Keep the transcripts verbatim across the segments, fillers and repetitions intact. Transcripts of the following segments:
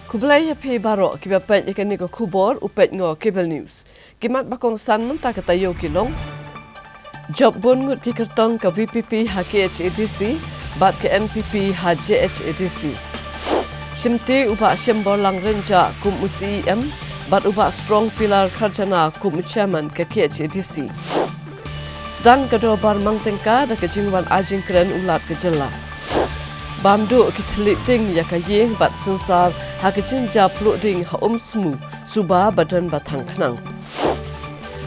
Khublei ïa phi baroh kiba peit ïa kane ka khubor, u peit ngo cable news. Ki mat ba kongsan mynta ka taïew ki long: Jop bun ngut ki kyrtong ka VPP ha KHADC bad ka NPP ha JHADC. Shimti u Bah Shemborlang Rynjah kum u CEM bad u Bah Strong Pillar Kharjana kum u chairman ka KHADC. Sdang ka dorbar mang tyngka da ka jingwan ai jingkren u Lat ka jylla. Bam duh ki thylliej ding ïa ka ïing bad synsar ha ka jingjia pluh ding ha Umsmu, suba ba don ba thang khnang.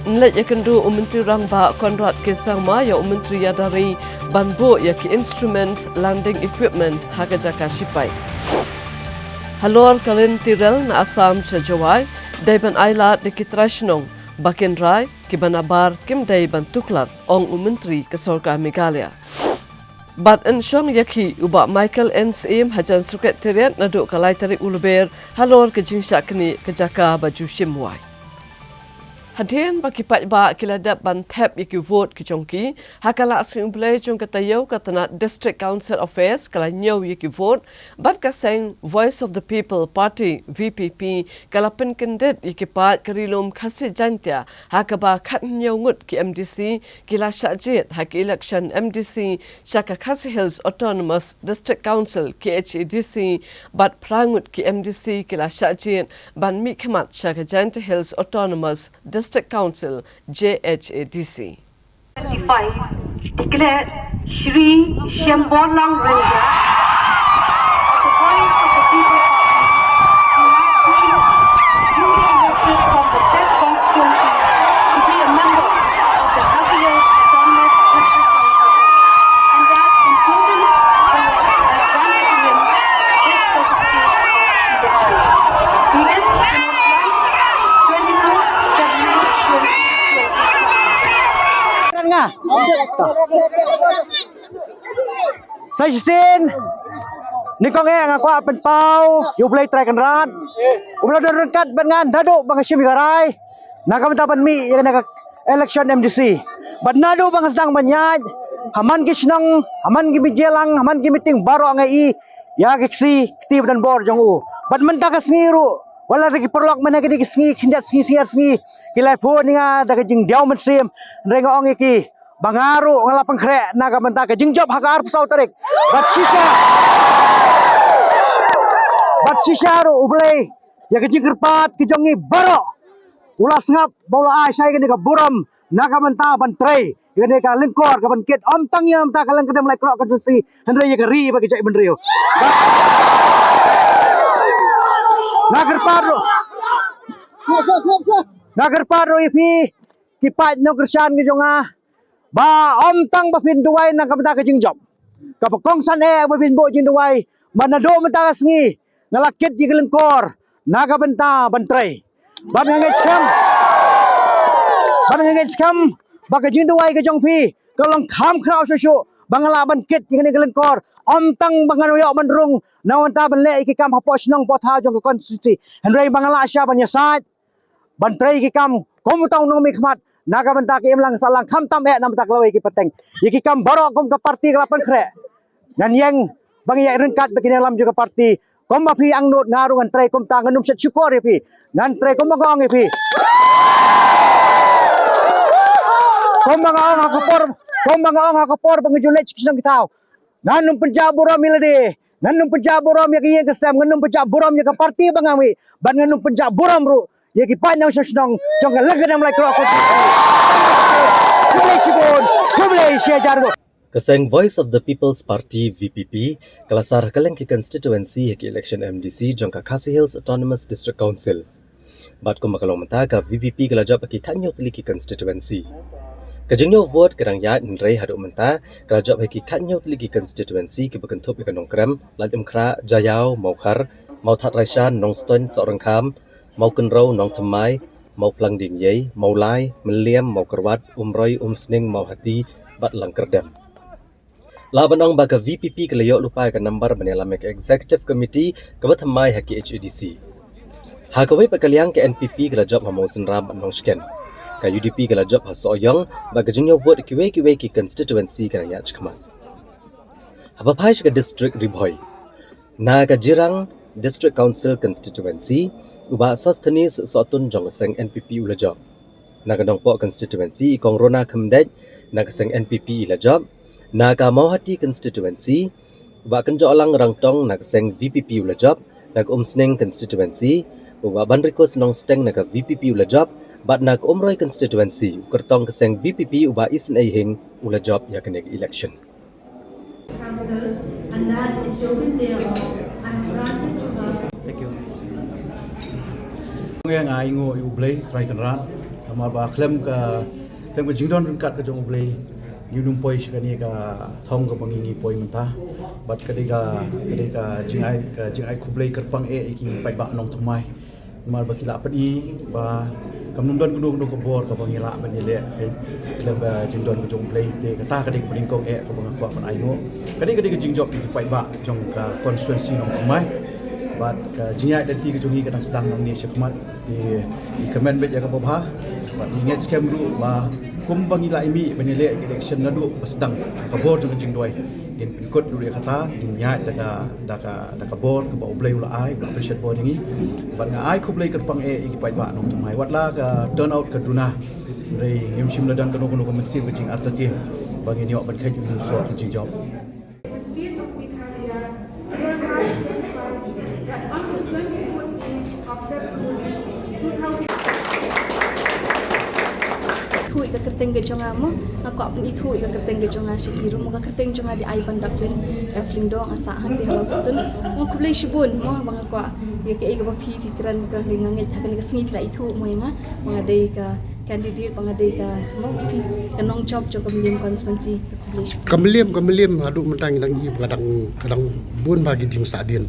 Nleit ïakynduh u Myntri Rangbah Conrad K Sangma ïa u Myntri ïada ri ban buh ïa ki instrument landing equipment ha ka jaka shipai. Halor ka lynti rel na Assam sha Jowai, dei ban ailad da ki trai shnong ba kin rai, kiba nabar kim dei ban tuklar, ong u Myntri ka Sorkar Meghalaya. Bad yn shong ïa ki u Bah Michael N Syiem hajan Secretariat naduh ka lai tarik u Lber halor ka jingshah knieh ka jaka ba ju shim wai. Hadien ba ki paidbah ki la dep ban thep ïa ki vote ki jong ki ha ka Lah Sngi U Blei jong ka taïew, ka tnat District Council Office ka la ñiew ïa ki vote bad ka seng Voice of the People Party, VPP, ka la pynkyndit ïa ki paid ka Ri Lum Khasi Jaiñtia ha kaba khathynñiew ngut ki MDC ki la shah jied ha ki election MDC sha ka Khasi Hills Autonomous District Council, KHADC, bad phra ngut ki MDC ki la shah jied ban mihkhmat sha ka Jaiñtia Hills Autonomous District Council, JHADC. Declare Shri Shemborlang Rynjah, the voice of the people, who has been duly elected from the said constituency to be a member of the Khasi Hills Autonomous District Council, and that in chosen ballot was granted to him this certificate of electorate. He is in twenty-two February twenty twenty-five. Nga. Sa shisien, nyngkong eh nga kwah pynpaw ïa U Blei Trai Kynrad uba la don ryngkat bad nga naduh ba nga shim ïa ka rai na ka bynta ban mih ïa kane ka election MDC. Bad naduh ba nga sdang ban ïaid ha man ki shnong, ha man ki media lang, ha man ki meeting baroh nga ïohi ïa ki ksai kti ba don bor jong u. Bad mynta ka sngi ruh, wat la ki paralok mynne kine ki sngi, khyndiat sngi, sngi ar sngi, ki la phone ïa nga da ka jingdiaw mynsiem, hynrei nga ong ïa ki ba nga ruh nga la pynkhreh na ka bynta ka jingjop ha ka arphew saw tarik. Bad shisha, bad shisha ruh U Blei ïa ka jingkyrpad ka jong ngi baroh u la sngap ba u la ai shai kane ka burom na ka bynta ban trei ïa kane ka lyngkor ka ban kit, ym tang ïa na ka bynta ka Lyngkdem Laitkroh constituency, hynrei ïa ka ri bad ka jaitbynriew. Nga kyrpad ruh, nga kyrpad ruh ïa phi ki paid nongkyrshan ki jong nga, ba ym tang ba phin duwai na ka bynta ka jingjop, kaba kongsan eh ba phin buh jingduwai, ba naduh mynta ka sngi nga la kit ïa ka lyngkor na ka bynta ban trei. Bad nga ngeit skhem, bad nga ngeit skhem ba ka jingduwai ka jong phi ka long kham khraw shuh shuh ba nga lah ban kit ïa kane ka lyngkor, ym tang ba ngan ïoh ban rung na ka bynta ban leh ïa ki kam hapoh shnong hapoh thaw jong ka constituency, hynrei ba nga lah shisha ban ïasaid ban trei ki kam kum uta u nongmihkhmat na ka bynta ki imlang sahlang, khamtam eh na ka bynta ka lawei ki pateng. Ïa ki kam baroh kum ka party ka la pynkhreh, ngan ïeng ba ngi ïaid ryngkat bad ki nongïalam jong ka party. Kumba phi angnud, nga ruh ngan trei kumta, ngan ym shet shukor ïa phi, ngan trei kumba nga ong ïa phi. Kumba nga ong ha ka por, kumba nga ong ha ka por ba nga ju leit sha ki shnong ki thaw, ngan ym pynjah burom ïa lade, ngan ym pynjah burom ïa ka ïing ka sem, ngan ym pynjah burom ïa ka party ba nga mih, bad ngan ym pynjah burom ruh ïa ki paid nongshong shnong jong ka Lyngkdem Laitkroh constituency. Khublei shibun, khublei shihajar nguh. Ka seng Voice of the People's Party, VPP, ka la sar ha kylleng ki constituency ha ki election MDC jong ka Khasi Hills Autonomous District Council. Bad kumba ka long mynta, ka VPP ka la jop ha ki khathynñiew tylli ki constituency. Ka jingñiew vote ka dang ïaid, hynrei haduh mynta ka la jop ha ki khathynñiew tylli ki constituency kiba kynthup ïa ka Nongkrem, Laitumkhrah, Jaïaw, Mawkhar, Mawthadraishan, Nongstoiñ, Sohryngkham, Mawkynrew, Nongthymmai, Mawphlang Diengiei, Mawlai, Mylliem, Mawkyrwat, Umroi, Umsning, Mawhati bad Langkyrdem. Lah ban ong ba ka VPP ka la ïoh lypa ïa ka nambar ban ïalam ïa ka Executive Committee kaba thymmai ha KHADC. Ha kawei pat ka liang, ka NPP ka la jop ha Mawsynram bad Nongshken. Ka UDP ka la jop ha Sohiong, bad ka jingñiew vote ha kiwei kiwei ki constituency ka dang ïaid shakhmat. Haba phai sha ka district Ri Bhoi, na ka Jirang District Council Constituency, u Bah Sosthenes Sohtun jong ka seng N P P u la jop. Na ka Nongpoh Constituency, i Kong Rona Khymdeit na ka seng N P P i la jop. Na ka Mawhati Constituency, u Bah Kynjohlang Rangtong na ka seng V P P u la jop. Na ka Umsning Constituency, u Bah Banrikus Nongsteng na ka V P P u la jop. Bad na ka Umroi Constituency, u kyrtong ka seng V P P u Bah Isynei Hing u la jop ïa kane ka election. Council, and that in token thereof, I'm granted to her. Thank you. Nga ai nguh ïa U Blei Trai Kynrad, namar ba khlem ka, khlem ka jingdon ryngkat ka jong U Blei, ngim nym poi sha kane ka thong kaba ngi ngi poi mynta. Bad ka dei ka, ka dei ka jingai, ka jingai khublei kyrpang eh ïa ki paidbah nongthymmai. Namar ba ki la pyni ba kam nym don kano kano ka bor kaba ngi lah ban ïaleh, eh, khlem ka jingdon ka jong U Blei. Te kata ka dei kaba nyngkong eh kaba nga kwah ban ai nguh. Ka dei, ka dei ka jingjop ïa ki paidbah jong ka constituency Nongthymmai. Bad ka jingïaid lynti ka jong ngi ka dang sdang nangne shakhmat. Te ngi kyrmen beit ïa kaba bha. Bad ngi ngeit skhem ruh ba kumba ngi la ïa mih ban ïaleh ka election naduh ba sdang ka bor jong ka jingduwai. Ngin pynkut ruh ïa kata, ngin ïaid da ka, da ka, da ka bor kaba U Blei u la ai, u la pynshet bor ïa ngi. Bad nga ai khublei kyrpang eh ïa ki paidbah Nongthymmai. Wat la ka turnout ka duna, hynrei ngim shym la don kano kano ka mynsiem ka jingartatien ba ngin ïoh ban kheit ïa u soh ka jingjop. The state of Meghalaya hereby certify that on the twenty-fourth day of February two thousand, ithuh ïa ka kyrteng ka jong nga mo, nga kwah pynithuh ïa ka kyrteng ka jong nga sha i ruh mo, ka kyrteng jong nga dei Aibandaplin F Lyngdoh, nga sah hangtei ha Lawsohtun. Mo khublei shibun mo, ba nga kwah ïa kaei kaba phi, phi kren, ka dei, nga ngeit ha kane ka sngi phi la ithuh mo ïa nga, ba nga dei ka candidate, ba nga dei ka, mo, phi, ka nongjop jong ka Mylliem constituency. Ka Mylliem, ka Mylliem haduh mynta ngi dang ïohi ba ka dang, ka dang bun bha ki jingsahdien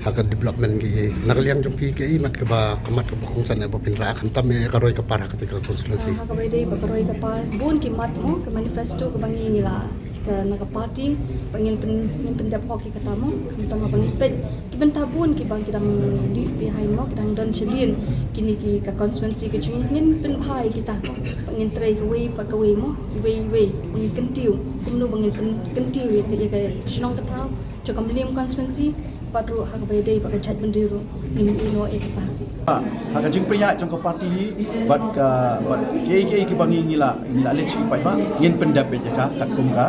ha ka development ki. Na ka liang jong phi kaei mat kaba, ka mat kaba kongsan eh ba phin rah khamtam eh ka roi ka par ha kata ka constituency? Ah, ha kaba ïadei bad ka roi ka par, bun ki mat mo, ka manifesto kaba ngi ngi la, ka na ka party, ba ngin pyn, ngin pyndep hok ïa kata mo, khamtam ba ngin peit ki bynta bun kiba ki dang leave behind mo, ki dang don shadien kine ki, ka constituency ka jong ngi, ngin pynbha ïa kita. Ba ngin trei kawei pat kawei mo, iwei iwei, ba ngin kyntiew, kumno ba ngin pyn, kyntiew ïa ka, ïa ka shnong ka thaw jong ka Mylliem constituency, bad ruh ha kaba ïadei bad ka jaitbynriew ruh ngin ïeh noh ïa kata. Ha ka jingpynïaid jong ka party hi bad ka, bad kiei kiei kiba ngi ngi la, ngi la leit sha ki paidbah, ngin pyndep ïa ka katkum ka,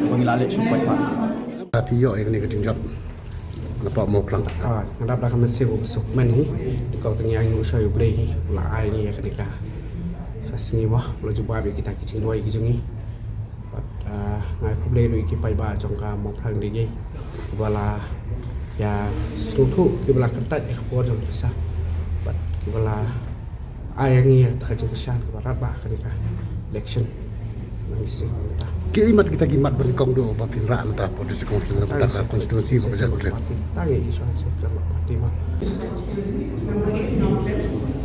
kaba ngi la leit sha ki paidbah. Phi ïoh ïa kane ka jingjop napoh Mawphlang? Ah, nga dap da ka mynsiem kaba suk kmen hi. Nyngkong te ngi ai nguh sha U Blei hi, u la ai ngi ïa kane ka, ka sngi mo, u la jubab ïa kita ki jingduwai ki jong ngi. Bad, ah, nga ai khublei ruh ïa ki paidbah jong ka Mawphlang Dieng kiba la ïa sngewthuh, kiba la kyntait ïa ka por jong ka pisa. Bad kiba la ai ïa ngi ïa kata ka jingkyrshan kaba radbah ha kane ka election. Nang ki sing mynta. Kiei mat kita ki mat ba nyngkong duh ba phin rah mynta hapoh District Council, na kata ka constituency ba ka jaitbynriew? Tang ïa ki shuwa shuwa ka party ma.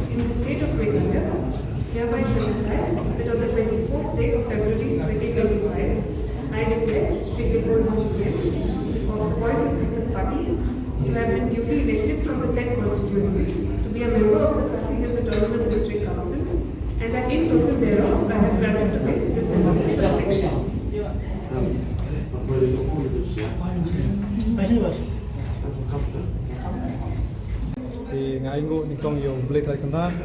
In the state of Meghalaya, hereby certify that on the twenty-fourth day of February twenty twenty-five, I declare, take the roll of the same, of the Voice of People Party, you have been duly elected from the said constituency to be a member of the Khasi Hills Autonomous District Council, and that in token thereof, I have granted to him this certificate of election. Te nga ai nguh nyngkong ïa U Blei Trai Kynrad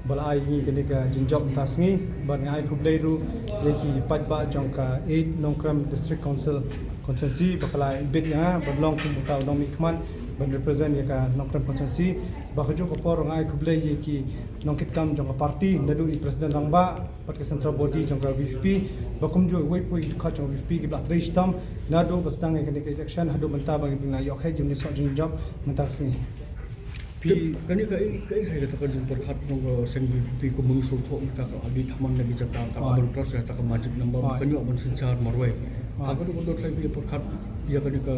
ba la ai ngi kane ka jingjop mynta sngi, bad nga ai khublei ruh ïa ki paidbah jong ka eight Nongkrem District Council constituency ba ka la ibit ïa nga ban long kum uta u nongmihkhmat ban represent ïa ka Nongkrem constituency. Ba kajuh ka por nga ai khublei ïa ki nongkitkam jong ka party, naduh i President Rangbah bad ka central body jong ka V P P, ba kumjuh iwei pa iwei i dkhot jong ka V P P kiba la trei shitom naduh ba sdang ïa kane ka election haduh mynta ba ngi pynlah ïoh kheit ïa une u soh jingjop mynta ka sngi. Phi, kane kaei, kaei kaei kata ka jingpyrkhat jong ka seng V P P kumba ngi sngewthuh mynta ka la leit ha man la ki jaka, ka la ban cross ïa kata ka magic number, ka ñiuh ban synshar marwei. Ka, ka dei ban don sa phi pyrkhat ïa kane ka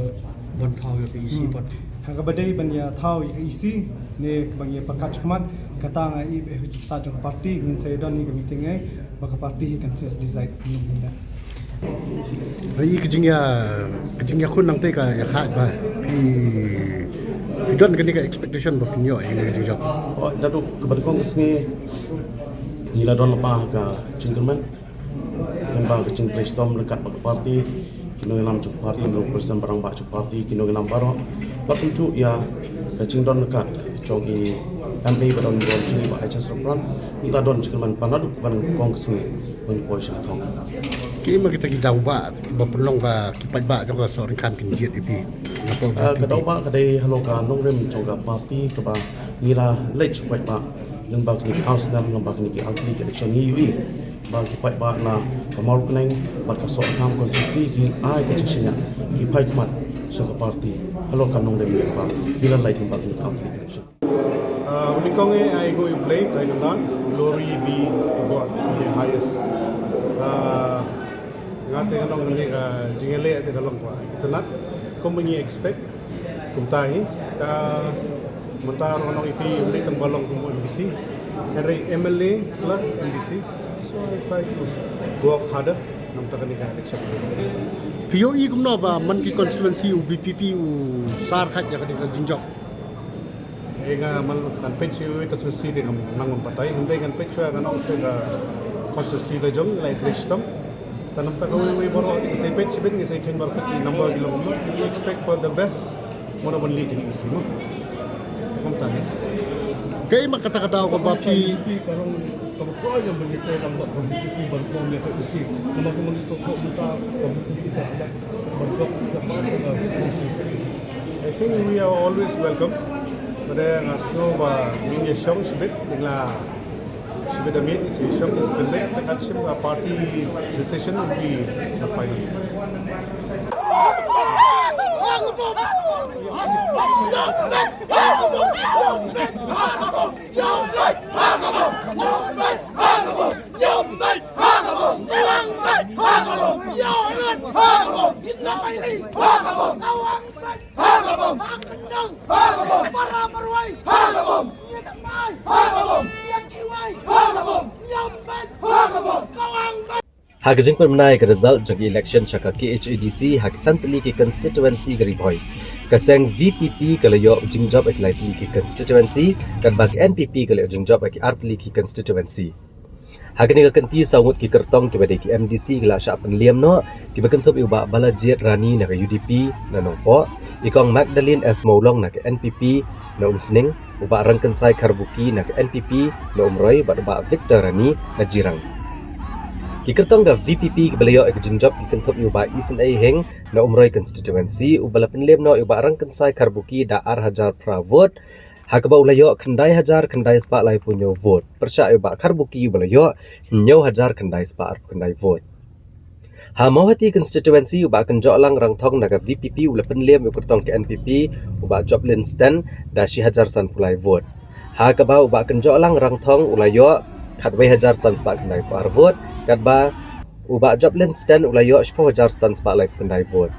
ban thaw ïa ka E C pat. Ha kaba dei ban ïa thaw ïa ka E C ne kaba ngi ïa pyrkhat shakhmat, kata nga ïohi ba ha ka jingstad jong ka party ngin sa ïa don ïa ka meeting eh ba ka party hi kan sa decide. Ïa ka jingïa, ka jingïakhun nangta ka ïa kha ba phi, phi don kane ka expectation ba phin ïoh ïa kane ka jingjop? Oh, naduh kaba nyngkong ka sngi ngi la don lypa ha ka jingkyrmen. Lyngba ka jingtrei shitom ryngkat bad ka party, ki nongïalam jong ka party, ki nongïalam baroh, bad kumjuh ïa Ka jingdon kat jong i M P ba don don jingim ba H S Rapran, ngi la don jingman pan naduh ban kong ka sngi ban poi sha thong. Ki ma kita ki daw ba ba pynlong ba ki paidbah jong ka Sohryngkham kin jied ïa phi. Ka daw ba ka dei halor ka nongrim jong ka party kaba ngi la leit sha paidbah lyngba kine ki ar snem, lyngba kine ki ar tylli ki election ngi ïohi ba ki paidbah na ka Mawryngkneng bad ka Sohryngkham constituency ki ai ka jingshaniah, ki phai khmat sha ka party halor ka nongrim ba ngi la leit lyngba kine ki ar tylli ki election. Ah, uni kong e ai go i Blei tai nanda, glory be to God in the highest. Ah, nga te nga nong ne ka jingele te ka long kwa. Ita nat, kum ngi expect, kumta hi, ta mynta ro nong ipi Blei tang balong kum M D C. Henry M L A plus M D C. So I try to work harder. Nam ta kani ka election. Phi ïohi kumno ba man ki constituency u B P P u sar khat ïa kani ka jingjop. Nga man kan peit shuwa ka constituency te ngam nang batai, hynrei kan peit shuwa kan ong shuwa ka constituency la jong la trei shitom. Tanam ta kawei wei baroh ki sei peit shibit, ki sei khein baroh ki number ki long. We expect for the best. Mona ban leit ki sei mo. Kumta. Kaei ma kata ka daw kaba phi I think we are always welcome. But then, uh, so, uh, ngin ïa shong shibit, ngin la shibit a meet, ngin shong shibit, the action, uh, party decision will be the final. Ha ka jingpynbna ïa ka result jong ka election sha ka K H A D C ha ki san tylli ki constituency ka Ri Bhoi, ka seng V P P ka la ïoh jingjop ha ki lai tylli ki constituency, katba ka N P P ka la ïoh jingjop ha ki ar tylli ki constituency. Ha kane ka kynti saw ngut ki kyrtong kiba dei ki M D C ki la shah pynliam noh, kiba kynthup ïa u Bah Balajied Rani na ka U D P na Nongpoh, i Kong Magdalene S Mawlong na ka N P P na Umsning, u Bah Rangkynsai Kharbuki na ka N P P na Umroi bad u Bah Victor Rani na Jirang. Ki kyrtong ka V P P kiba la ïoh ïa ka jingjop ki kynthup ïa u Bah Isynei Hing na Umroi constituency, uba la pynliam noh ïa u Bah Rangkynsai Kharbuki da ar hajar phra vote, ha kaba u la ïoh khyndai hajar khyndai spah laiphew hynñiew vote. Pyrshah ïa u Bah Kharbuki uba la ïoh hynñiew hajar khyndai spah arphew khyndai vote. Ha Mawhati constituency u Bah Kynjohlang Rangthong na ka V P P u la pynliam ïa u kyrtong ka N P P u Bah Joplin Sten da shi hajar sanphew lai vote. Ha kaba u Bah Kynjohlang Rangthong u la ïoh khatwei hajar san spah khyndaiphew ar vote, katba u Bah Joplin Sten u la ïoh shiphew hajar san spah laiphew khyndai vote.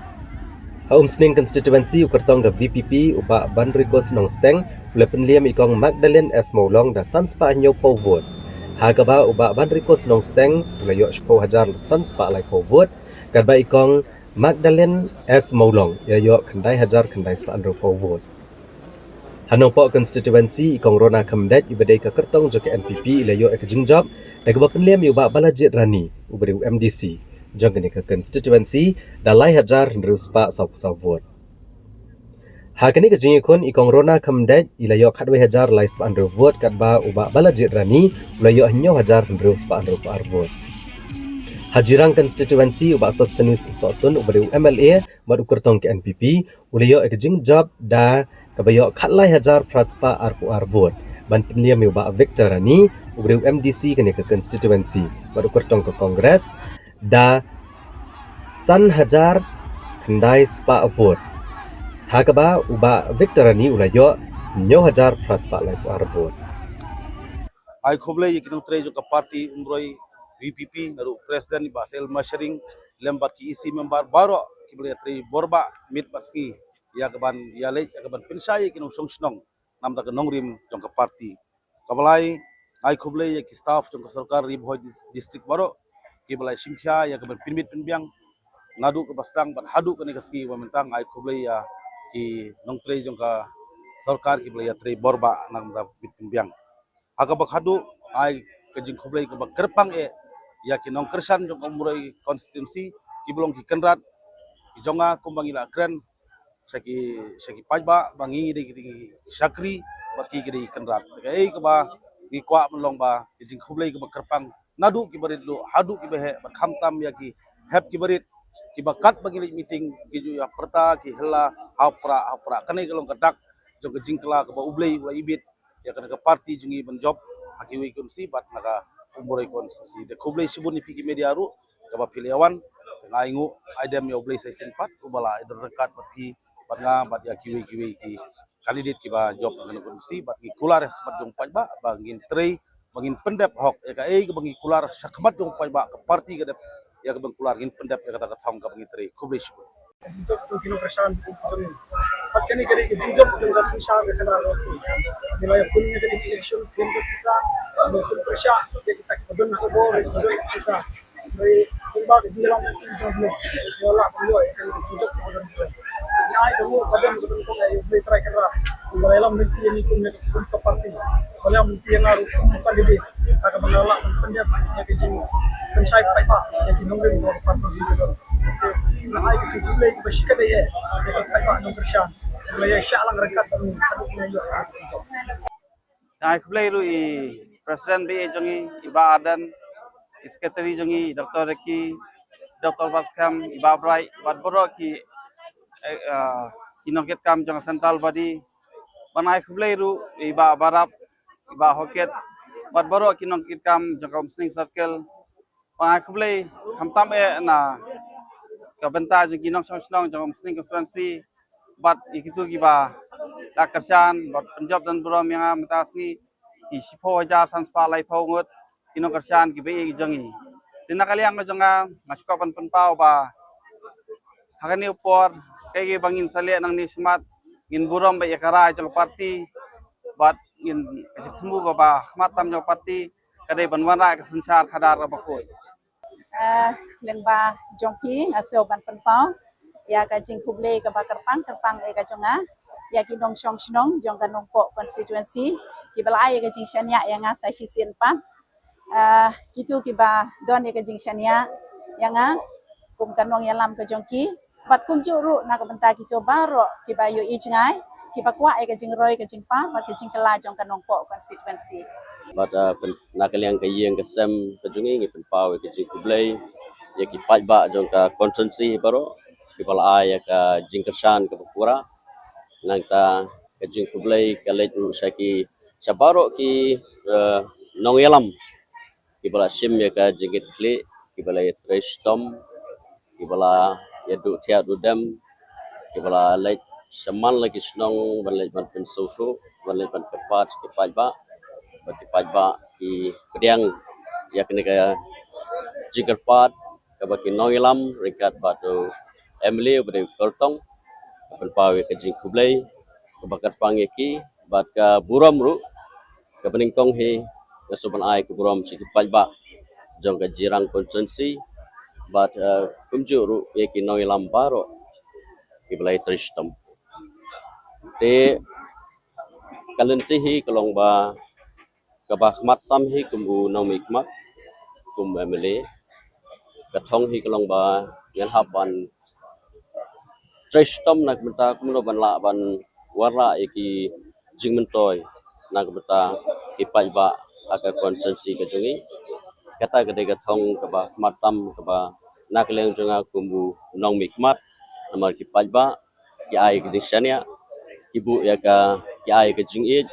Ha Umsning constituency u kyrtong ka V P P u Bah Banrikus Nongsteng u la pynliam ïa i Kong Magdalene S Mawlong da san spah hynñiewphew vote. Ha kaba u Bah Banrikus Nongsteng u la ïoh shiphew hajar san spah laiphew vote, katba i Kong Magdalene S Mawlong i la ïoh khyndai hajar khyndai spah hynriewphew vote. Ha Nongpoh constituency i Kong Rona Khymdeit iba dei ka kyrtong jong ka N P P i la ïoh ïa ka jingjop da kaba pynliam ïa u Bah Balajied Rani uba dei u M D C jong kane ka constituency da lai hajar hynriew spah sawphew saw vote. Ha kane ka jingïakhun i Kong Rona Khymdeit i la ïoh khatwei hajar lai spah hynriew vote, katba u Bah Balajied Rani u la ïoh hynñiew hajar hynriew spah hynriewphew ar vote. Ha Jirang constituency u Bah Sosthenes Sohtun uba dei u M L A bad u kyrtong ka N P P u la ïoh ïa ka jingjop da kaba ïoh khatlai hajar phra spah arphew ar vote ban pynliam ïa u Bah Victor Rani uba dei u M D C kane ka constituency bad u kyrtong ka Congress da san hajar khyndai spah vote. Ha kaba u Bah Victor Rani u la ïoh hynñiew hajar phra spah laiphew ar vote. Ai khublei ïa ki nongtrei jong ka party Umroi V P P, naduh president i Bah Sel Masharing lem bad ki E C member baroh kiba la ïatrei borbah miet bad sngi ïa kaban ïaleit ïa kaban pynshai ïa ki nongshong shnong namar ka nongrim jong ka party. Kaba lai, ai khublei ïa ki staff jong ka sorkar Ri Bhoi Dis-, District baroh kiba la shimkhia ïa kaban pynmiet pynbiang naduh kaba sdang bad haduh kane ka sngi ba mynta. Ai khublei ïa ki nongtrei jong ka sorkar kiba la ïatrei borbah namar ka pynmiet pynbiang. Ha kaba khatduh, ai ka jingkhublei kaba kyrpang eh ïa ki nongkyrshan jong ka Umroi constituency kiba long ki kynrad ki jong nga kumba ngi la kren sha ki, sha ki paidbah ba ngi dei ki dei ki shakri bad ki ki dei ki kynrad. Kaei kaba ngi kwah ban long ba ki jingkhublei kiba kyrpang naduh kiba rit ruh haduh kiba heh bad khamtam ïa ki hep kiba rit kiba katba ngi leit meeting ki ju ïa pyrta ki hela ha u prah ha u prah. Kane ka long ka dak jong ka jingkylla kaba U Blei u la ibit ïa kane ka party jong ngi ban jop ha kiwei ki constituency bad na ka Umroi constituency. Te khublei shibun ïa phi ki media ruh kaba phi la ïa wan. Nga ainguh ai dem ïa U Blei sa shisien pat uba la ai don ryngkat bad phi bad nga bad ïa kiwei kiwei ki candidate kiba jop ha kane ka constituency bad ngi kular ha khmat jong paidbah ba ngin trei ba ngin pyndep hok ïa kaei kaba ngi kular ha khmat jong paidbah ka party ka dep ïa kaba ngi kular ngin pyndep ïa kata ka thong kaba ngi trei. Khublei shibun. Jop tu ki nongkyrshan tu ki jong. Pat kane ka dei ka jingjop jong ka synshar ka khadar ka phi. Ngi la ïa pun ïa kane ka election pun ka pisa. Ba pun pisa ïa kita ki ba don ka bor ki ba don ka pisa. Ngi pun ba ka jingïalam ka jong ngi. Ïa la pun ïa ka jingjop ka don. Ngi ai ka mu ka don ka don ko ngi ïa trai ka ra. Ngi la ïalam ngi ïa ni kum ïa ka party. Ngi la ïalam ngi ïa nga ruh kum candidate. Ka ba nga la pun ïa ka jing pynshai paidbah ïa ki nongrim ka party jong ngi ka don. Nga ai ka jingkhublei kaba shikatdei ïa ka paidbah nongkyrshan. Nga ïa shah lang ryngkat bad ngi haduh ngi ïoh. Nga ai khublei ruh i President ba ïeit jong ngi i Bah Ardent, i Secretary jong ngi i Doctor Ricky, Doctor Batskhem, i Bah Bright bad baroh ki eh, ah, ki nongkitkam jong ka Central Body. Bad nga ai khublei ruh i Bah Barap, i Bah Hokit bad baroh ki nongkitkam jong ka Umsning Circle. Bad nga ai khublei khamtam eh na ka bynta jong ki nongshong shnong jong ka Umsning constituency bad ïa kitu kiba la kyrshan bad pynjop don burom ïa nga mynta ka sngi, ki shiphew hajar san spah laiphew ngut ki nongkyrshan kiba ïeit jong ngi. Te na ka liang ka jong nga nga sngewkwah ban pynpaw ba ha kane ka por kaei kaba ngin sa leh nangne shakhmat ngin burom bad ïa ka rai jong ka party bad ngin ka jingthmu kaba khmat tam jong ka party ka dei ban wanrah ka synshar khadar kaba khuid. Ah, lyngba jong phi nga sngew ban pynpaw ïa ka jingkhublei kaba kyrpang kyrpang ïa ka jong nga ïa ki nongshong shnong jong ka Nongpoh constituency kiba la ai ïa ka jingshaniah ïa nga sa shisien pat. Ah, kitu kiba don ïa ka jingshaniah ïa nga kum ka nongïalam ka jong ki bad kumjuh ruh na ka bynta kito baroh kiba ïohi jngai kiba kwah ïa ka jingroi ka jingpang bad ka jingkylla jong ka Nongpoh constituency. Bad ah, pyn- na ka liang ka ïing ka sem ka jong ngi ngi pynpaw ïa ka jingkhublei ïa ki paidbah jong ka constituency baroh kiba la ai ïa ka jingkyrshan kaba pura. Nangta ka jingkhublei ka leit ruh sha ki sha baroh ki eh, nongïalam kiba la shim ïa ka jingkitkhlieh kiba la ïatrei shitom kiba la ïaduh thiah duh dem kiba la leit shaman la ki shnong ban leit ban pynsngewthuh ban leit ban kyrpad ki paidbah bad ki paidbah ki pdiang ïa kane ka jingkyrpad kaba ki nongïalam ryngkat bad u M L A uba dei u Kyrtong. Pynpaw ïa ka jingkhublei kaba kyrpang ïa ki bad ka burom ruh kaba nyngkong hi nga sngewbha ban ai ka burom sha ki paidbah jong ka Jirang constituency bad eh, kumjuh ruh ïa ki nongïalam baroh kiba la ïatrei shitom. Te ka lynti hi ka long ba kaba khmat tam hi kum u nongmihkhmat kum M L A. Ka thong hi ka long ba ngan hap ban trei shitom na ka bynta kumno ban lah ban wanrah ïa ki jingmyntoi na ka bynta ki paidbah ha ka constituency ka jong ngi. Kata ka dei ka thong kaba khmat tam kaba na ka liang jong nga kum u nongmihkhmat namar ki paidbah ki ai ka jingshaniah ki buh ïa ka ki ai ka jingïeit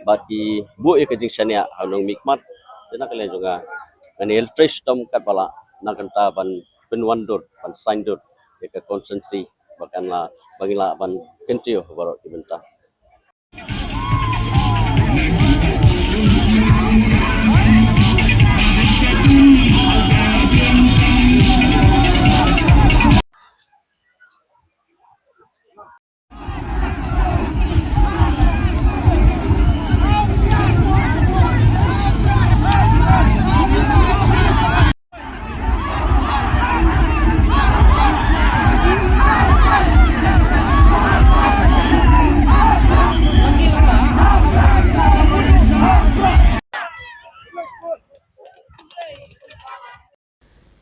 bad ki buh ïa ka jingshaniah ha u nongmihkhmat. Te na ka liang jong nga ngan ïa trei shitom katba lah na ka bynta ban pynwandur ban saiñdur ïa ka constituency ba kan lah ba ngin lah ban kyntiew baroh ki bynta.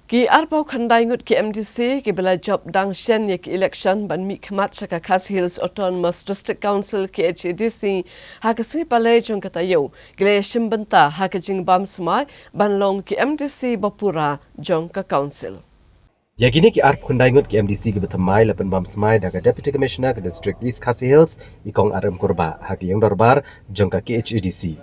Ki arphew khyndai ngut ki M D C kiba la jop dang shen ïa ki election ban mihkhmat sha ka Khasi Hills Autonomous District Council, K H A D C, ha ka sngi Palei jong ka taïew ki la ïashim bynta ha ka jingbam smai ban long ki M D C ba pura jong ka Council. Ïa kine ki arphew khyndai ngut ki M D C kiba thymmai la pynbam smai da ka Deputy Commissioner ka District East Khasi Hills, i Kong R M Kurbah, ha ka ïing dorbar jong ka K H A D C.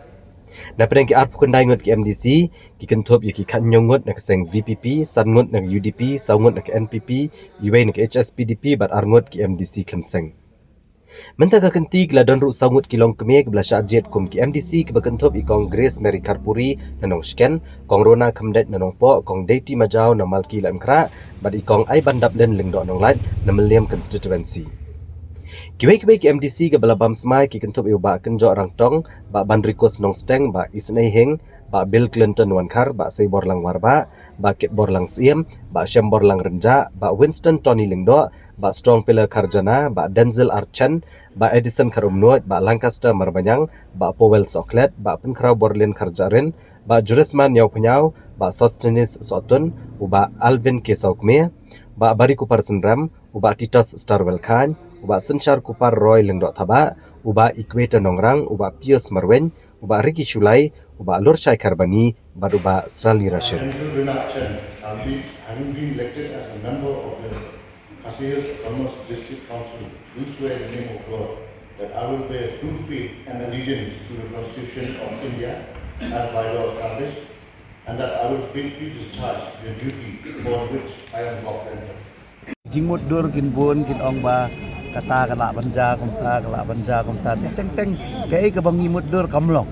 Na pdeng ki arphew khyndai ngut ki M D C, ki kynthup ïa ki khathynñiew ngut na ka seng V P P, san ngut na ka U D P, saw ngut na ka N P P, iwei na ka H S P D P bad ar ngut ki M D C khlem seng. Mynta ka kynti ki la don ruh saw ngut ki longkmie kiba la shah jied kum ki M D C kiba kynthup i Kong Grace Mary Kharpuri na Nongshken, Kong Rona Khymdeit na Nongpoh, Kong Deiti Majaw na Malki Laitumkhrah, bad i Kong Aibandaplin Lyngdoh Nonglait na Mylliem Constituency. Kiwei kiwei ki M D C kiba la bam smai ki kynthup ïa u Bah Kynjoh Rangtong, Bah Banrikus Nongsteng, Bah Isnei Hing, Bah Bill Clinton Wankhar, Bah Seiborlang Warbah, Bah Kitborlang Syiem, Bah Shemborlang Rynjah, Bah Winston Tony Lyngdoh, Bah Strong Pillar Kharjana, Bah Denzil Archen, Bah Edison Kharumnuid, Bah Lancaster Marbaniang, Bah Powell Sohkhlet, Bah Pynkhraw Borlin Kharjahrin, Bah Jurisman Ïawphniaw, Bah Sosthenes Sohtun, u Bah Alvin K Sawkmie, Bah Barikupar Synrem, u Bah Titus Starwell Chyne, u Bah Synshar Kupar Roy Lyngdoh Thabah, u Bah Equator Nongrang, u Bah Pius Marwein, u Bah Ricky Shullai, u Bah Lurshai Kharbani, bad u Bah Srali Rashid. Andrew Rinat Chen having been, having been elected as a member of the Khasi Hills Autonomous District Council, do swear in the name of God that I will bear true faith and allegiance to the Constitution of India as by law established, and that I will faithfully discharge the duty upon which I am granted. Jingmutdur kin bun, kin ong ba kata ka lah ban jia kumta, ka lah ban jia kumta. Teng teng teng, kaei kaba ngi mutdur kam long.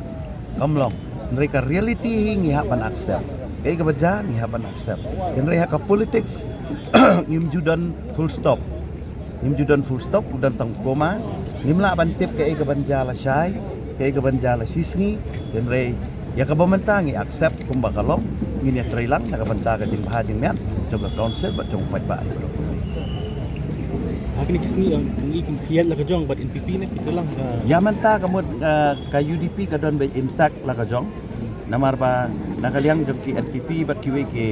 Kam long. Hynrei ka reality hi ngi hap ban accept. Kaei kaba jia ngi hap ban accept. Hynrei ha ka politics ngim ju don full stop. Ngim ju don full stop, u don tang comma. Ngim lah ban tip kaei kaban jia lashai, kaei kaban jia lashisngi. Hynrei ïa kaba mynta ngi accept kumba ka long, ngin ïatreilang na ka bynta ka jingbha jingmiat jong ka Council bad jong u paidbah. Ha kine ki sngi, um, ngi kin phiat la ka jong bad N P P ne, ki treilang, uh. Ïa mynta ka mut, uh, ka U D P ka don beit intact la ka jong. Namar ba na ka liang jong ki N P P bad kiwei ki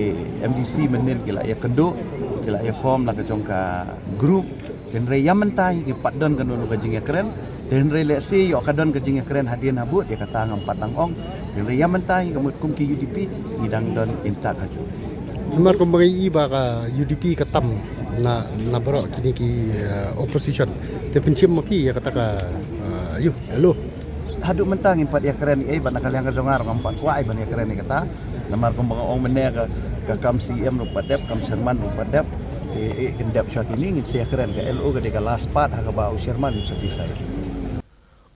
M D C mynnin ki la ïakynduh, ki la ïaform la ka jong ka group. Hynrei ïa mynta hi ki pat don kano kano ka jingïakren. Hynrei lehse ïoh ka don ka jingïakren hadien habud, ïa kata ngam pat dang ong. Hynrei ïa mynta hi ka mut kum ki U D P ngi dang don intact ha jong. Namar kumba ngi i ba ka U D P ka tam na, na baroh kine ki, eh, opposition. Te pynshim ma ki ïa kata ka, eh, ïa, hello. Haduh mynta ngim pat ïakren ei, bad na ka liang ka jong nga ruh ngam pat kwah ei ban ïakren ïa kata. Namar kumba nga ong mynne ka, ka kam C E M ruh pat dep, kam chairman ruh pat dep. Te ei kin dep sha kine, ngin sa ïakren, ka L O ka dei ka last part, ha kaba u chairman u sa decide.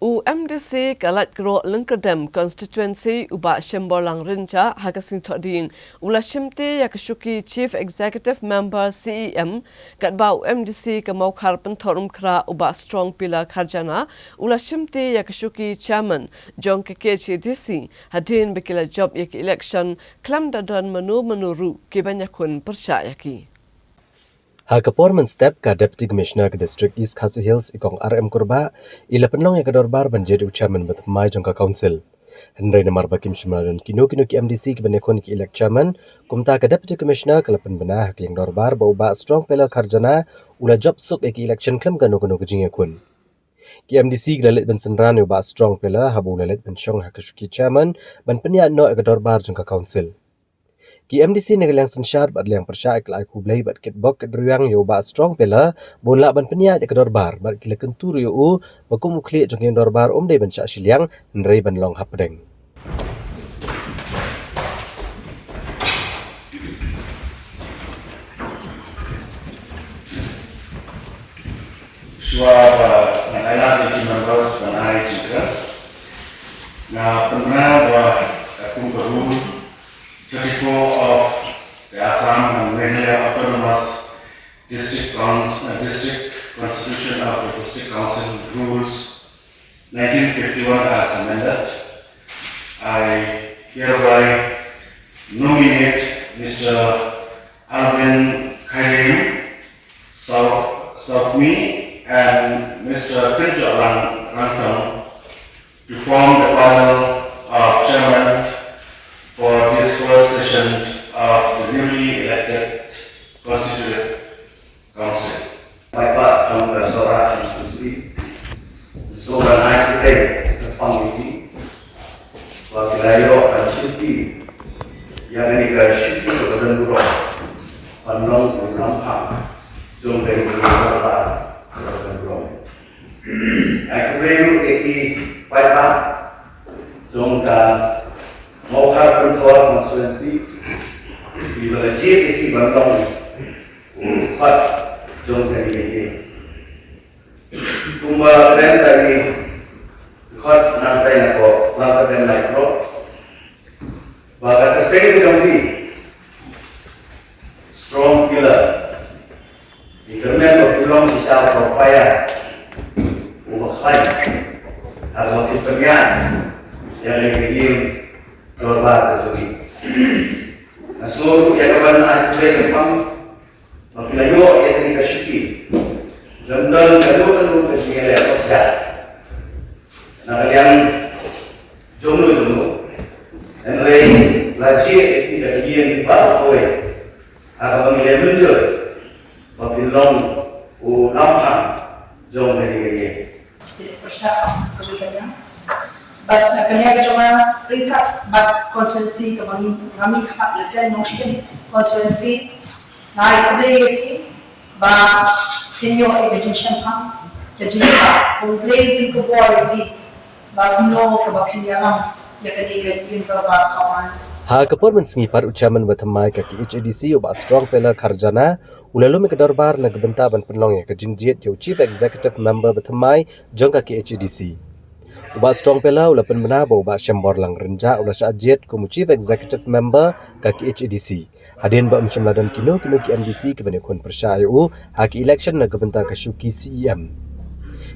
U M D C ka Laitkroh Lyngkyrdem constituency u Bah Shemborlang Rynjah ha ka sngi Thohdieng u la shimti ïa ka shuki Chief Executive Member C E M, katba u M D C ka Mawkhar Pynthorumkhrah u Bah Strong Pillar Kharjana u la shimti ïa ka shuki Chairman jong ka K H A D C, hadien ba ki la jop ïa ka election khlem da don mano mano ruh kiban ïakhun pyrshah ïa ki. Ha ka por mynstep ka Deputy Commissioner ka District East Khasi Hills i Kong R M Kurbah i la pynlong ïa ka dorbar ban jied ïa u Chairman bathymmai jong ka Council. Hynrei namar ba kim shym la don kino kino ki M D C kiban ïakhun ïa ki elect Chairman, kumta ka Deputy Commissioner ka la pynbna ha ka ïing dorbar ba u Bah Strong Pillar Kharjana u la jop suk ïa ka election khlem kano kano ka jingïakhun. Ki M D C ki la leit ban synran ïa u Bah Strong Pillar haba u la leit ban shong ha ka shuki Chairman ban pynïaid noh ïa ka dorbar jong ka Council. Ki M D C na ka liang synshar bad liang pyrshah ki la ai khublei bad kitbok kitrwiang ïa u Bah Strong Pillar ba un lah ban pynïaid ïa ka dorbar bad ki la kyntu ruh ïa u ba kum u khlieh jong ka ïing dorbar um dei ban shah shiliang hynrei ban long hapdeng. Shuwa ba ngan ailad ïa ki members ban ai jingkren, nga pynbna ba kum ka rule thirty-four of the Assam and Meghalaya Autonomous District Con-, uh, District Constitution of the District Council Rules nineteen fifty-one as amended, I hereby nominate Mister Alvin Khairiem Sau-, Saukmi and Mister Kynjohlang Rangtong to form the panel of chairman for this first session of the newly elected Shuki, ïa kane ka shuki kaba don burom ban long u lamphang jong kane ka ïing dorbar kaba don burom. Ai khublei ruh ïa ki paidbah jong ka Mawkhar Pynthor constituency kiba la jied ïa ki ban long u khot jong kane ka ïing. Kumba kren ka ïing khot nangtai na ko, la ka kren lai ko. Ba ka kyrteng ka jong phi Strong Pillar. Ngi kyrmen ba phi long shisha u paia uba khlaiñ haba phi pynïaid ïa kane ka ïing dorbar ka jong ngi. Nga sngew ruh ïa kaban ai khublei kyrpang ba phi la ïoh ïa kane ka shuki. Lem don kano kano ka jingïaleh khohsha na ka liang jong no jong no. Hynrei la jied ïa phi da ka ïing baroh kawei ha kaba ngi la mynjur ba phin long u lamphang jong kane ka ïing. Pyrshah kawei ka liang. Bad na ka liang jong nga ryngkat bad constituency kaba ngi, nga mih khmat na Klen Nongshim constituency, nga ai khublei ïa phi ba phin ïoh ïa ka jingshemphang, ka jingshemphang. Khublei phin kyrpad ïa phi ba kumno kaba phin ïalam ïa kane ka ïing dorbar ka wan. Ha ka por mynsngi pat, u chairman ba thymmai ka K H A D C, u Bah Strong Pillar Kharjana, u la lum ïa ka dorbar na ka bynta ban pynlong ïa ka jingjied ïa u Chief Executive Member ba thymmai jong ka K H A D C. U Bah Strong Pillar u la pynbna ba u Bah Shemborlang Rynjah u la shah jied kum u Chief Executive Member ka K H A D C. Hadien ba ym shym la don kino kino ki M D C kiban ïakhun pyrshah ïa u ha ki election na ka bynta ka shuki C E M.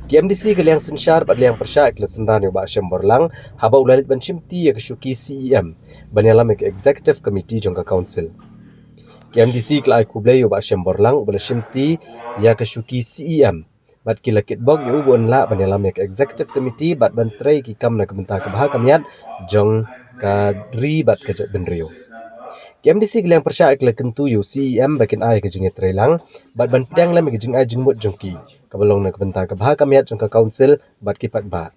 Ki M D C ka liang synshar bad liang pyrshah ki la synran ïa u Bah Shemborlang haba u la leit ban shimti ïa ka shuki C E M ban ïalam ïa ka executive committee jong ka council. Ki M D C ki la ai khublei ïa u Bah Shemborlang uba la shimti ïa ka shuki C E M. Bad ki la kitbok ïa u ba un lah ban ïalam ïa ka executive committee bad ban trei ki kam na ka bynta ka bha ka miat jong ka ri bad ka jaitbynriew. Ki M D C ki liang pyrshah ki la kyntu ïa u C E M ba kin ai ka jingïatreilang bad ban pdiang lem ïa ka jingai jingmut jong ki kaba long na ka bynta ka bha ka miat jong ka council bad ki paidbah.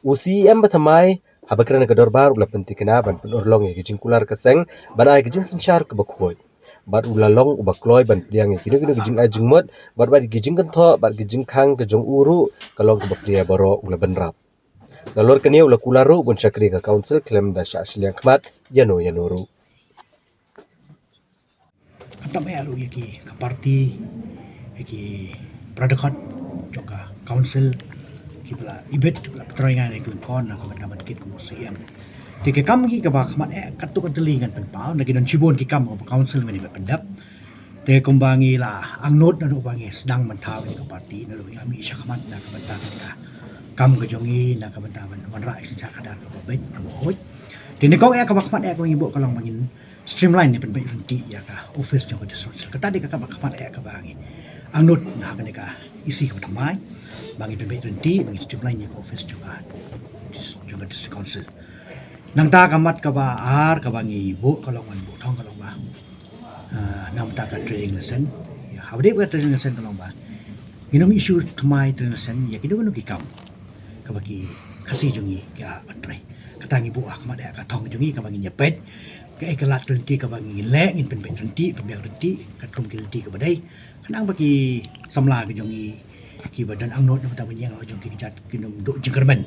U C E M ba thymmai haba kren ha ka dorbar u la pynthikna ban pynurlong ïa ka jingkular ka seng ban ai ka jingsynshar kaba khuid. Bad u la long uba kloi ban pdiang ïa kino kino ki jingai jingmut bad, bad ki jingkynthoh bad ki jingkhang ka jong u ruh ka long kaba pdiang baroh u la bynrap. Nalor kane u la kular ruh ban shakri ka council khlem da shah shiliang khmat ïano ïano ruh. Khamtam eh ruh ïa ki ka party, ïa ki para dkhot jong ka council kiba la ibit, kiba la pyntrei ngan ïa ki lyngkor na ka bynta ban kit kum u C E M. Te ki kam ki kaba khmat eh katto katne ngan pynpaw, na ki don shibun ki kam kaba council ngan ïa pyndep. Te kumba ngi la angnud naduh ba ngi sdang mynta ïa ka party, naduh ba ngi la mih shakhmat na ka bynta ka kam ka jong ngi na ka bynta ban wanrah ïa ka synshar khadar kaba beit kaba huid. Te nyngkong eh kaba khmat eh kaba ngi buh ka long ba ngin streamline ne pynbeit ryntih ïa ka office jong ka District Council. Kata dei ka kaba khmat eh kaba ngi angnud na ha kane ka E C kaba thymmai ba ngin pynbeit ryntih, ba ngin streamline ïa ka office jong ka dis-, jong ka District Council. Nangta ka mat kaba ar kaba ngi buh ka long, ban buh thong ka long ba, ah, na ka bynta ka trading license. Ïa, haba dei ka trading license ka long ba ngin ym issue thymmai trading license ïa kino kino ki kam kaba ki Khasi jong ngi ki lah ban trei. Kata ngi buh ha khmat eh ka thong jong ngi kaba ngin ïa peit kaei ka lad ka lynti kaba ngin leh, ngin pynbeit ryntih, pynbiang ryntih katkum ki lynti kaba dei. Khnang ba ki samla ki jong ngi kiba don angnud na ka bynta ban ïeng jong ki kjat kin ym duh jingkyrmen.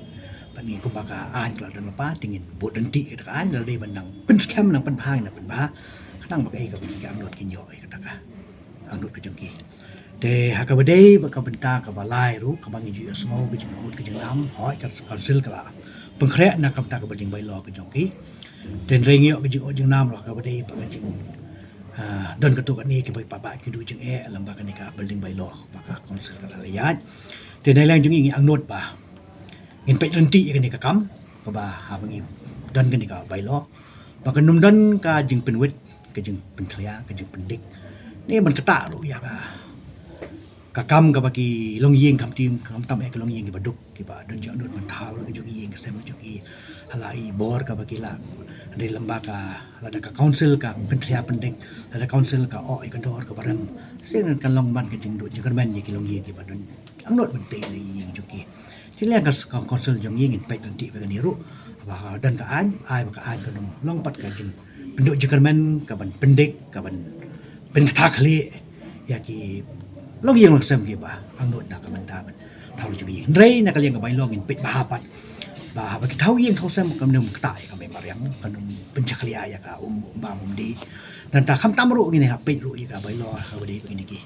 Bad ngi kumba ka aiñ ka la don lypa, te ngin bud ryntih kata ka aiñ, lada dei ban nang pynskhem, nang pynbha, nang pynbha. Khnang ba kaei kaba ki angnud kin ïoh ïa kata ka angnud ka jong ki. Te ha kaba dei bad ka bynta kaba lai ruh kaba ngi ju ïohsngew ka jingud ka jingnam, hooid ka council ka la pynkhreh na ka bynta ka building bylaw ka jong ki. Te hynrei ngi ïoh ka jingud jingnam ruh ha kaba dei bad ka jing, ah, don katto katne kiba, ba, ba ki duh jingeh lem bad kane ka building bylaw ba ka council ka la ïaid. Te na liang jong ngi ngi angnud ba ngin peit ryntih ïa kane ka kam kaba haba ngi don kane ka bylaw ba kan ym don ka jingpynwit, ka jingpynkhlia, ka jingpyndik ne ban ktah ruh ïa ka, ka kam kaba ki longïing, khamtam, khamtam eh ki longïing kiba duk, kiba don jingangnud ban thaw la ka jong i ïing ka sem jong i ha la i bor kaba ki lah. Hynrei lem bad ka, lada ka council ka pynkhlia pyndik, lada council ka oh ïa ka dor kaba rem, shisien kan long ban ka jingduh jingkyrmen ïa ki longïing kiba don angnud ban tei ïa i ïing jong ki. Te na liang ka, ka council jong ngi ngin peit ryntih bad kane ruh Ba don ka aiñ, ai ba ka aiñ kan ym long pat ka jingpynduh jingkyrmen kaban pyndik, kaban pynkthah khlieh ïa ki longïing longsem kiba angnud na ka bynta ban thaw ïing jong ngi. Hynrei na ka liang ka bylaw ngin peit bha pat ba haba ki thaw ïing thaw sem kam nym ktah ïa ka mei mariang, kan ym pynjakhlia ïa ka um, um bam um dih. Nangta khamtam ruh ngin ïa peit ruh ïa ka bylaw kaba dei ba ngin ïa ki,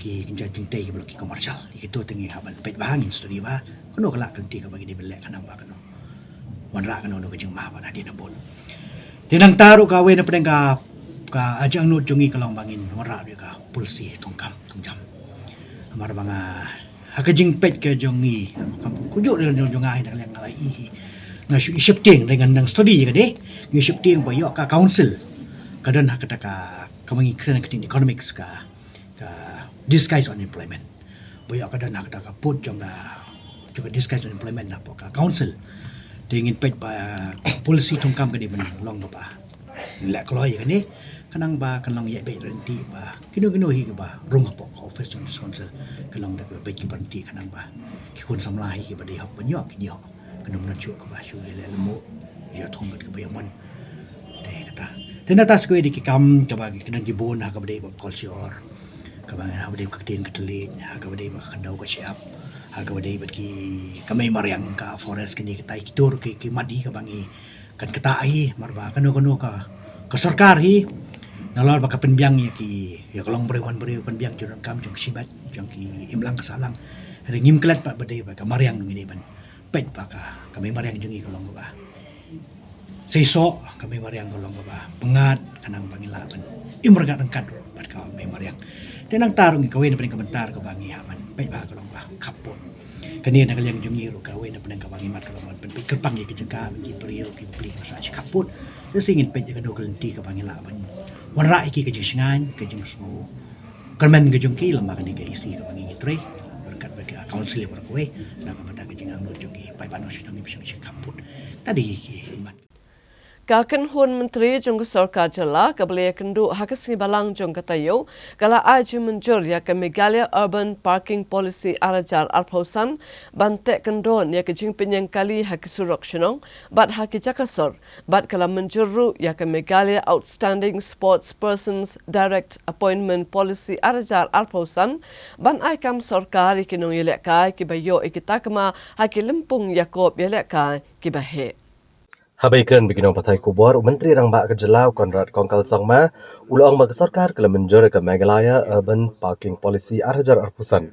ki kynja jingtei kiba long ki commercial. Ïa kito te ngi hap ban peit bha, ngin study bha. Kano ka lad ka lynti kaba ngi dei ban leh khnang ba kan ym wanrah kano kano ka jingma ba na dien na bun. Te nangta ruh kawei na pdeng ka, ka jingangnud jong ngi ka long ba ngin wanrah ruh ïa ka policy thungkam thungjam. Namar ba nga, ha ka jingpeit ka jong ngi, kumjuh ruh jong, jong nga hi na ka liang nga la i hi, nga shu i sheptieng, dei ngan nang study ïa ka dei, ngi sheptieng ba ïoh ka council ka don ha kata ka, kaba ngi kren ha ka ktien economics ka, ka disguise unemployment. Ba ïoh ka don ha kata ka pud jong ka, jong ka disguise unemployment na pdeng ka council. Te ngin peit ba policy thungkam ka dei ban long kaba leh kloi ïa kane, khnang ba kan long ïa beit rynti ba kino kino hi kaba rung hapoh ka office jong ka council, kan long da kaba beit ki rynti khnang ba ki khun samla hi kiba dei hok ban ïoh kin ïoh, kan ym don shuh kaba shu ïa leh lemo ïa thung bad kaba ïa mon. Te kata, te nangta sa kawei de ki kam kaba ki kdang ki bun ha kaba dei ba kolshor, kaba ha kaba dei ka ktien ka thylliej, ha kaba dei ba ka khyndew ka shyiap, ha kaba dei bad ki, ka mei mariang, ka forest, kine kita ki tur ki, ki mat hi kaba ngi kan ktah hi, namar ba kano kano ka, ka sorkar hi nalor ba ka pynbiang ïa ki, ïa ka long briew man briew, pynbiang jingdonkam jong ki shimet, jong ki imlang ka sahlang. Hynrei ngim klet pat ba dei ba ka mariang ngi dei ban peit ba ka, ka mei mariang jong ngi ka long kaba seisoh, ka mei mariang ka long kaba pyngngad, khnang ba ngin lah ban im ryngkat ryngkat bad ka mei mariang. Te nangta ruh ngi, kawei na pdeng ka bynta kaba ngi hap ban peit ba ka long ba khappud. Kane na ka liang jong ngi ruh kawei na pdeng kaba ngi mat ka long ban pynpeit kyrpang ïa ki jaka, ki briew, ki pli, ki ba sah shi khappud. Te sa ngin peit ïa kano ka lynti kaba ngi lah ban wanrah ïa ki ka jingshngaiñ, ka jingsngew kyrmen ka jong ki lem bad kane ka E C kaba ngi ngi trei ryngkat bad ka council baroh kawei na ka bynta ka jingangnud jong ki paidbah nongshong shnong ki ba shong shi khappud. Ta dei ki, ki mat. Ka kynhun myntri jong ka sorkar jylla kaba la ïakynduh ha ka sngi Balang jong ka taïew ka la ai jingmynjur ïa ka Meghalaya Urban Parking Policy ar hajar arphew san ban teh kyndon ïa ka jingpynïeng kali ha ki surok shnong bad ha ki jaka sor, bad ka la mynjur ruh ïa ka Meghalaya Outstanding Sports Persons Direct Appointment Policy ar hajar arphew san ban ai kam sorkar ïa ki nongïalehkai kiba ïoh ïa ki takma ha ki lympung ïakob ïalehkai kiba heh. Haba ïakren bad ki nongpathai khubor, u Myntri Rangbah ka jylla u Conrad Kongkal Sangma u la ong ba ka sorkar ka la mynjur ïa ka Meghalaya Urban Parking Policy ar hajar arphew san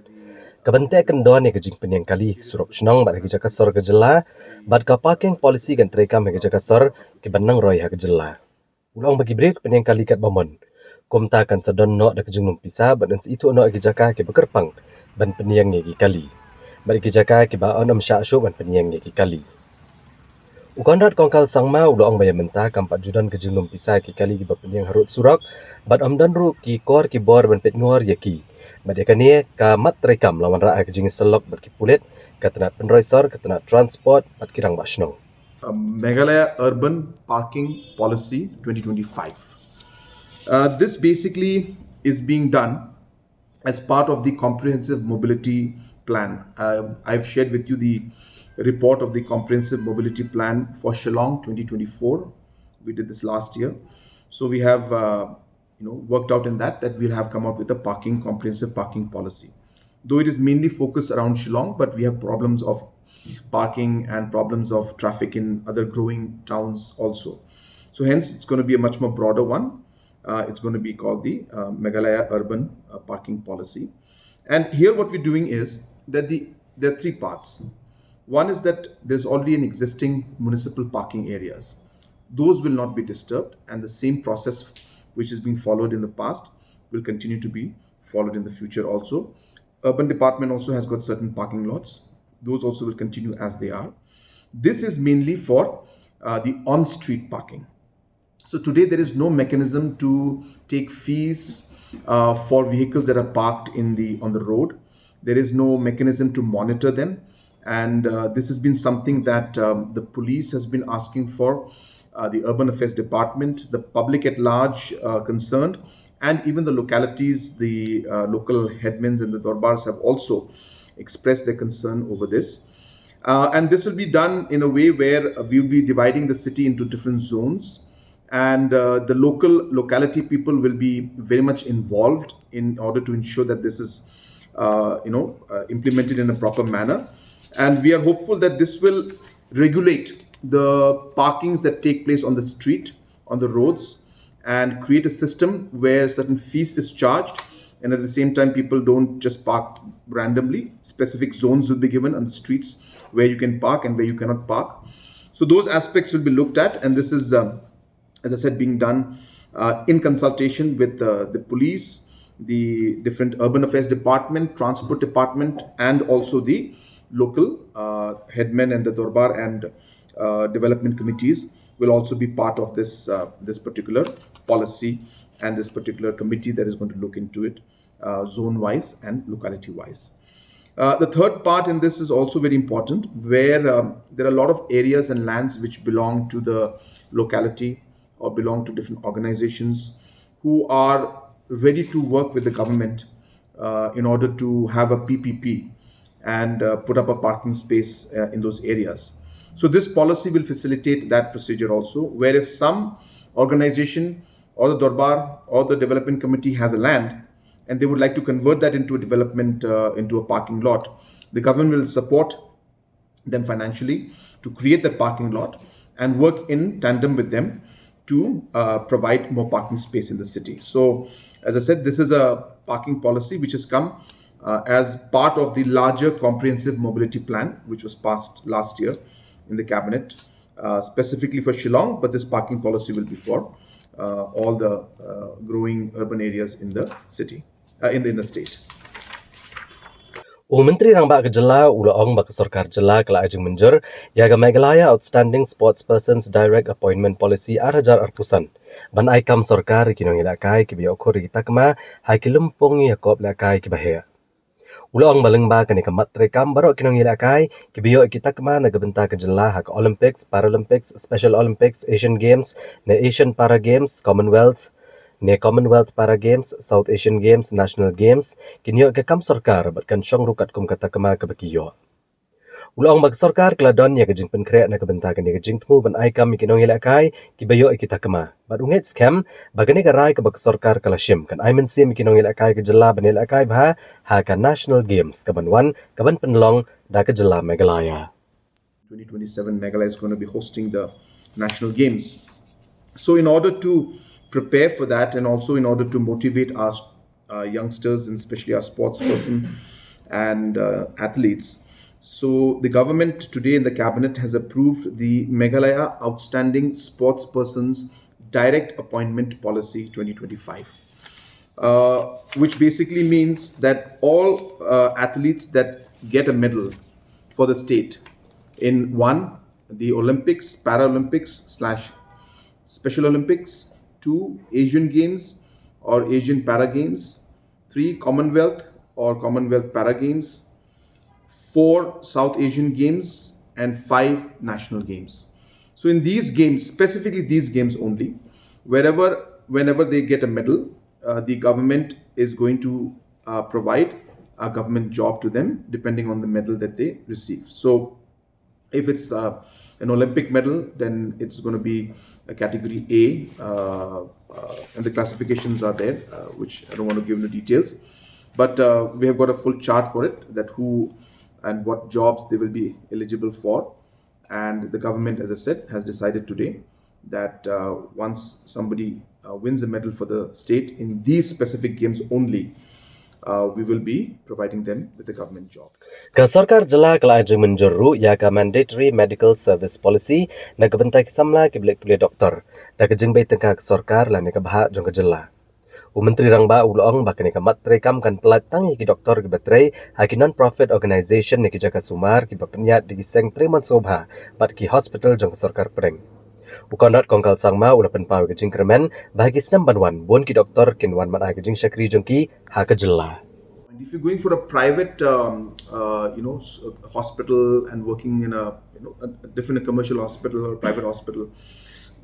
kaban teh kyndon ïa ka jingpynïeng kali ha ki surok shnong bad ha ki jaka sor ka jylla, bad ka parking policy kan treikam ha ki jaka sor kiban nang roi ha ka jylla. U la ong ba ki briew ki pynïeng kali katba mon, kumta kan sa don noh da ka jinglum pisa bad yn sa ithuh noh ïa ki jaka kiba kyrpang ban pynïeng ïa ki kali bad ïa ki jaka kiba yn ym shah shuh ban pynïeng ïa ki kali. U Conrad Kongkal Sangma u la ong ba ïa mynta kam pat ju don ka jinglum pisa ïa ki kali kiba pynïeng harud surok bad ym don ruh ki kor ki bor ban peit ngor ïa ki. Bad ïa kane ka mat treikam la wanrah ha ka jingïaseng lok bad ki pulit, ka tnat pynroi sor, ka tnat transport bad ki rangbah shnong. Uh, Meghalaya Urban Parking Policy twenty twenty-five. Uh, this basically is being done as part of the Comprehensive Mobility Plan. Uh, I've shared with you the report of the Comprehensive Mobility Plan for Shillong twenty twenty-four. We did this last year. So we have, uh, you know, worked out in that, that we'll have come out with a parking, comprehensive parking policy. Though it is mainly focused around Shillong, but we have problems of parking and problems of traffic in other growing towns also. So hence, it's gonna be a much more broader one. Uh, it's gonna be called the, uh, Meghalaya Urban, uh, Parking Policy. And here what we're doing is that the, there are three parts. One is that there's already an existing municipal parking areas. Those will not be disturbed, and the same process which is being followed in the past will continue to be followed in the future also. Urban Department also has got certain parking lots. Those also will continue as they are. This is mainly for, uh, the on-street parking. So today there is no mechanism to take fees, uh, for vehicles that are parked in the, on the road. There is no mechanism to monitor them. And, uh, this has been something that, um, the police has been asking for, uh, the Urban Affairs Department, the public at large, uh, concerned, and even the localities, the, uh, local headmans and the Dorbars have also expressed their concern over this. Uh, and this will be done in a way where uh, we'll be dividing the city into different zones, and uh, the local locality people will be very much involved in order to ensure that this is, uh, you know, uh, implemented in a proper manner. And we are hopeful that this will regulate the parkings that take place on the street, on the roads, and create a system where certain fees is charged, and at the same time people don't just park randomly. Specific zones will be given on the streets where you can park and where you cannot park. So those aspects will be looked at, and this is, um, as I said, being done uh, in consultation with uh, the police, the different urban affairs department, transport department, and also the local uh, headmen and the dorbar and uh, development committees will also be part of this uh, this particular policy and this particular committee that is going to look into it uh, zone wise and locality wise. Uh, the third part in this is also very important, where um, there are a lot of areas and lands which belong to the locality or belong to different organizations who are ready to work with the government uh, in order to have a P P P and uh, put up a parking space uh, in those areas. So this policy will facilitate that procedure also, where if some organization or the Dorbar or the development committee has a land and they would like to convert that into a development, uh, into a parking lot, the government will support them financially to create that parking lot and work in tandem with them to uh, provide more parking space in the city. So, as I said, this is a parking policy which has come uh, as part of the larger comprehensive mobility plan, which was passed last year in the cabinet, uh, specifically for Shillong, but this parking policy will be for uh, all the uh, growing urban areas in the city, uh, in the, in the state. U Myntri Rangbah ka jylla u la ong ba ka sorkar jylla ka la ai jingmynjur ïa ka Meghalaya Outstanding Sports Persons Direct Appointment Policy ar hajar arphew san ban ai kam sorkar ïa ki nongïalehkai kiba ïoh khur ïa ki takma ha ki lympung ïakob lehkai kiba heh. U la ong ba lyngba kane ka mat treikam baroh ki nongïalehkai kiba ïoh ïa ki takma na ka bynta ka jylla ha ka Olympics, Paralympics, Special Olympics, Asian Games, ne Asian Para Games, Commonwealth, ne Commonwealth Para Games, South Asian Games, National Games, kin ïoh ïa ka kam sorkar bad kan shong ruh katkum ka takma kaba ki ïoh. U la ong ba ka sorkar ka la don ïa ka jingpynkhreh na ka bynta kane ka jingthmu ban ai kam ïa ki nongïalehkai kiba ïoh ïa ki takma. Bad u ngeit skhem ba kane ka rai kaba ka sorkar ka la shim kan ai mynsiem ïa ki nongïalehkai ka jylla ban ïalehkai bha ha ka National Games kaban wan kaban pynlong da ka jylla Meghalaya. twenty twenty-seven, Meghalaya is going to be hosting the National Games. So, in order to prepare for that and also in order to motivate our uh, youngsters and especially our sports person and uh, athletes, so the government today in the cabinet has approved the Meghalaya Outstanding Sports Persons Direct Appointment Policy twenty twenty-five, uh, which basically means that all uh, athletes that get a medal for the state in one, the Olympics, Paralympics slash Special Olympics, two, Asian Games or Asian Para Games, three, Commonwealth or Commonwealth Para Games, four, South Asian Games, and five, National Games. So in these games, specifically these games only, wherever, whenever they get a medal, uh, the government is going to uh, provide a government job to them depending on the medal that they receive. So if it's uh, an Olympic medal, then it's going to be a category A, uh, uh, and the classifications are there, uh, which I don't want to give the details. But uh, we have got a full chart for it, that who and what jobs they will be eligible for. And the government, as I said, has decided today that uh, once somebody uh, wins a medal for the state in these specific games only, uh, we will be providing them with a government job. Ka sorkar jylla ka la ai jingmynjur ruh ïa ka Mandatory Medical Service Policy na ka bynta ki samla kiba leit pule doktor da ka jingbei tyngka ka sorkar lane ka bhah jong ka jylla. U Myntri Rangbah u la ong ba kane ka mat treikam kan pyllait tang ïa ki doktor kiba trei ha ki non-profit organisation ne ki jaka sumar kiba pynïaid da ki seng trei mansngiowbha bad ki hospital jong ka sorkar pdeng. U Conrad Kongkal Sangma u la pynpaw ïa ka jingkyrmen ba ha ki snem ban wan bun ki doktor kin wan ban ai ka jingshakri jong ki ha ka jylla. And if you're going for a private, um, uh, you know, s- uh, hospital and working in a, you know, a, a different commercial hospital or private hospital,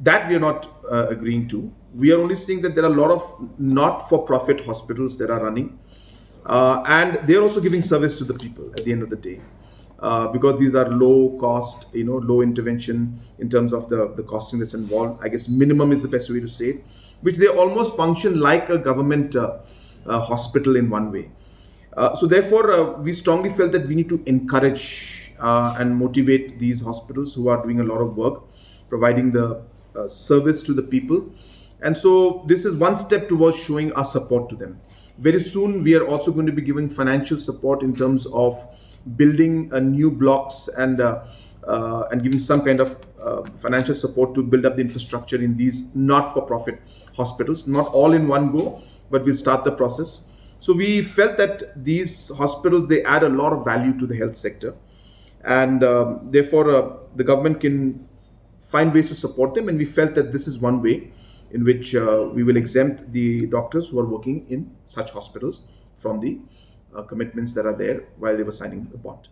that we are not uh, agreeing to. We are only seeing that there are a lot of not-for-profit hospitals that are running, uh, and they are also giving service to the people at the end of the day. Uh, because these are low cost, you know, low intervention in terms of the, the costing that's involved. I guess minimum is the best way to say it, which they almost function like a government uh, uh, hospital in one way. Uh, so therefore, uh, we strongly felt that we need to encourage uh, and motivate these hospitals who are doing a lot of work, providing the uh, service to the people. And so this is one step towards showing our support to them. Very soon, we are also going to be giving financial support in terms of building uh, new blocks and uh, uh, and giving some kind of uh, financial support to build up the infrastructure in these not-for-profit hospitals. Not all in one go, but we'll start the process. So we felt that these hospitals, they add a lot of value to the health sector, and um, therefore uh, the government can find ways to support them. And we felt that this is one way in which uh, we will exempt the doctors who are working in such hospitals from the uh, commitments that are there while they were signing the bond.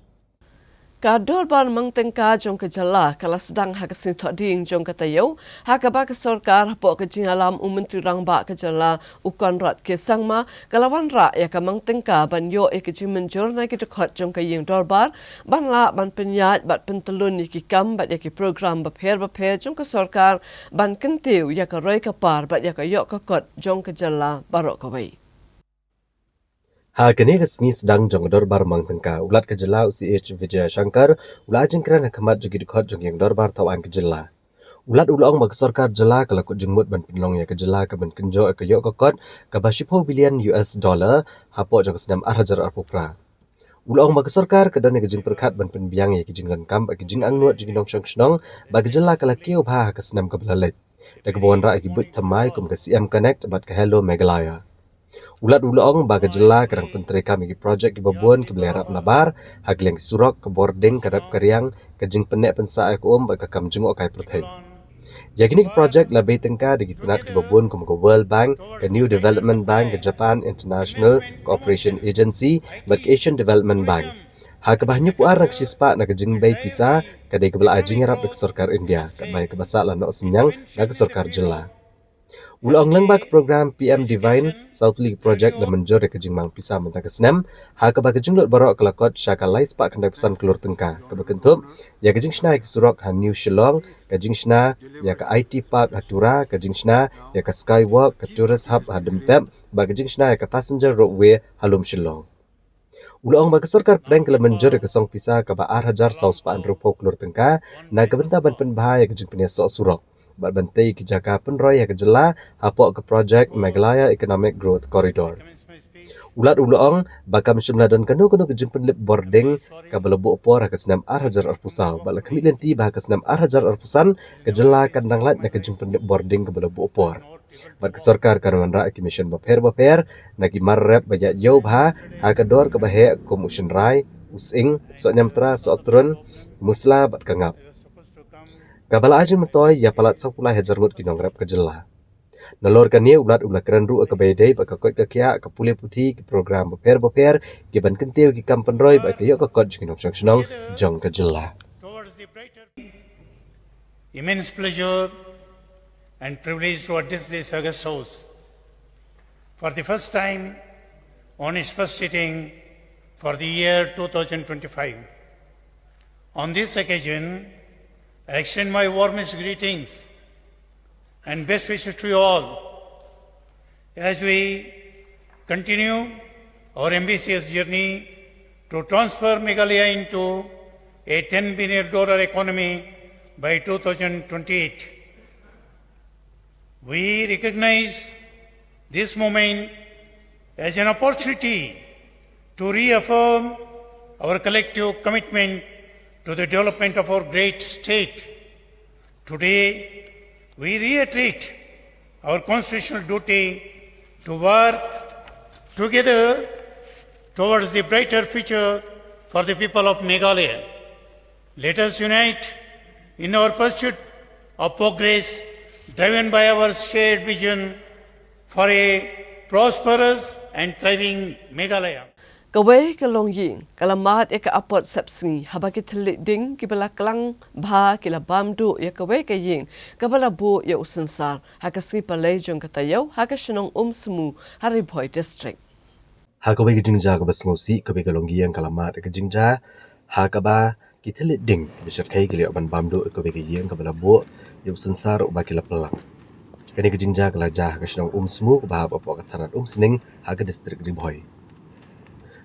Ka Dorbar Mang Tyngka jong ka jylla ka la sdang ha ka Sngi Thohdieng jong ka taïew, ha kaba ka sorkar hapoh ka jingïalam u Myntri Rangbah ka jylla u Conrad K Sangma ka la wanrah ïa ka Mang Tyngka ban ïoh ïa ka jingmynjur na ki dkhot jong ka ïing dorbar ban lah ban pynïaid bad pyntyllun ïa ki kam bad ïa ki program bapher bapher jong ka sorkar ban kyntiew ïa ka roi ka par bad ïa ka ïoh ka kot jong ka jylla baroh kawei. Ha kane ka sngi sdang jong ka Dorbar Mang Tyngka, u Lat ka jylla u C H Vijayashankar u la ai jingkren ha khmat jong ki dkhot jong ka ïing dorbar thawaiñ ka jylla. U Lat u la ong ba ka sorkar jylla ka la kut jingmut ban pynlong ïa ka jylla ka ban kynjoh ïa ka ïoh ka kot kaba shiphew billion U S dollar hapoh jong ka snem ar hajar arphew phra. U la ong ba ka sorkar ka don ïa ka jingpyrkhat ban pynbiang ïa ka jingdonkam bad ka jingangnud jong ki nongshong shnong bad ka jylla ka la kiew bha ha ka snem kaba la leit da kaba wanrah ïa ki buit thymmai kum ka C M Connect bad ka Hello Meghalaya. U Lat u la ong ba ka jylla ka dang pyntreikam ïa ki projek kiba bun kiba la ïarap nabar ha ki liang ki surok, ka bording, ka rep ka riang, ka jingpynneh pynsah ïa ka um bad ka kam jngohkai pyrthei. Ïa kine ki projek la bei tyngka da ki tnat kiba bun kum ka World Bank, ka New Development Bank, ka Japan International Cooperation Agency bad ka Asian Development Bank. Ha kaba hynñiewphew ar na ka shispah na ka jingbei pisa ka dei kaba la ai jingïarap da ka sorkar India, katba ïa kaba sah la noh synñiang na ka sorkar jylla. U la ong lyngba ka program P M Divine, saw tylli ki projek la mynjur ïa ka jingmang pisa mynta ka snem, ha kaba ka jinglut baroh ka la kot sha ka lai spah khyndai phew san klur tyngka, kaba kynthup ïa ka jingshna ïa ki surok ha New Shillong, ka jingshna ïa ka I T Park ha Tura, ka jingshna ïa ka Skywalk, ka Tourist Hub ha Dympep bad ka jingshna ïa ka Passenger Ropeway ha Lum Shillong. U la ong ba ka sorkar pdeng ka la mynjur ïa ka song pisa kaba ar hajar saw spah hynriewphew klur tyngka na ka bynta ban pynbha ïa ka jingpynïasoh surok bad ban tei ïa ki jaka pynroi ha ka jylla hapoh ka projek Meghalaya Economic Growth Corridor. U Lat u la ong ba kam shym la don kano kano ka jingpynlip bording kaba la buh por ha ka snem ar hajar arphew saw bad la khmih lynti ba ha ka snem ar hajar arphew san ka jylla kan dang lait na ka jingpynlip bording kaba la buh por. Bad ka sorkar kan wanrah ïa ki mission bapher bapher na ki mar rep ba ïaid ïew bha ha ka dor kaba heh kum u shynrai, u sying, soh ñiamtra, soh trun, musla bad ka ngap, kaba la ai jingmyntoi ïa palat sawphew lai hajar ngut ki nongrep ka jylla. Nalor kane u Lat u la kren ruh ïa kaba ïadei bad ka koit ka khiah, ka pule puthi, ki program bapher bapher ki ban kyntiew ïa ki kam pynroi bad ka ïoh ka kot jong ki nongshong shnong jong ka jylla. Immense pleasure and privilege to address this august House for the first time on its first sitting for the year two thousand twenty-five. On this occasion, I extend my warmest greetings and best wishes to you all as we continue our ambitious journey to transform Meghalaya into a ten billion dollar economy by two thousand twenty-eight. We recognize this moment as an opportunity to reaffirm our collective commitment to the development of our great state. Today, we reiterate our constitutional duty to work together towards the brighter future for the people of Meghalaya. Let us unite in our pursuit of progress, driven by our shared vision for a prosperous and thriving Meghalaya. Kawei ka longïing ka la mad ïa ka apot sepsngi haba ki thylliej ding kiba la klang bha ki la bam duh ïa kawei ka ïing kaba la buh ïa u synsar ha ka sngi Palei jong ka taïew ha ka shnong Umsmu ha Ri Bhoi District. Ha kawei ka jingjia kaba sngewsih, kawei ka longïing ka la mad ïa ka jingjia Ha kaba ki thylliej ding kiba shyrkhei ki la ïoh ban bam duh ïa kawei ka ïing kaba la buh ïa u synsar uba ki la pynlang. Kane ka jingjia ka la jia ha ka shnong Umsmu kaba hap hapoh ka tharat Umsning ha ka distrik Ri Bhoi.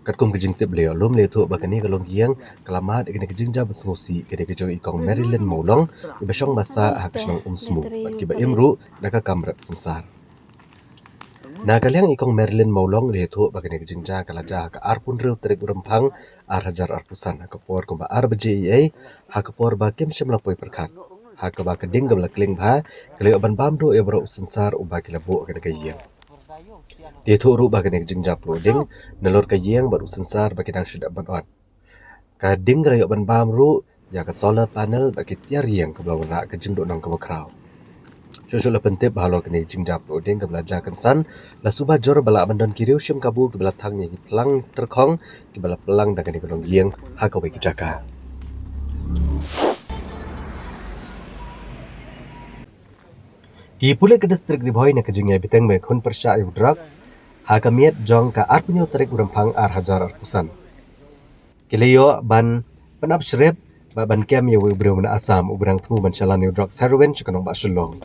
Katkum ka jingtip ba la ïoh lum, la ïathuh ba kane ka longïing ka la mad ïa kane ka jingjia ba sngewsih, kane ka jong i Kong Marilyn Mawlong, iba shong ba sah ha ka shnong Umsmu bad kiba im ruh na ka kam rep synsar. Na ka liang i Kong Marilyn Mawlong, la ïathuh ba kane ka jingjia ka la jia ha ka arphew hynriew tarik u Rymphang ar hajar arphew san, ha ka por kumba ar baje eiei, ha ka por ba kim shym la poi pyrkhat, ha kaba ka ding kaba la kling bha ka la ïoh ban bam duh ïa baroh u synsar uba ki la buh ha kane ka ïing. La ïathuh ruh ba kane ka jingjia pluh ding, nalor ka ïing bad u synsar ba ki dang shu dep ban ot, ka ding ka la ïoh ban bam ruh ïa ka solar panel bad ki tiar ïing kaba la wanrah ka jingduhnong kaba khraw. Shuh shuh la pyntip ba halor kane ka jingjia pluh ding kaba la jia kynsan, la suba jur ba lah ban don ki riew shim kabu kiba la thang ïa ki phlang tyrkhong kiba la pynlang da kane ka longïing ha kawei ka jaka. Ki pulit ka distrik Ri Bhoi na ka jingïai bteng ban ïakhun pyrshah ïa u drugs ha ka miet jong ka arphew hynñiew tarik u Rymphang ar hajar arphew san, ki la ïoh ban pynap shrip bad ban kem ïa uwei u briew na Assam uba dang thmu ban shalan ïa u drugs heroin sha ka nongbah Shillong.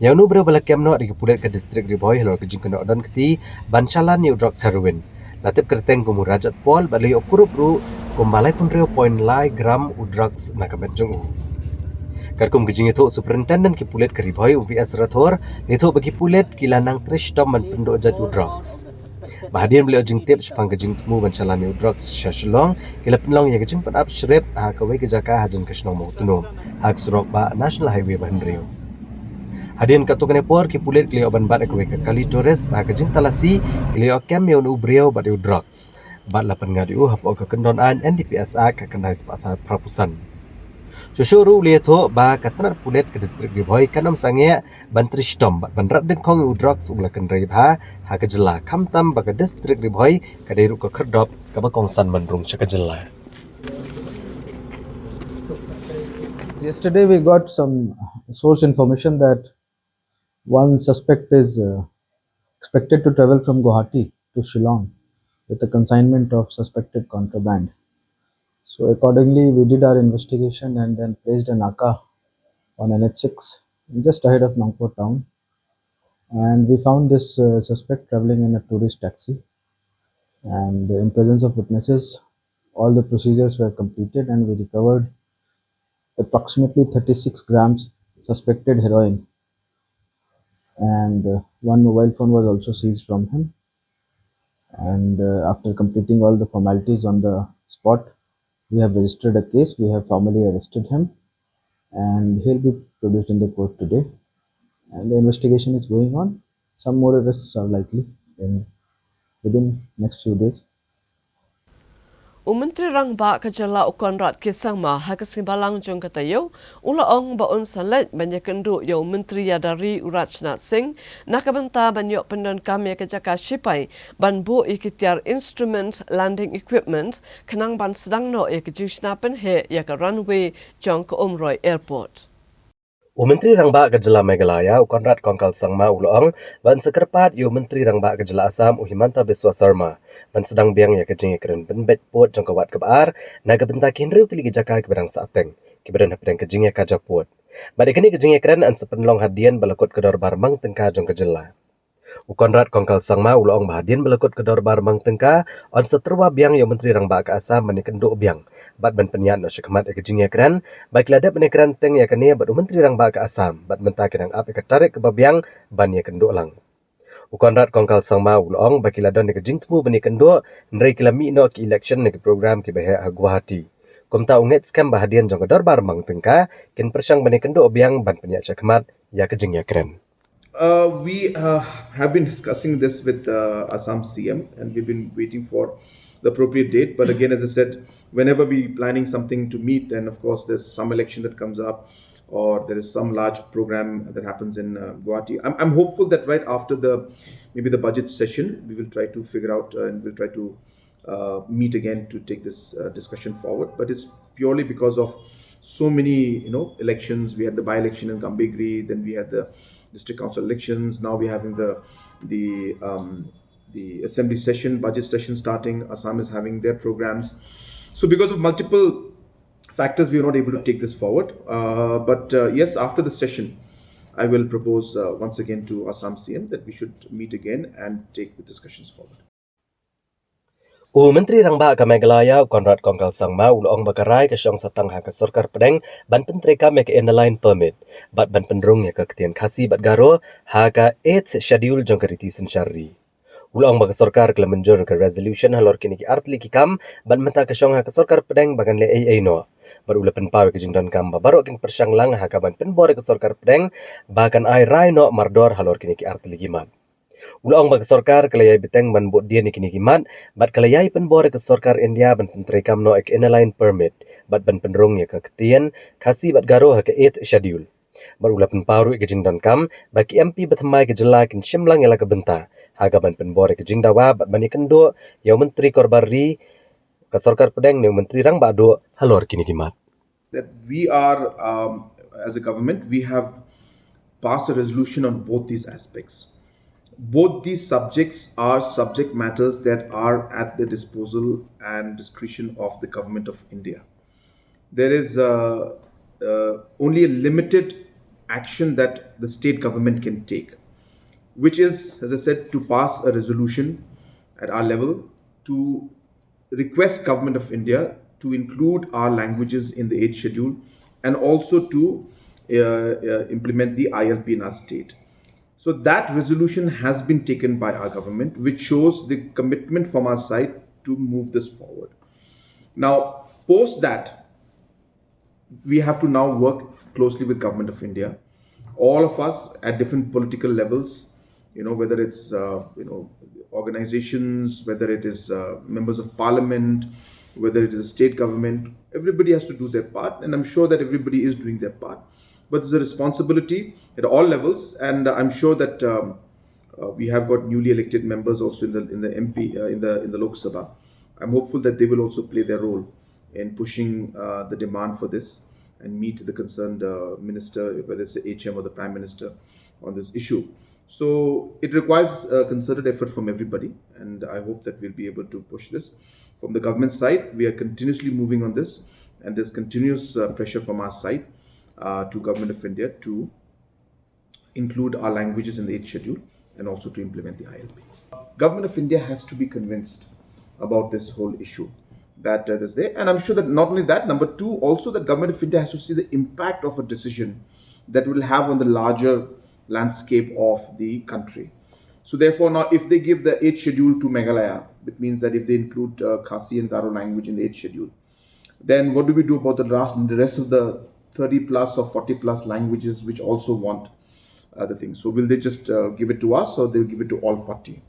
Ïa une u briew ba la kem noh da ki pulit ka distrik Ri Bhoi halor ka jingkynnoh don kti ban shalan ïa u drugs heroin, la tip kyrteng kum u Rajat Paul bad la ïoh kurup ruh kumba laiphew hynriew point lai gram u drugs na ka met jong u. Katkum ka jingïathuh u Superintendent ki pulit ka Ri Bhoi, u V S Rathore, la ïathuh ba ki pulit ki la nang trei shitom ban pynduh jait u drugs. Bad hadien ba la ïoh jingtip shaphang ka jingthmu ban shalan ïa u drugs sha Shillong, ki la pynlong ïa ka jingpynap shrip ha kawei ka jaka hajan ka shnong Mawtnum, ha ka surok bah National Highway ba hynriew. Hadien katto katne por ki pulit ki la ïoh ban bat ïa kawei ka kali tourist bad ha ka jingtalasi ki la ïoh kem ïa une u briew bad ïa u drugs, bad la pynngat ïa u hapoh ka kyndon aiñ N D P S Act ka khyndai spah phra phew san. Shuh shuh ruh la ïathuh ba ka tnat pulit ka distrik Ri Bhoi kan ym sangeh ban trei shitom bad ban rat dyngkhong ïa u drugs uba la kynrei bha ha ka jylla, khamtam ba ka distrik Ri Bhoi ka dei ruh ka khyrdop kaba kongsan ban rung sha ka jylla. Yesterday we got some source information that one suspect is uh, expected to travel from Guwahati to Shillong with a consignment of suspected contraband. So accordingly, we did our investigation and then placed a naka on N H six just ahead of Nongpoh town. And we found this uh, suspect traveling in a tourist taxi. And in presence of witnesses, all the procedures were completed and we recovered approximately thirty-six grams suspected heroin. And uh, one mobile phone was also seized from him. And uh, after completing all the formalities on the spot, we have registered a case. We have formally arrested him, and he'll be produced in the court today. And the investigation is going on. Some more arrests are likely in within next few days. U Myntri Rangbah ka jylla u Conrad K Sangma ha ka sngi Balang jong ka taïew u la ong ba un sa leit ban ïakynduh ïa u Myntri ïada ri u Rajnath Singh na ka bynta ban ïoh pyndonkam ïa ka jaka shipai ban buh ïa ki tiar instrument landing equipment khnang ban sdang noh ïa ka jingshna pynheh ïa ka runway jong ka Umroi Airport. U Myntri Rangbah ka jylla Meghalaya u Conrad Kongkal Sangma u la ong ba un sa kyrpad ïa u Myntri Rangbah ka jylla Assam u Himanta Biswa Sarma ban sdang biang ïa ka jingïakren pynbeit pud jong ka wad kaba ar na ka bynta ki hynriew tylli ki jaka kiba dang sahteng kiba don hapdeng ka jingïakajia pud. Bad ïa kane ka jingïakren yn sa pynlong hadien ba la kut ka dorbar mang tyngka jong ka jylla. U Conrad Kongkal Sangma u la ong ba hadien ba la kut ka dorbar mang tyngka, yn sa tyrwa biang ïa u Myntri Rangbah ka Assam ban ïakynduh biang bad ban pynïaid noh shakhmat ïa ka jingïakren, ba ki la dep ban ïakren teng ïa kane bad u Myntri Rangbah ka Assam bad mynta ki dang ap ïa ka tarik kaba biang ban ïakynduh lang. U Conrad Kongkal Sangma u la ong ba ki la don ïa ka jingthmu ban ïakynduh, hynrei ki la mih noh ki election na ki program kiba heh ha Guwahati. Kumta u ngeit skhem ba hadien jong ka dorbar mang tyngka kin pyrshang ban ïakynduh biang ban pynïaid shakhmat ïa ka jingïakren. Uh, we uh, have been discussing this with uh, Assam C M, and we've been waiting for the appropriate date. But again, as I said, whenever we're planning something to meet, and of course, there's some election that comes up, or there is some large program that happens in uh, Guwahati. I'm, I'm hopeful that right after the maybe the budget session, we will try to figure out uh, and we'll try to uh, meet again to take this uh, discussion forward. But it's purely because of so many, you know, elections. We had the by-election in Gambegre, then we had the district council elections. Now we're having the the um, the assembly session, budget session starting. Assam is having their programs. So because of multiple factors, we are not able to take this forward. Uh, but uh, yes, after the session, I will propose uh, once again to Assam C M that we should meet again and take the discussions forward. U Myntri Rangbah ka Meghalaya, u Conrad Kongkal Sangma, u la ong ba ka rai ka shong satang ha ka sorkar pdeng ban pyntreikam ïa ka Inner Line Permit bad ban pynrung ïa ka ktien Khasi bad Garo ha ka Eighth Schedule jong ka riti synshar ri. U la ong ba ka sorkar ka la mynjur ka resolution halor kine ki artylli ki kam bad mynta ka shong ha ka sorkar pdeng ba kan leh ei ei noh. Bad u la pynpaw ïa ka jingdonkam ba baroh kin pyrshang lang ha ka ban pynbor ïa ka sorkar pdeng ba kan ai rai noh mardor halor kine ki artylli ki mat. U la ong ba ka sorkar ka la ïai bteng ban bud dien ïa kine ki mat bad ka la ïai pynbor ïa ka sorkar India ban pyntreikam noh ïa ka Inner Line Permit bad ban pynrung ïa ka ktien Khasi bad Garo ha ka Eighth Schedule. Bad u la pynpaw ruh ïa ka jingdonkam ba ki M P bathymmai ka jylla kin shim lang ïa la ka bynta ha ka ban pynbor ïa ka jingdawa bad ban ïakynduh ïa u Myntri Korbar Ri ka sorkar pdeng ne u Myntri Rangbah Duh halor kine ki mat. That we are, um, as a government, we have passed a resolution on both these aspects. Both these subjects are subject matters that are at the disposal and discretion of the Government of India. There is uh, uh, only a limited action that the state government can take, which is, as I said, to pass a resolution at our level to request Government of India to include our languages in the Eighth Schedule and also to uh, uh, implement the I L P in our state. So that resolution has been taken by our government, which shows the commitment from our side to move this forward. Now, post that, we have to now work closely with Government of India, all of us at different political levels, you know, whether it's uh, you know, organizations, whether it is uh, members of parliament, whether it is a state government. Everybody has to do their part, and I'm sure that everybody is doing their part. But there's a responsibility at all levels, and I'm sure that um, uh, we have got newly elected members also in the in the M P uh, in the in the Lok Sabha. I'm hopeful that they will also play their role in pushing uh, the demand for this and meet the concerned uh, minister, whether it's the H M or the prime minister, on this issue. So it requires a concerted effort from everybody, and I hope that we'll be able to push this. From the government side, we are continuously moving on this, and there's continuous uh, pressure from our side uh, to Government of India to include our languages in the Eighth Schedule and also to implement the I L P. Government of India has to be convinced about this whole issue that uh, is there, and I'm sure that not only that, number two, also that Government of India has to see the impact of a decision that will have on the larger landscape of the country. So therefore, now if they give the Eighth Schedule to Meghalaya, it means that if they include uh, Khasi and Garo language in the Eighth Schedule, then what do we do about the rest, the rest of the thirty plus or forty plus languages which also want uh, the thing? So will they just uh, give it to us, or they'll give it to all forty?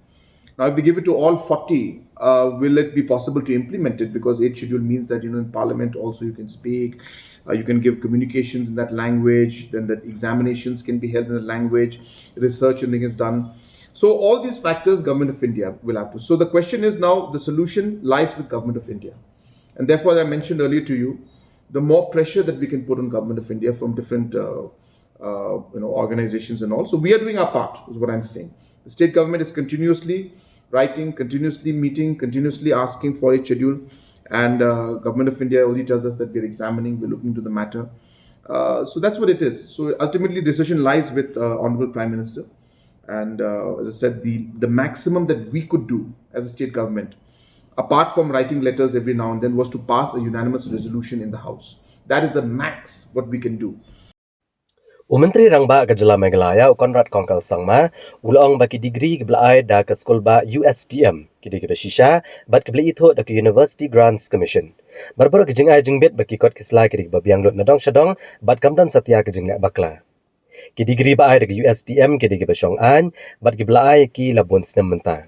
Now, if they give it to all forty, uh, will it be possible to implement it? Because Eighth Schedule means that, you know, in Parliament also you can speak, uh, you can give communications in that language, then that examinations can be held in that language, research and thing is done. So all these factors, Government of India will have to. So the question is now, the solution lies with Government of India. And therefore, as I mentioned earlier to you, the more pressure that we can put on Government of India from different uh, uh, you know, organizations and all. So we are doing our part, is what I'm saying. The state government is continuously writing, continuously meeting, continuously asking for a schedule. And uh, Government of India only tells us that we're examining, we're looking into the matter. Uh, so that's what it is. So ultimately, decision lies with uh, Honorable Prime Minister. And uh, as I said, the, the maximum that we could do as a state government, apart from writing letters every now and then, was to pass a unanimous resolution in the House. That is the max what we can do. U Myntri Rangbah ka Jylla Meghalaya, u Conrad Kongkal Sangma, u la ong ba ki degree ki ba la ai da ka skulbah U S T M ki dei ki ba shisha bad ki ba la ithuh da ka University Grants Commission. Bad baroh ki jingai jingbit bad ki kot ki sla ki dei ki ba biang lut na dong sha dong bad kam don satia ka jingleh bakla. Ki degree ba ai da ka U S T M ki dei ki ba shong aiñ bad ki ba la ai ki la bun snem mynta.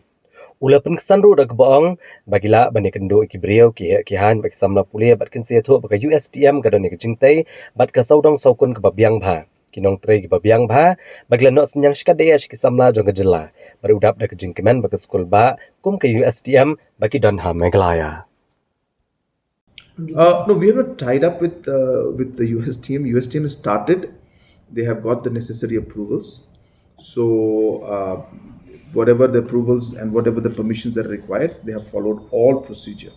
U la pynksan ruh da kaba ong ba ki lah ban ïakynduh ïa ki briew, ki heh ki haiñ bad ki samla pule bad kin sa ïathuh ba ka U S T M ka don ïa ka jingtei bad ka sawdong sawkun kaba biang bha, ki nongtrei kiba biang bha, ba ki la noh synñiang shikatdei sha ki samla jong ka jylla bad u dap da ka jingkmen ba ka skulbah kum ka U S T M ba ki don ha Meghalaya. Uh, no, we have not tied up with uh, with the U S T M. U S T M has started. They have got the necessary approvals. So uh, whatever the approvals and whatever the permissions that are required, they have followed all procedure.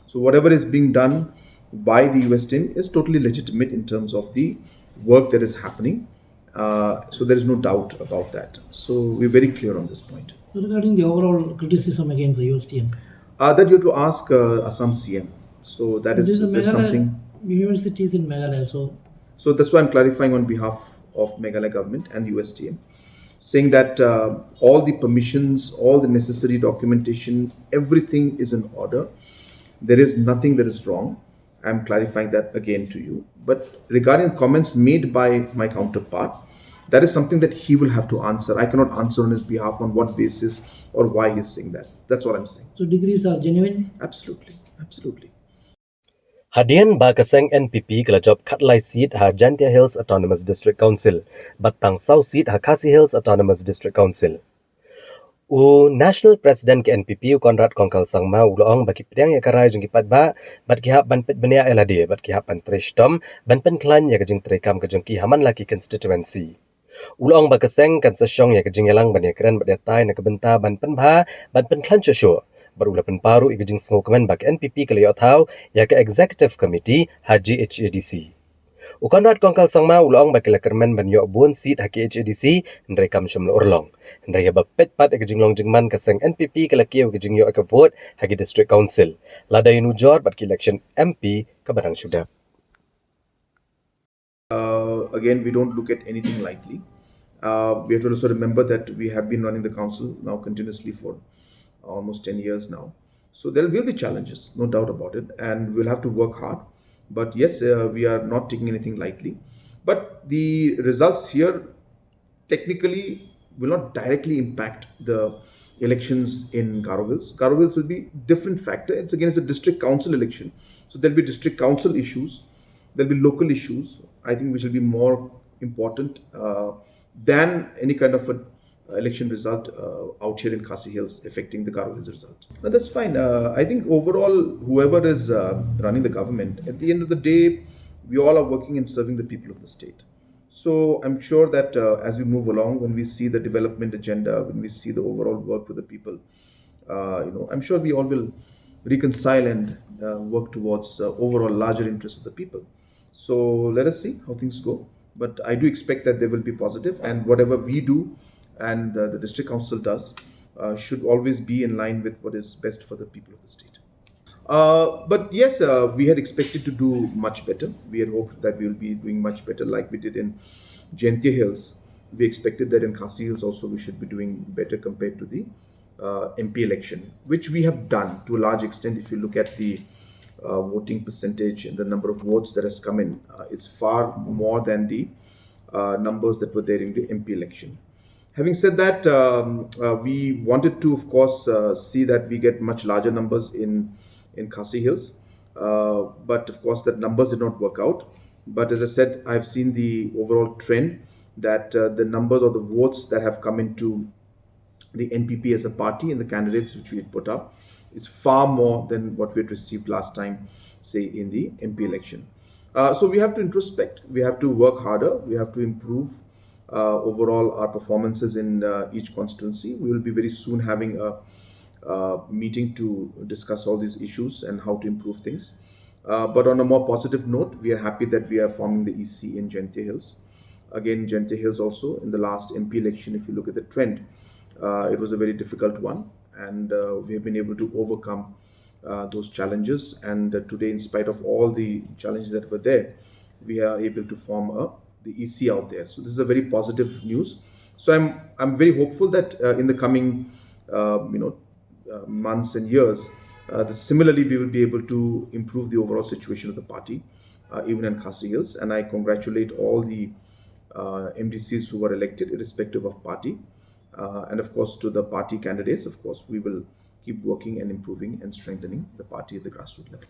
So whatever is being done by the U S team is totally legitimate in terms of the work that is happening. Uh, so there is no doubt about that. So we're very clear on this point. Regarding the overall criticism against the U S team, Uh, that you have to ask uh, Assam C M. So that is, these are is Meghalaya something. Universities in Meghalaya. So So that's why I'm clarifying on behalf of Meghalaya government and the U S T M, saying that uh, all the permissions, all the necessary documentation, everything is in order. There is nothing that is wrong. I'm clarifying that again to you. But regarding comments made by my counterpart, that is something that he will have to answer. I cannot answer on his behalf on what basis or why he's saying that. That's what I'm saying. So degrees are genuine. Absolutely. Absolutely. Hadien ba ka seng N P P ka la jop khatlai seat ha Jaintia Hills Autonomous District Council bad tang saw seat ha Khasi Hills Autonomous District Council. U National President ka N P P u Conrad Kongkal Sangma u la ong ba ki pdiang ïa ka rai jong ki paidbah bad ki hap ban peit bniah ïa lade bad ki hap ban trei shitom ban pynkhlaiñ ïa ka jingtrei kam ka jong ki ha man la ki constituency. U la ong ba ka seng kan sa shong ïa ka jingïalang ban ïakren bad ïatai na ka bynta ban pynbha ban pynkhlaiñ shuh shuh. Bad u la pynpaw ruh ïa ka jingsngewkmen ba ka N P P ka la ïoh thaw ïa ka Executive Committee ha G H A D C. U Conrad Kongkal Sangma u la ong ba ki la kyrmen ban ïoh bun seat ha K H A D C hynrei kam shym la urlong. Hynrei haba peit pat ïa ka jinglong jingman ka seng N P P ka la kiew ïa ka jingïoh ïa ka vote ha ki District Council. Lada ïanujor bad ka election M P kaba dang shu dep. Uh, again, we don't look at anything lightly. Uh, we have to also remember that we have been running the council now continuously for almost ten years now. So there will be challenges, no doubt about it, and we'll have to work hard. But yes, uh, we are not taking anything lightly. But the results here technically will not directly impact the elections in Garo Hills. Garo Hills will be different factor. It's again, it's a district council election. So there'll be district council issues, there'll be local issues, I think, which will be more important uh, than any kind of a election result uh, out here in Khasi Hills affecting the Garo Hills result. Now that's fine. Uh, I think overall, whoever is uh, running the government, at the end of the day, we all are working and serving the people of the state. So I'm sure that uh, as we move along, when we see the development agenda, when we see the overall work for the people, uh, you know, I'm sure we all will reconcile and uh, work towards uh, overall larger interests of the people. So let us see how things go. But I do expect that they will be positive, and whatever we do and uh, the district council does uh, should always be in line with what is best for the people of the state. Uh, but yes, uh, we had expected to do much better. We had hoped that we will be doing much better, like we did in Jaintia Hills. We expected that in Khasi Hills also we should be doing better compared to the uh, M P election, which we have done to a large extent. If you look at the uh, voting percentage and the number of votes that has come in, uh, it's far more than the uh, numbers that were there in the M P election. Having said that, um, uh, we wanted to, of course, uh, see that we get much larger numbers in, in Khasi Hills. Uh, but of course, that numbers did not work out. But as I said, I've seen the overall trend that uh, the numbers of the votes that have come into the N P P as a party and the candidates which we had put up is far more than what we had received last time, say, in the M P election. Uh, so we have to introspect, we have to work harder, we have to improve uh, overall our performances in uh, each constituency. We will be very soon having a, a meeting to discuss all these issues and how to improve things. Uh, but on a more positive note, we are happy that we are forming the E C in Jaintia Hills. Again, Jaintia Hills also, in the last M P election, if you look at the trend, uh, it was a very difficult one, and uh, we have been able to overcome uh, those challenges. And uh, today, in spite of all the challenges that were there, we are able to form a, the E C out there. So this is a very positive news. So I'm I'm very hopeful that uh, in the coming uh, you know uh, months and years, uh, the, similarly we will be able to improve the overall situation of the party, uh, even in Khasi Hills. And I congratulate all the uh, M D Cs who were elected, irrespective of party. Uh, and of course, to the party candidates, of course, we will keep working and improving and strengthening the party at the grassroots level.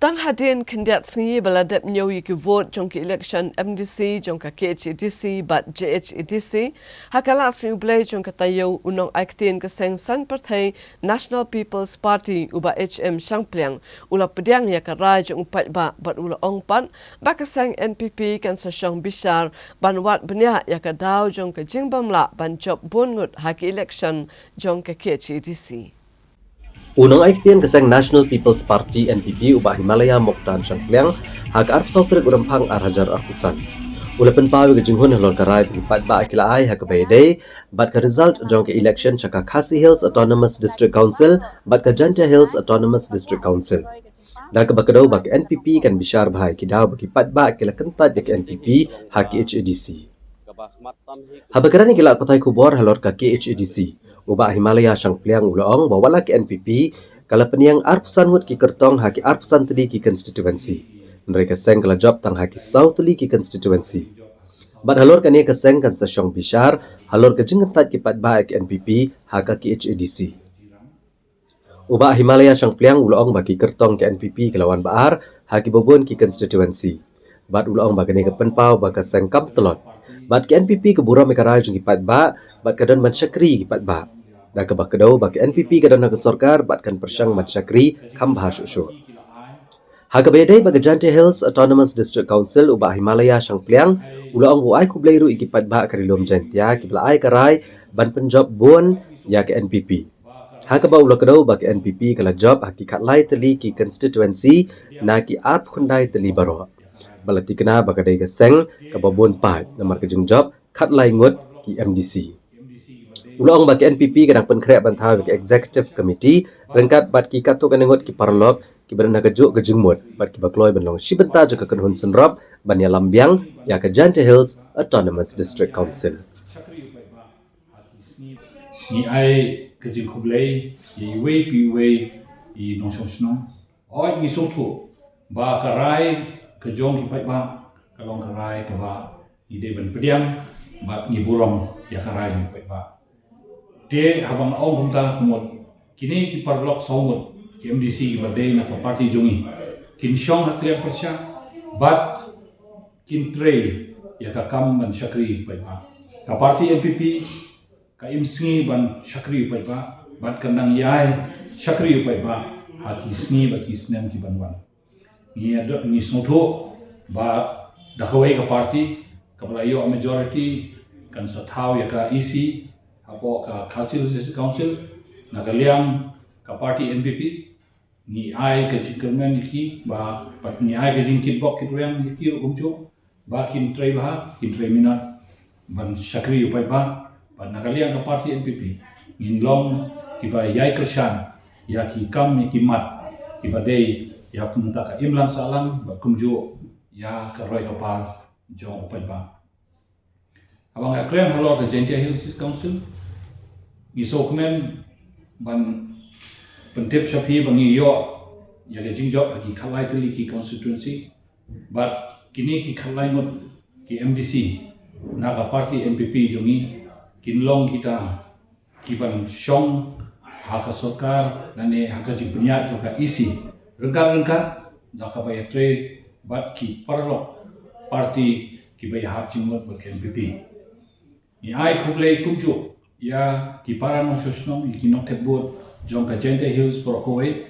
Tang hadien khyndiat sngi ba la dep ñiew ïa ki vote jong ki election M D C jong ka K H A D C bad J H A D C, ha ka la sngi U Blei jong ka taïew u nongai ktien ka seng saiñ pyrthei National People's Party u Bah H M Shangpliang u la pdiang ïa ka rai jong u paidbah bad u la ong pat ba ka seng N P P kan sa shong bishar ban wad bniah ïa ka daw jong ka jingbym lah ban jop bun ngut ha ki election jong ka K H A D C. U nongai ktien ka seng National People's Party N P P u Bah Himalaya Mokhtar Shangpliang ha ka arphew saw tarik u Rymphang ar hajar arphew san u la pynpaw ïa ka jinghun halor ka rai ba ki paidbah ki la ai ha kaba ïadei bad ka result jong ka election sha ka Khasi Hills Autonomous District Council bad ka Jaintia Hills Autonomous District Council, da kaba kdew ba ka N P P kan bishar bha ïa ki daw ba ki paidbah ki la kyntait ïa ka N P P ha ka K H A D C. Haba kren ïa ki lad pathai khubor halor ka K H A D C, u Bah Himalaya Shangpliang u la ong ba wat la ka N P P ka la pynïeng arphew san ngut ki kyrtong ha ki arphew san tylli ki constituency, hynrei ka seng ka la jop tang ha ki saw tylli ki constituency. Bad halor kane ka seng kan sa shong bishar halor ka jingkyntait ki paidbah ïa ka N P P ha ka K H A D C. U Bah Himalaya Shangpliang u la ong ba ki kyrtong ka N P P ki la wan ba ar ha kiba bun ki constituency. Bad u la ong ba kane ka pynpaw ba ka seng kam tlot bad ka N P P ka burom ïa ka rai jong ki paidbah bad ka don ban shakri ïa ki paidbah, da kaba kdew ba ka N P P ka don ha ka sorkar bad kan pyrshang ban shakri kham bha shuh shuh. Ha kaba ïadei bad ka Jaintia Hills Autonomous District Council, u Bah Himalaya Shangpliang u la ong ba u ai khublei ruh ïa ki paidbah ka Ri Lum Jaintia kiba la ai ka rai ban pynjop bun ïa ka N P P, ha kaba u la kdew ba ka N P P ka la jop ha ki khatlai tylli ki constituency na ki arphew khyndai tylli baroh. Bad la thikna ba ka dei ka seng kaba bun paid namar ka jingjop khatlai ngut ki M D C. U la ong ba ka N P P ka dang pynkhreh ban thaw ïa ka Executive Committee ryngkat bad ki katto katne ngut ki paralok kiba don ha kajuh ka jingmut bad kiba kloi ban long shi bynta jong ka kynhun synrop ban ïalam biang ïa ka Jaintia Hills Autonomous District Council. Ngi ai ka jingkhublei ïa iwei pa iwei i nongshong shnong. Hooid, ngi sngewthuh ba ka rai ka jong ki paidbah ka long ka rai kaba ngi dei ban pdiang bad ngi burom ïa ka rai jong ki paidbah. Te haba nga ong kumta ka mut, kine ki paralok saw ngut ki M D C kiba dei na ka party jong ngi kin shong ha ka liang pyrshah bad kin trei ïa ka kam ban shakri ïa ki paidbah. Ka party N P P ka im sngi ban shakri ïa ki paidbah bad kan nang ïai shakri ïa ki paidbah ha ki sngi bad ki snem kiban wan. Ngi ïa, ngi sngewthuh ba da kawei ka party kaba la ïoh majority kan sa thaw ïa ka E C hapoh ka Khasi Hills District Council na ka liang ka party N P P. Ngi ai ka jingkyrmen ïa ki ba, bad ngi ai ka jingkitbok kitrwiang ïa ki ruh kumjuh ba kin trei bha, kin trei minot ban shakri ïa u paidbah. Bad na ka liang ka party N P P ngin long kiba ïai kyrshan ïa ki kam ïa ki mat kiba dei ïa kumta ka imlang sahlang bad kumjuh ïa ka roi ka par jong u paidbah. Haba nga kren halor ka Jaintia Hills District Council, ngi sngewkmen ban pyntip sha phi ba ngi ïoh ïa ka jingjop ha ki khatlai tylli ki constituency bad kine ki khatlai ngut ki M D C na ka party N P P jong ngi kin long kita kiban shong ha ka sorkar lane ha ka jingpynïaid jong ka E C ryngkat ryngkat da kaba ïatrei bad ki paralok party kiba ïahap jingmut bad ka N P P. Ngi ai khublei kumjuh ïa ki para nongshong shnong, ïa ki nongthep vote jong ka Jaintia Hills baroh kawei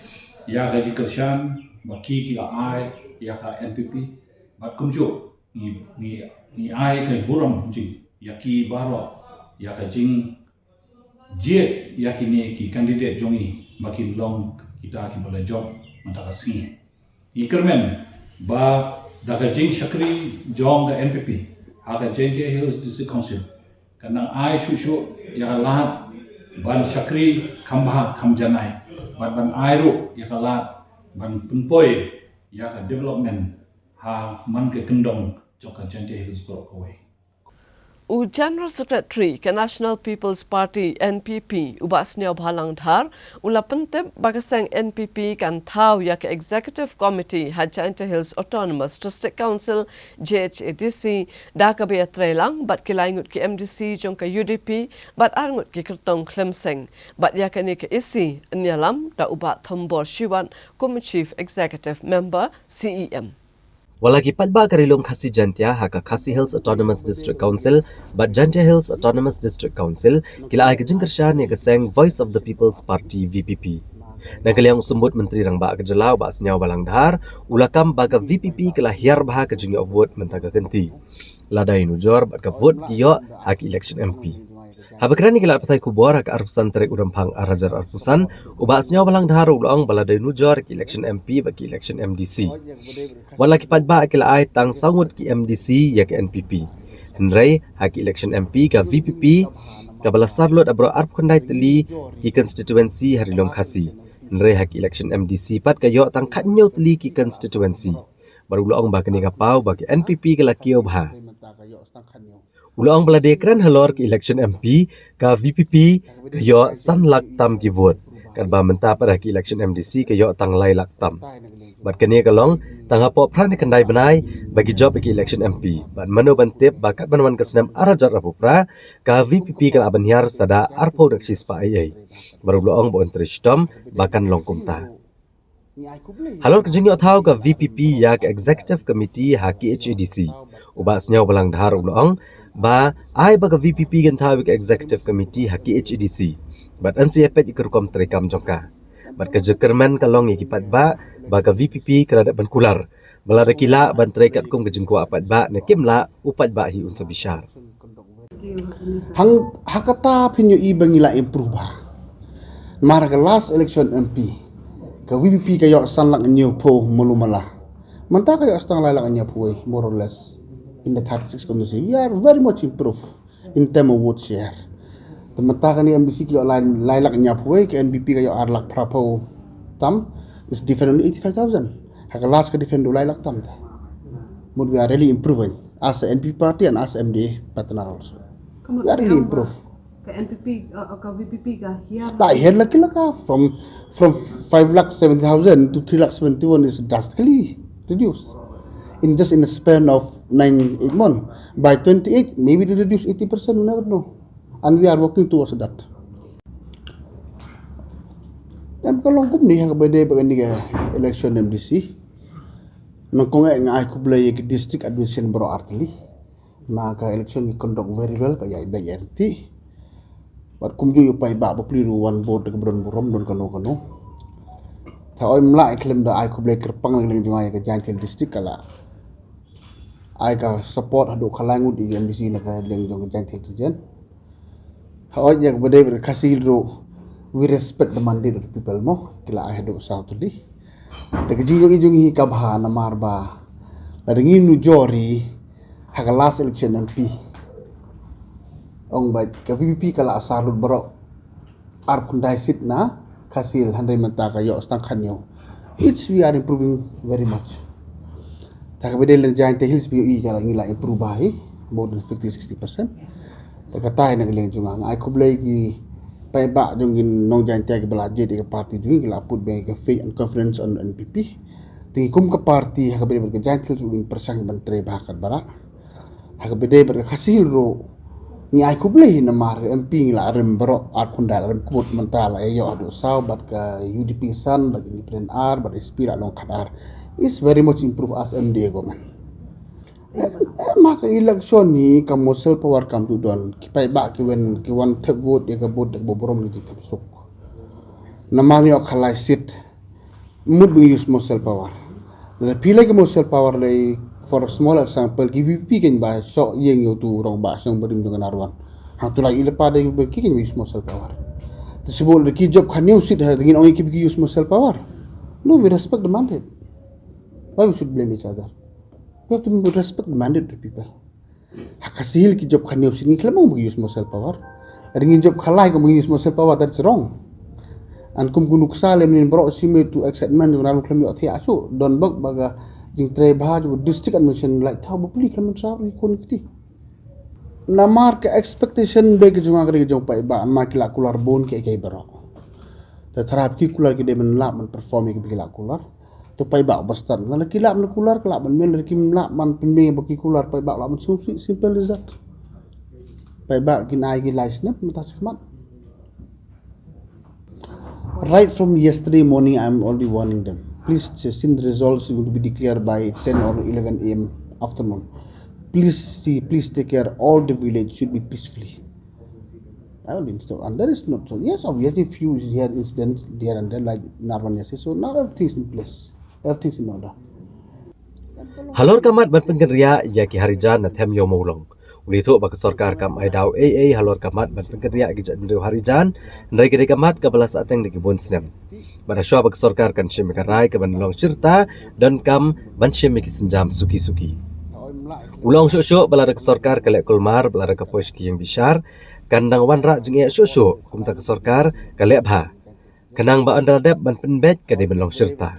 ïa ka jingkyrshan ba ki, ki la ai ïa ka N P P. Bad kumjuh ngi, ngi, ngi ai ka burom jing ïa ki baroh ïa ka jing jied ïa kine ki candidate jong ngi ba kin long kita kiba la jop mynta ka sngi. Ngi kyrmen ba da ka jingshakri jong ka N P P ha ka Jaintia Hills District Council kan nang ai shuh shuh ïa ka lad ban shakri kham bha kham janai bad ban ai ruh ïa ka lad ban pynpoi ïa ka development ha man ka kyndong jong ka Jaintia Hills baroh kawei. U General Secretary ka National People's Party, N P P, u Bah Sniawbhalang Dhar, u la pyntip ba ka seng N P P kan thaw ïa ka Executive Committee ha Jaintia Hills Autonomous District Council, J H A D C, da kaba ïatreilang bad ki lai ngut ki M D C jong ka U D P bad ar ngut ki kyrtong khlem seng. Bad ïa kane ka E C yn ïalam da u Bah Thombor Shiwat kum u Chief Executive Member, C E M. Wat la ki paidbah ka Ri Lum Khasi Jaintia ha ka Khasi Hills Autonomous District Council bad Jaintia Hills Autonomous District Council ki la ai ka jingkyrshan ïa ka seng Voice of the People's Party, V P P. Na ka liang u Symbud Myntri Rangbah ka Jylla u Bah Sniawbhalang Dhar u la kam ba ka V P P ka la hiar bha ka jingïoh vote mynta ka kynti lada ïanujor bad ka vote ba ki ïoh ha ka election M P. Haba kren ïa ki lad pathai khubor ha ka arphew san tarik u Rymphang ar hajar arphew san, u Bah Sniawbhalang Dhar u la ong ba la dei nujor ki election M P bad ki election M D C. Wat la ki paidbah ki la ai tang saw ngut ki M D C ïa ka N P P. Hynrei ha ki election M P ka V P P kaba la sar lut ha baroh arphew khyndai tylli ki constituency ha Ri Lum Khasi. Hynrei ha ki election M D C pat ka ïoh tang khathynñiew tylli ki constituency. Bad u la ong ba kane ka paw ba ka N P P ka la kiew bha. U la ong ba la dei kren halor ka election M P, ka V P P ka ïoh san lak tam ki vote. Katba mynta pat ha ka election M D C ka ïoh tang lai lak tam. Bad kane ka long tang hapoh phra ne khyndai bnai ba ki jop ïa ka election M P. Bad mano ban tip ba katba wan ka snem ar hajar arphew phra, ka V P P ka la ban hiar sa da arphew ne ka shispah ei ei. Bad u la ong ba un trei shitom ba kan long kumta. Halor ka jingïoh thaw ka V P P ïa ka Executive Committee ha K H A D C, u Bah Sniawbhalang Dhar u la ong ba ai ba ka V P P kan thaw ïa ka Executive Committee ha K H A D C. Bad yn sa ïa peit ïa ka rukom treikam jong ka. Bad ka jingkyrmen ka long ïa ki paidbah ba ka V P P ka la dep ban kular. Ba lada ki lah ban trei katkum ka jingkwah paidbah, ne kim lah, u paidbah hi un sa bishar. Hang ha kata phin ïohi ba ngi la improve bha. Namar ka last election M P ka V P P ka ïoh san lak hynñiewphew malu mala. Mynta ka ïoh sa tang lai lak hynñiewphew wei, more or less, in the thirty-six constituency. We are very much improved in term of vote share. Te mynta kane M D C ka ïoh lai, lai lak hynñiewphew wei, ka N P P ka ïoh ar lak phraphew tam, is different only eighty-five thousand. Ha ka last ka different du lai lak tam te. But we are really improving as a N P P party and as a M D A partner also. We are really improve. Ka N P P, uh, ka V P P ka hiar. La hiar lagi lah ka from, from five lakh seventy thousand to three lakh seventy-one is drastically reduced in just in a span of nine, eight months. By twenty-eight, maybe they reduce eighty percent, you never know. And we are working towards that. Em ka long kumne ha kaba ïadei bad kane ka election M D C. Nyngkong eh nga ai khublei ïa ki district administration baroh artylli. Namar ka election ki conduct very well, ka ïaid beit ïaid ryntih. Bad kumjuh ïa u paidbah bapli ruh wan vote da kaba don burom, don kano kano. Te hooid, ym lah ïa khlem da ai khublei kyrpang na ka liang jong nga ïa ka Jaintia Hills District, ka la ai ka support haduh khatlai ngut ïa ka M D C na ka liang jong ka Jaintia Hills Region. Hooid, ïa kaba ïadei bad ka Khasi Hills ruh, we respect the mandate of the people mo, ki la ai haduh saw tylli. Te ka jingjop jong ngi ka bha namar ba lada ngi nujor ïa ha ka last election M P, ong ba ka V P P ka la sar lut baroh arphew khyndai seat na Khasi Hills, hynrei mynta ka ïoh sa tang khathynñiew. It's, we are improving very much. Te ha kaba ïadei lane Jaintia Hills ba ïohi ka la, ngi la improve bha hi more than fifty, sixty percent. Te katai na ka liang jong nga, nga ai khublei ki paidbah jong ngi nong Jaintia kiba la jied ïa ka party jong ngi, ki la put beit ka faith and confidence on N P P. Te ngi kum ka party ha kaba ïadei bad ka Jaintia Hills ruh ngin pyrshang ban trei bha katba lah. Ha kaba ïadei bad ka Khasi Hills ruh ngi ai khublei namar ka M P ngi la rim baroh arphew khyndai, la rim kut, mynta la ïoh haduh saw bad ka U D P san, bad ka Independent ar, bad S P la long khatar. Is very much improve as M D A government. Eh, eh, ma ka election hi ka Mawsel Power kam ju don. Ki paidbah ki wan, ki wan thep vote ïa ka vote da kaba burom, ki ju thep suk. Namar ïoh khatlai seat. Mut ba ngi use Mawsel Power. Lada phi leh ka Mawsel Power lei, for a small example, ki V P P kein ba shoh ïing ïa utu u rangbah shnong barim jong ka Narwan. Hangtu la i lypa dei ba ki kein ba use Mawsel Power. Te shu bun lada ki jop khathynñiew seat ha, te ngin ong ïa ki ba ki use Mawsel Power. No, we respect the mandate. Why we should blame each other? We have to respect the mandate of the people. Ha Khasi Hills ki jop khathynñiew seat, ngi khlem ong ba ki use Mawsel Power. Lada ngi jop khatlai, ong ba ki use Mawsel Power, that's wrong. And kum ka nuksa lem, ngin baroh shi mei tu excitement jong ngi ruh khlem ïoh thiah shuh. Don bok ba ka jingtrei bha jong ka district administration, lait thaw bapli khlem mynsaw ruh ki khun ki kti. Namar ka expectation dei ka jong nga, ka dei ka jong paidbah, namar ki la kular bun kiei kiei baroh. Te tharai ba ki kular ki dei ban lah ban perform ïa kiba ki la kular. To paidbah ba stad. Lada ki lah ban kular, ki lah ban mih, lada kim lah ban pynmih ba ki kular, paidbah lah ban sngewsih, simple as that. Paidbah kin ai ki lai snem mynta shakhmat. Right from yesterday morning, I'm already warning them. Please, since the results will be declared by ten or eleven A M afternoon, please see, please take care. All the village should be peacefully. I will install, and there is not so. Yes, obviously, few here incidents there and there, like Narwan yesterday. So now everything's in place, everything's in order. Halor ka mat ban pynkynriah ïa ki Harijan na Them Ïew Mawlong, U la ïathuh ba ka sorkar kam ai daw ei ei halor ka mat ban pynkynriah ïa ki jaitbynriew Harijan, hynrei ka dei ka mat kaba la sahteng da ki bun snem. Bad hashwa ba ka sorkar kan shim ïa ka rai ka ban long shirta, donkam ban shim ïa ki sienjam suki suki. U la ong shuh shuh ba lada ka sorkar ka leh kulmar, ba lada ka poi sha ki ïing bishar, kan dang wanrah jingeh shuh shuh, kumta ka sorkar ka leh bha. Khnang ba ynda la dep ban pynbeit ka dei ban long shirta.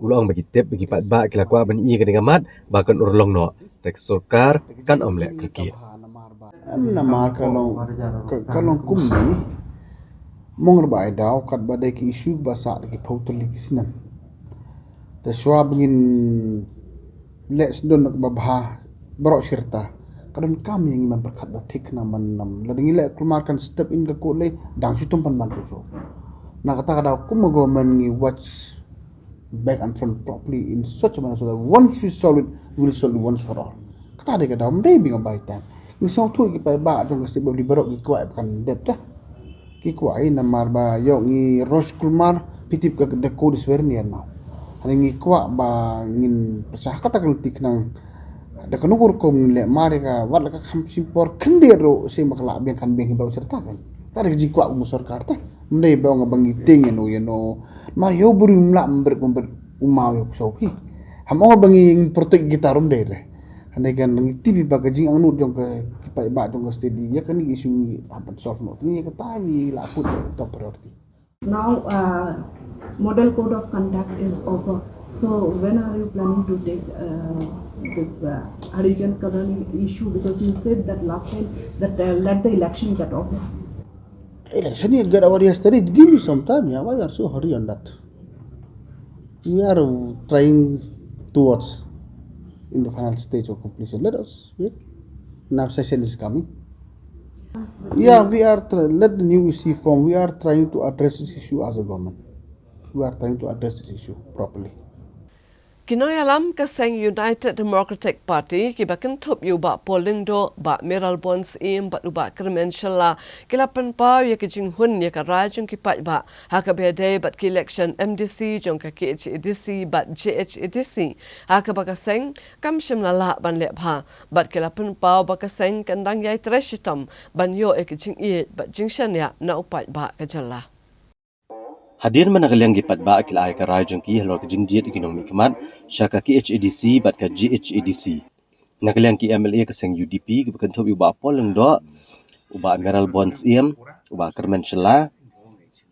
U la ong ba ki tip ba ki paidbah ki la kwah ban ïoh ïa kane ka mat ba kan urlong noh, te ka sorkar kan ym leh kyrkieh. Em, namar ka long, ka, ka long kumne. Mong re ba ai daw katba dei ki issue ba sah da ki phew tylli ki snem. Te shuwa ba ngin leh sdon kaba bha baroh shirta, ka donkam ïa ngi ban pyrkhat ba thik khnang ban, em, lada ngi leh kulmar kan step in ka court lei, dang shu tum pan ban shu shu. Na kata ka daw kum ka government ngi watch back and front properly in such a manner so that once we solve it, we will solve it once for all. Kata dei ka daw, ym dei ba ngin buy time. Ngi sngewthuh ki paidbah jong ka state ba baroh ki kwah ba kan dep te. Ki kwah, eh, namar ba ïoh ngi rush kulmar, phi tip ka, the court is very near now. Hynrei ngi kwah ba ngin pyrshah kata ka lynti khnang da kano ka rukom ngin leh mar ïa ka, wat la ka kham shim por khyndiat ruh, shisha ba ka lah biang kan biang hi baroh shirta kan. Kata dei ka jingkwah kum ka sorkar te. Ym dei ba ong ba ngi tieng ïano ïano. Ma ïoh briew ym lah, ym bret ym bret, u maw ïoh phi sha phi. Ham ong ba ngi protect kita ruh ym dei re. Hynrei kan ngi tip ba ka jingangnud jong ka, ki paidbah jong ka state ïa kane ka issue ngi hap ban solve noh. Te ïa kata ngi la put top priority. Now, uh, model code of conduct is over. So when are you planning to take, uh, this, uh, Harijan colony issue? Because you said that last time that, uh, let the election get over. Election get over yesterday. Give me some time. Yeah, why you are so hurry on that? We are trying towards in the final stage of completion. Let us wait. Now session is coming. Yeah, we are try- let the new E C form. We are trying to address this issue as a government. We are trying to address this issue properly. Ki nongïalam ka seng United Democratic Party kiba kynthup ïa u Bah Paul Lyngdoh, Bah Mayralborn Syiem bad u Bah Kyrmen Shylla ki la pynpaw ïa ka jinghun ïa ka rai jong ki paidbah ha kaba ïadei bad ki election M D C jong ka K H A D C bad J H A D C, ha kaba ka seng kam shym la lah ban leh bha, bad ki la pynpaw ba ka seng kan dang ïai trei shitom ban ïoh ïa ka jingïeit bad jingshaniah na u paidbah ka jylla. Hadien ba na ka liang ki paidbah ki la ai ka rai jong ki halor ka jingjied ïa ki nongmihkhmat sha ka K H A D C bad ka J H A D C, na ka liang ki M L A ka seng U D P kiba kynthup ïa u Bah Paul Lyngdoh, u Bah Mayralborn Syiem, u Bah Kyrmen Shylla,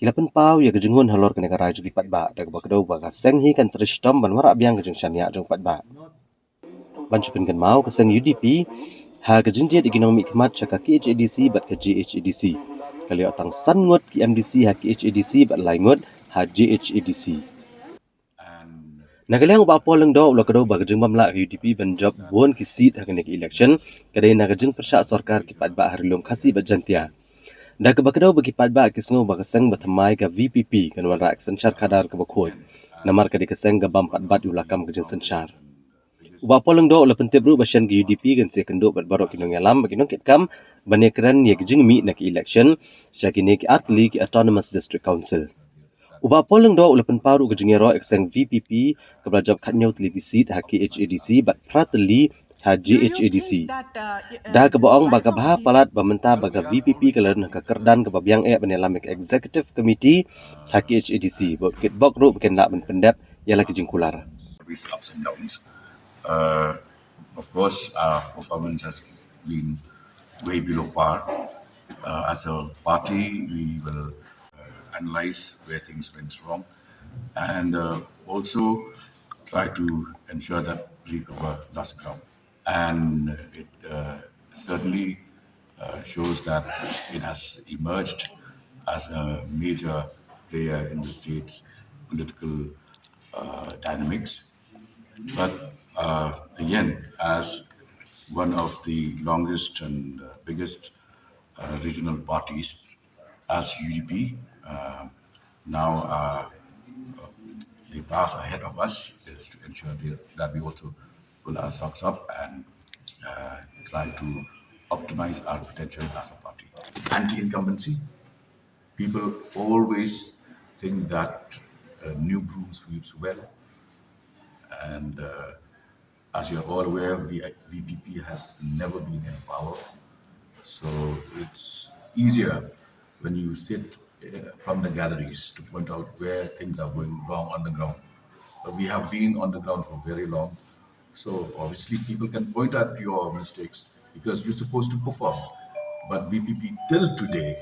ki la pynpaw ïa ka jinghun halor kane ka rai jong ki paidbah, da kaba kdew ba ka seng hi kan trei shitom ban wanrah biang ka jingshaniah jong paidbah. Ban shu pynkynmaw, ka seng U D P ha ka jingjied ïa ki nongmihkhmat sha ka K H A D C bad ka J H A D C ka la ïoh tang san ngut ki M D C ha K H A D C bad lai ngut ha J H A D C. Na ka liang u Bah Paul Lyngdoh u la kdew ba ka jingbym lah ka U D P ban jop bun ki seat ha kane ka election ka dei na ka jingpyrshah sorkar ki paidbah ha Ri Lum Khasi bad Jaintia, da kaba kdew ba ki paidbah ki sngew ba ka seng ba thymmai ka V P P kan wanrah ka synshar khadar kaba khuid, namar ka dei ka seng ka bym pat bat ïa u lakam ka jingsynshar. U Bah Paul Lyngdoh u la pyntip ruh ba shen ka U D P kan sa ïakynduh bad baroh ki nongïalam bad ki nongkitkam ban ïakren ïa ka jingmih na ka election sha kine ki artylli ki Autonomous District Council. U Bah Paul Lyngdoh u la pynpaw ruh ka jingïaroh ïa ka seng V P P kaba la jop khathynñiew tylli ki seat ha K H A D C bad phra tylli ha J H A D C, da kaba ong ba ka bha palat ba mynta ba ka V P P ka la don ha ka kyrdan kaba biang eh ban ïalam ïa ka Executive Committee ha K H A D C, bad kitbok ruh ba kin lah ban pyndep ïa la ki jingkular. These ups and downs. Uh, of course, our performance has been way below par. Uh, as a party, we will, uh, analyze where things went wrong and, uh, also try to ensure that we recover lost ground. And it, uh, certainly, uh, shows that it has emerged as a major player in the state's political, uh, dynamics. But, uh, again, as one of the longest and, uh, biggest, uh, regional parties, as U D P, uh, now, uh, the task ahead of us is to ensure the, that we also pull our socks up and, uh, try to optimize our potential as a party. Anti-incumbency, people always think that a new broom sweeps well, and, uh, As you're all aware, V- VPP has never been in power. So it's easier when you sit uh, from the galleries to point out where things are going wrong on the ground. But we have been on the ground for very long. So obviously, people can point out your mistakes because you're supposed to perform. But VPP till today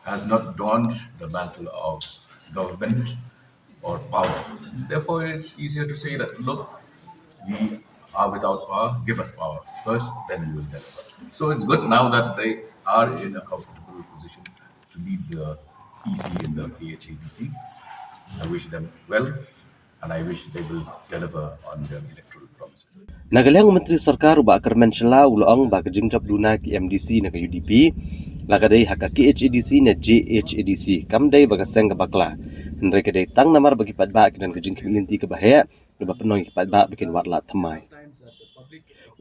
has not donned the mantle of government or power. Therefore, it's easier to say that, look, we are without power, give us power first, then we will deliver. So it's good now that they are in a comfortable position to lead the EC in the KHADC. I wish them well, and I wish they will deliver on their electoral promises. Na ka liang u Myntri Sorkar u Bah Kyrmen Shylla u la ong ba ka jingjop duna ki MDC na ka UDP la ka dei ha ka KHADC ne JHADC, kam dei ba ka seng ka bakla. Hynrei ka dei tang namar ba ki paidbah ki don ka jingkhmih lynti kaba heh, kaba pynlong ïa ki paidbah ba kin wad lad thymmai.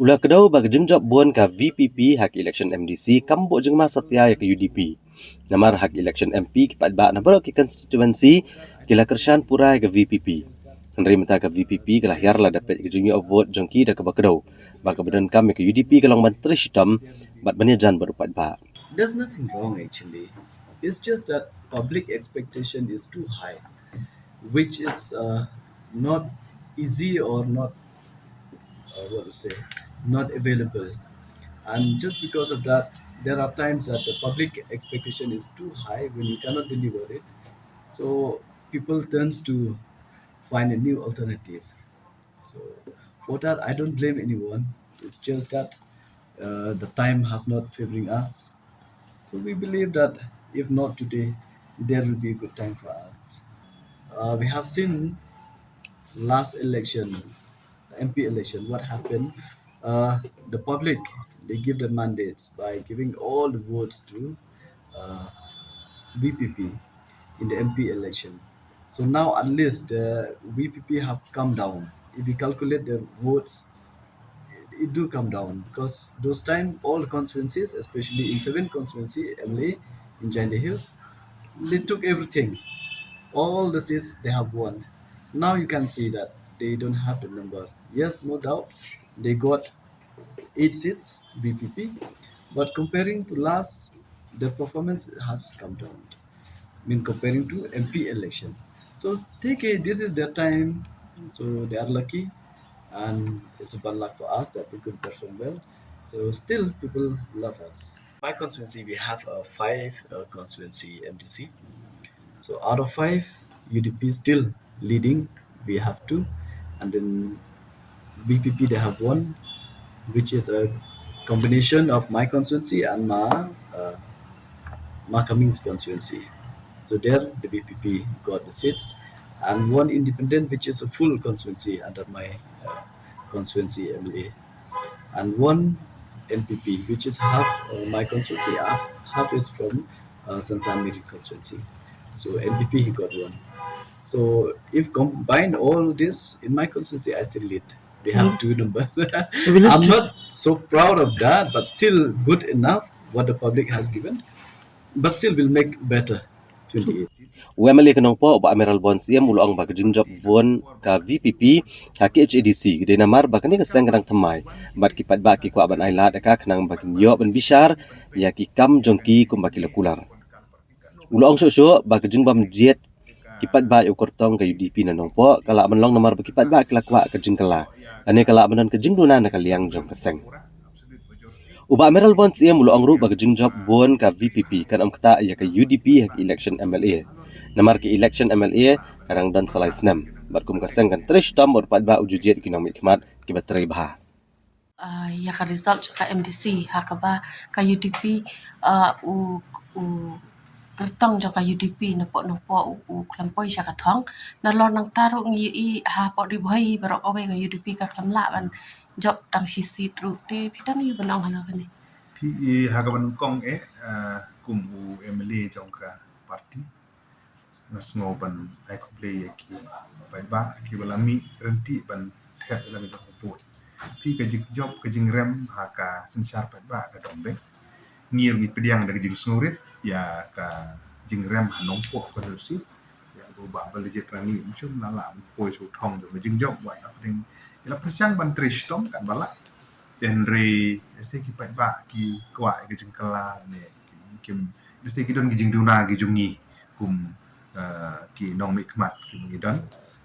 U la kdew ba ka jingjop bun ka VPP ha ka election MDC kam buh jingma satia ïa ka UDP. Namar ha ka election MP ki paidbah na baroh ki constituency ki la kyrshan pura ïa ka VPP. Hynrei mynta ka VPP ka la hiar lada peit ka jingïoh vote jong ki da kaba kdew, ba kaba donkam ïa ka UDP ka long ban trei shitom bad ban ïajan bad u paidbah. There's nothing wrong actually. It's just that public expectation is too high, which is uh, not easy or not, uh, what to say, not available. And just because of that, there are times that the public expectation is too high when you cannot deliver it. So people turns to find a new alternative. So for that, I don't blame anyone. It's just that uh, the time has not favoring us. So we believe that if not today, there will be a good time for us. Uh, we have seen last election, M P election, what happened. Uh, the public, they give the mandates by giving all the votes to uh, VPP in the M P election. So now at least the VPP have come down. If we calculate the votes, it do come down because those time all constituencies, especially in seven constituency, MLA in Jaintia Hills, they took everything. All the seats they have won. Now you can see that they don't have the number. Yes, no doubt, they got eight seats, VPP, but comparing to last, the performance has come down. I mean, comparing to M P election. So take it, this is their time. So they are lucky, and it's a bad luck for us that we could perform well. So still, people love us. My constituency, we have a five uh, constituency MDC. So out of five, UDP still leading. We have two, and then VPP they have one, which is a combination of my constituency and my uh, my Cummings constituency. So there the VPP got the seats, and one independent, which is a full constituency under my uh, constituency MLA, and one NPP, which is half uh, my constituency, half, half is from uh, Santa Mary constituency. So NPP he got one. So if combine all this in my constituency, I still lead. We have two numbers. I'm not so proud of that, but still good enough what the public has given. But still, we'll make better. twenty-eight. U MLA ka Nongpoh, Bah Mayralborn Syiem, u la ong ba ka jingjop vote ka VPP ha ka KHADC ka dei namar ba kane ka seng ka dang thymmai bad ki paidbah ki kwah ban ai lad ïa ka khnang ba kin ïoh ban bishar ïa ki kam jong ki kumba ki la kular. U la ong shuh shuh ba ka jingbym jied ki paidbah ïa u kyrtong ka UDP na Nongpoh ka lah ban long namar ba ki paidbah ki la kwah ka jingkylla. Kane ka lah ban don ka jingduna na ka liang jong ka seng. U Bah Mayralborn Syiem u la ong ruh ba ka jingjop vote ka VPP kan ym ktah ïa ka UDP ha ka election MLA. Namar ka election MLA ka dang don sa lai snem bad kum ka seng kan trei shitom bad u paidbah u ju jied ïa ki nongmihkhmat kiba trei bha. Ïa ka result jong ka MDC ha kaba ka UDP, u u kyrtong jong ka UDP na Nongpoh, Nongpoh u khlem poi sha ka thong. Nalor nangta ruh ngi ïohi hapoh Ri Bhoi baroh kawei ka UDP ka khlem lah ban jop tang shi seat ruh. Te phi don aiu ban ong halor kane? Phi i ha kaba nyngkong eh, kum u MLA jong ka party, nga sngew ban ai khublei ïa ki paidbah kiba la mih ryntih ban thep ïa la ka jong ka vote. Phi, ka jingjop ka jingrem ha ka synshar paidbah ka dang beit. Ngi ruh ngi pdiang da ka jingsngewrit ïa ka jingrem ha Nongpoh constituency, ïa u Bah Balajied Rani, um shym la lah ban poi sha u thong jong ka jingjop wat hapdeng. Ïa la pyrshang ban trei shitom katba lah. Te hynrei lehse ki paidbah ki kwah ïa ka jingkylla ne ki, ki, lehse ki don ki jingduna ki jong ngi kum, eh, ki nongmihkhmat kiba ngi don.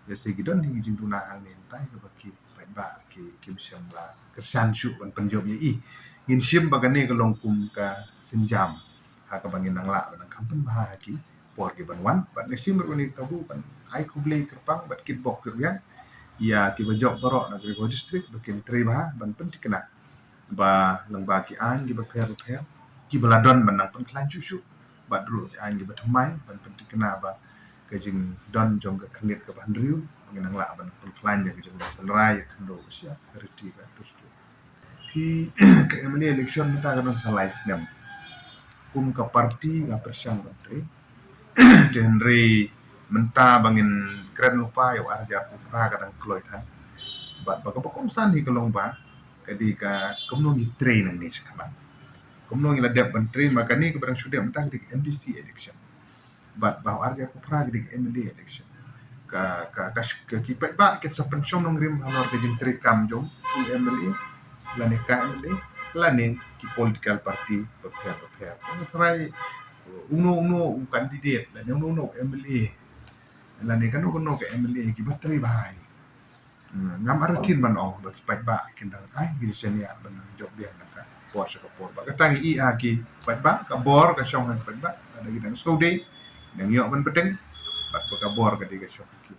Lehse ki don hi ki jingduna hangne hangtai kaba ki paidbah ki, kim shym la kyrshan shuh ban pynjop ïa i. Ngin shim ba kane ka long kum ka sienjam ha kaba ngin nang lah ban nang kham pynbha ha ki por kiban wan. Bad nga shim ruh ïa kane ka kabu ban ai khublei kyrpang bad kitbok kitrwiang ïa kiba jop baroh na Ri Bhoi District ba kin trei bha ban pynthikna ba lyngba ki aiñ kiba pher bapher, kiba la don ban nang pynkhlaiñ shuh shuh, bad ruh ki aiñ kiba thymmai ban pynthikna ba ka jingdon jong ka khyrnit kaba hynriew ngin nang lah ban pynkhlaiñ ïa ka jingdon pynrai ïa ka khyndew ka shyiap, ka riti ka dustur. Phi, ka M L A election mynta ka don sa lai snem. Kum ka party la pyrshang ban trei. Te hynrei mynta ba ngin kren lypa ïa u ar hajar arphew phra ka dang kloi than. Bad ba kaba kongsan hi ka long ba ka dei ka kumno ngi trei nangne shakhmat. Kumno ngi la dep ban trei, ma kane kaba dang shu dep mynta ka dei ka M D C election. Bad ba u ar hajar arphew phra ka dei ka M L A election. Ka, ka, ka, ka ki paidbah kin sa pynshong nongrim halor ka jingtreikam jong u M L A lane ka M L A lane ki political party bapher bapher. Nga tharai uno uno u candidate lane uno uno u M L A lane kano kano ka M L A kiba trei bha hi. Hmm, ngam artatien ban ong ba ki paidbah kin dang ai ki jingshaniah ban nang jop biang na ka por sha ka por. Bad kata ngi ïa ki paidbah, ka bor ka shong ha ki paidbah. Lada ki dang sngewdei, dang ïoh ban bteng, bad ba ka bor ka dei ka shong ha ki.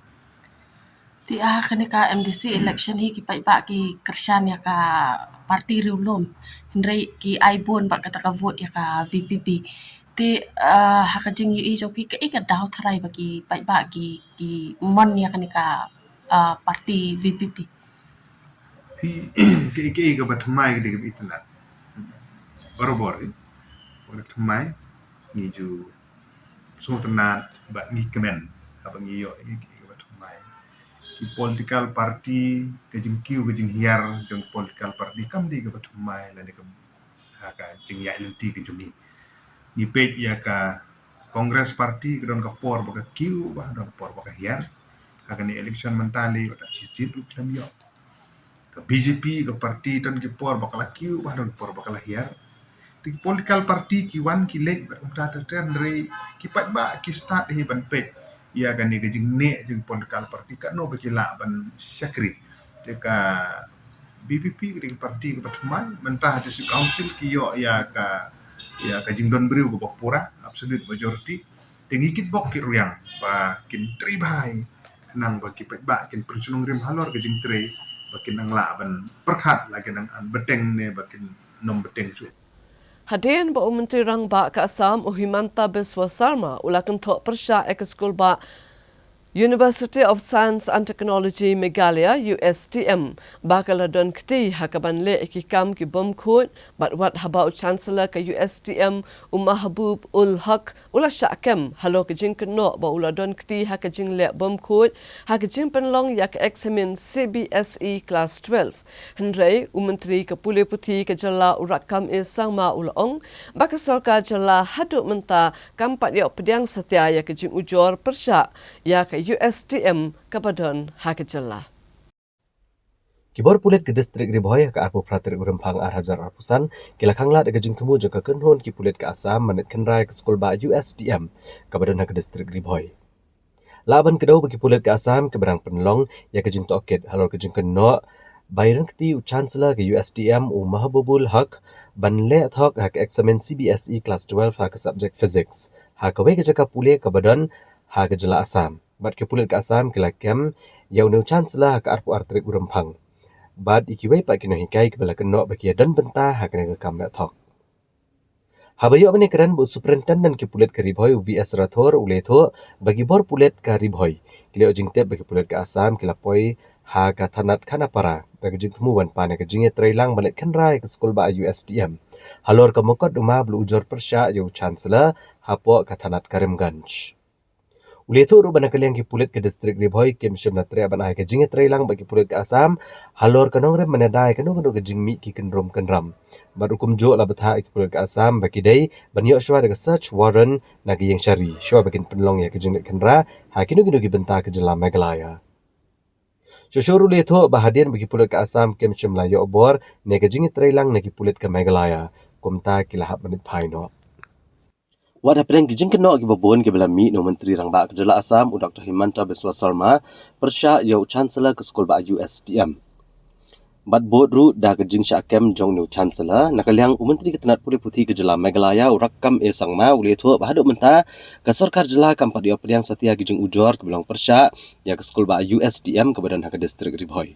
Te ha kane ka M D C election hi ki paidbah ki kyrshan ïa ka party riewlum, hynrei ki ai bun bad kata ka vote ïa ka V P P. Te, ah, ha ka jingïohi jong phi, kaei ka daw tharai ba ki paidbah ki, ki mon ïa kane ka, ah, party V P P? Phi, kaei kaei kaba thymmai ka dei kaba itynnad. Barabor hi. Kaba thymmai ngi ju sngewtynnad bad ngi kmen haba ngi ïoh ïa kaei kaba thymmai. Ki political party, ka jingkiew ka jinghiar jong ki political party kam dei kaba thymmai lane ka, ha ka jingïaid lynti ka jong ngi. Ngi peit ïa ka Congress party ka don ka por ba ka kiew bha, don ka por ba ka hiar. Ha kane election mynta lei wat shi seat ruh kim ïoh. Ka B J P ka party don ki por ba ka la kiew bha, don ki por ba ka la hiar. Te ki political party ki wan ki leit bad kumta ter ter, hynrei ki paidbah ki stad hi ban peit ïa kane ka jingneh jong ki political party katno ba ki lah ban shakri. Te ka V P P ka dei ka party kaba thymmai, mynta ha District Council ki ïoh ïa ka, ïa ka jingdon briew kaba pura, absolute majority. Te ngi kitbok kitrwiang ba kin trei bha hi, khnang ba ki paidbah kin pynshong nongrim halor ka jingtrei, ba kin nang lah ban pyrkhat la kin nang an bteng ne ba kin nym bteng shuh. Hadien ba u Myntri Rangbah ka Assam u Himanta Biswa Sarma u la kynthoh pyrshah ïa ka skulbah University of Science and Technology Meghalaya, U S T M, ba ka la don kti ha kaban leh ïa ki kam ki bym khuid, bad wat haba u Chancellor ka U S T M u Mahbub ul Haq u la shah kem halor ka jingkynnoh ba u la don kti ha ka jingleh bym khuid ha ka jingpynlong ïa ka eksamin C B S E Class twelve. Hynrei u Myntri ka Pule Puthi ka jylla u Rakkam A Sangma u la ong ba ka sorkar jylla haduh mynta kam pat ïoh pdiang satia ïa ka jingujor pyrshah ïa ka U S T M kaba don ha ka jylla. Ki bor pulit ka distrik Ri Bhoi ha ka arphew phra tarik u Rymphang ar hajar arphew san ki la khanglad ïa ka jingthmu jong ka kynhun ki pulit ka Assam ban leit khynra ïa ka skulbah U S T M kaba don ha ka distrik Ri Bhoi. Lah ban kdew ba ki pulit ka Assam kiba dang pynlong ïa ka jingtohkit halor ka jingkynnoh ba ïa don kti u Chancellor ka U S T M u Mahbubul Haq ban leh thok ha ka eksamin C B S E Class twelve ha ka subject Physics ha kawei ka jaka pule kaba don ha ka jylla Assam. Bad ki pulit ka Assam ki la kem ïa une u Chancellor ha ka arphew ar tarik u Rymphang. Bad ïa kiwei pat ki nonghikai kiba la kynnoh ba ki ïa don bynta ha kane ka kam leh thok. Haba ïoh ban ïakren bad u Superintendent ki pulit ka Ri Bhoi u V S Rathore u la ïathuh ba ki bor pulit ka Ri Bhoi ki la ïoh jingtip ba ki pulit ka Assam ki la poi ha ka thanat Khanapara da ka jingthmu ban pan ïa ka jingïatreilang ban leit khynra ïa ka skulbah U S T M halor ka mukotduma ba la ujor pyrshah ïa u Chancellor hapoh ka thanat Karimganj. U la ïathuh ruh ba na ka liang ki pulit ka district Ri Bhoi kim shym la treh ban ai ka jingïatreilang bad ki pulit ka Assam halor ka nongrim ban ïada ïa kano kano ka jingmih ki kynrum kynram. Bad u kumjuh la bthah ïa ki pulit ka Assam ba ki dei ban ïoh shuwa da ka search warrant na ka ïing shari shuwa ba kin pynlong ïa ka jingleit khynra ha kino kino ki bynta ka jylla Meghalaya. Shuh shuh ruh u la ïathuh ba hadien ba ki pulit ka Assam kim shym la ïoh bor na ka jingïatreilang na ki pulit ka Meghalaya, kumta ki la hap ban leit phai noh. Wat hapdeng ki jingkynnoh kiba bun kiba la mih na u Myntri Rangbah ka jylla Assam u Doctor Himanta Biswa Sarma pyrshah ïa u Chancellor ka skul bah U S T M. Bad bud ruh da ka jingshah kem jong u Chancellor, na ka liang u Myntri ka tnat pule puthi ka jylla Meghalaya u Rakkam A Sangma u la ïathuh ba haduh mynta ka sorkar jylla kam pat ïoh pdiang satia ki jingujor kiba long pyrshah ïa ka skul bah U S T M kaba don ha ka district Ri Bhoi.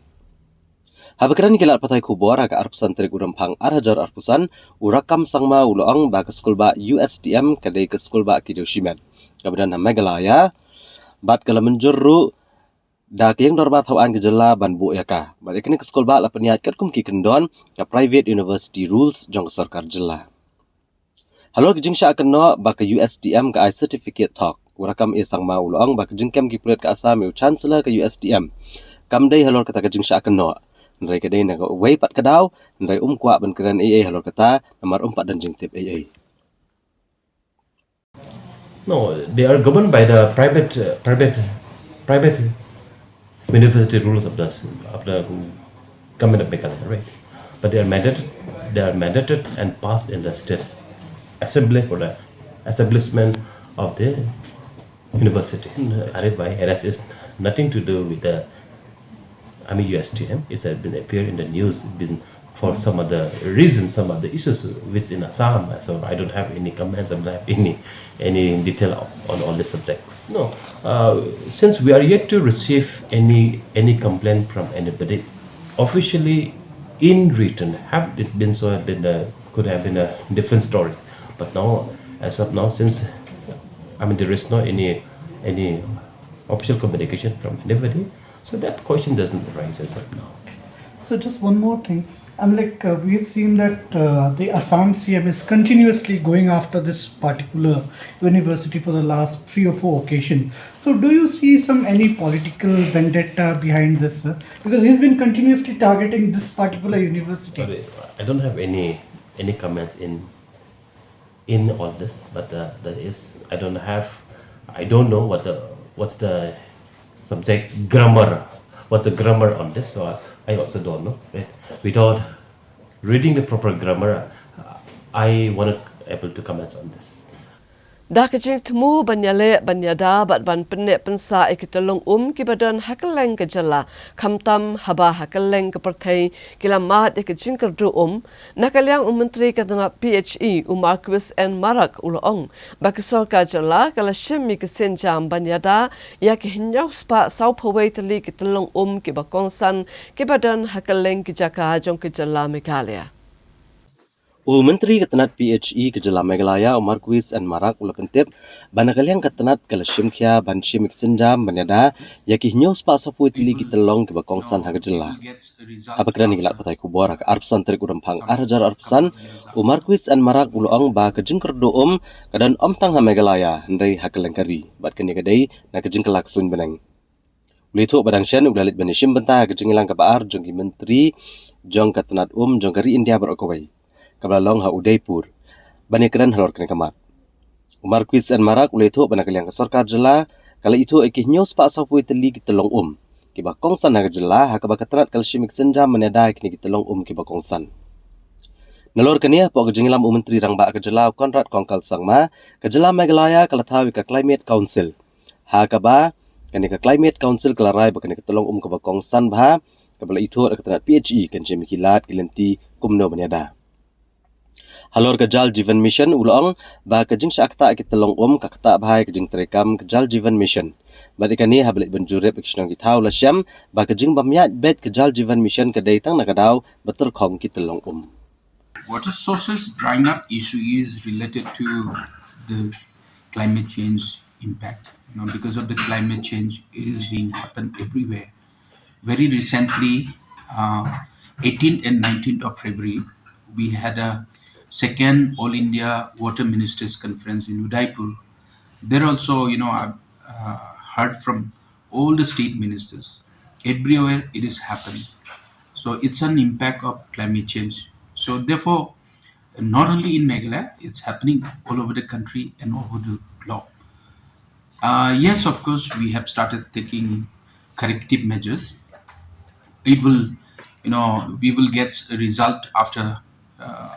Haba kren ïa ki lad pathai khubor ha ka arphew san tarik u Rymphang ar hajar arphew san, u Rakkam Sangma u la ong ba ka skul bah U S T M ka dei ka skul bah ki dewshimet kaba don ha Meghalaya, bad ka la mynjur ruh da ka ïing dorbar thaw aiñ ka jylla ban buh ïa ka. Bad ïa kane ka skul bah la pynïaid katkum ki kyndon ka Private University Rules jong ka sorkar jylla. Halor ka jingshah kynnoh ba ka U S T M ka ai certificate thok, u Rakkam A Sangma u la ong ba ka jingkem ki pulit ka Assam ïa u Chancellor ka U S T M kam dei halor kata ka jingshah kynnoh, hynrei ka dei na kawei pat ka daw, hynrei um kwah ban kren ei ei halor kata namar um pat don jingtip ei ei. No, they are governed by the private, uh, private, private university rules of the, of the government of Meghalaya, right? But they are mandated, they are mandated and passed in the state assembly for the establishment of the university. And, uh, Arif Bhai, it has nothing to do with the I mean, U S T M. It's, uh, been appear in the news, been for some other reason, some other issues with in Assam. So I don't have any comments. I don't have any, any detail on, on all the subjects. No, uh, since we are yet to receive any, any complaint from anybody officially in written, have it been so, have been a, could have been a different story. But now, as of now, since, I mean, there is no any, any official communication from anybody, so that question doesn't arise as of now. So just one more thing. I'm like, uh, we've seen that, uh, the Assam C M is continuously going after this particular university for the last three or four occasions. So do you see some, any political vendetta behind this, sir? Because he's been continuously targeting this particular university. Sorry, I don't have any, any comments in, in all this, but, uh, there is, I don't have, I don't know what the, what's the subject grammar, what's the grammar on this, so I, I also don't know, right? Without reading the proper grammar, I wanted able to comment on this. Da ka jingthmu ban ïaleh ban ïada bad ban pynneh pynsah ïa ki tyllong um kiba don ha kylleng ka jylla, khamtam haba ha kylleng ka pyrthei ki la mad ïa ka jingkyrduh um, na ka liang u Myntri ka tnat P H E u Marcuise N Marak u la ong ba ka sorkar jylla ka la shim ïa ka sienjam ban ïada ïa ki hynñiew spah sawphew wei tylli ki tyllong um kiba kongsan kiba don ha kylleng ki jaka jong ka jylla Meghalaya. U Myntri ka tnat P H E ka jylla Meghalaya u Marcuise N Marak u la pyntip ba na ka liang ka tnat ka la shim khia ban shim ïa ka sienjam ban ïada ïa ki hynñiew spah sawphew wei tylli ki tyllong kiba kongsan ha ka jylla. Haba kren ïa ki lad pathai khubor ha ka arphew san tarik u Rymphang ar hajar arphew san, u Marcuise N Marak u la ong ba ka jingkyrduh um ka don ym tang ha Meghalaya hynrei ha kylleng ka ri, bad kane ka dei na ka jingkylla ka suiñ bneng. U la ïathuh ba dang shen u la leit ban ïashim bynta ha ka jingïalang kaba ar jong ki myntri jong ka tnat um jong ka ri India baroh kawei, kaba la long ha Udaipur, ban ïakren halor kane ka mat. U Marcuise N Marak u la ïathuh ba na ka liang ka sorkar jylla ka la ithuh ïa ki hynñiew spah sawphew wei tylli ki tyllong um kiba kongsan ha ka jylla, ha kaba ka tnat ka la shim ïa ka sienjam ban ïada ïa kine ki tyllong um kiba kongsan. Nalor kane, hapoh ka jingïalam u Myntri Rangbah ka jylla u Conrad Kongkal Sangma, ka jylla Meghalaya ka la thaw ïa ka Climate Council, ha kaba kane ka Climate Council ka la rai ba kane ka tyllong um kaba kongsan bha kaba la ithuh da ka tnat P H E kan shim ïa ki lad ki lynti kumno ban ïada. Halor ka Jal Jeevan Mission u la ong ba ka jingshah ktah ïa ki tyllong um ka ktah bha ïa ka jingtreikam ka Jal Jeevan Mission. Bad ïa kane, haba leit ban jurip ïa ki shnong ki thaw, la shem ba ka jingbym ïaid beit ka Jal Jeevan Mission ka dei tang na ka daw ba tyrkhong ki tyllong um. Water sources drying up issue is related to the climate change impact. You know, because of the climate change, it is being happened everywhere. Very recently, uh, eighteenth and nineteenth of February, we had a second All India Water Ministers Conference in Udaipur. There also, you know, uh, uh, heard from all the state ministers. Everywhere it is happening. So it's an impact of climate change. So therefore, not only in Meghalaya, it's happening all over the country and all over the globe. Uh, yes, of course, we have started taking corrective measures. It will, you know, we will get a result after uh,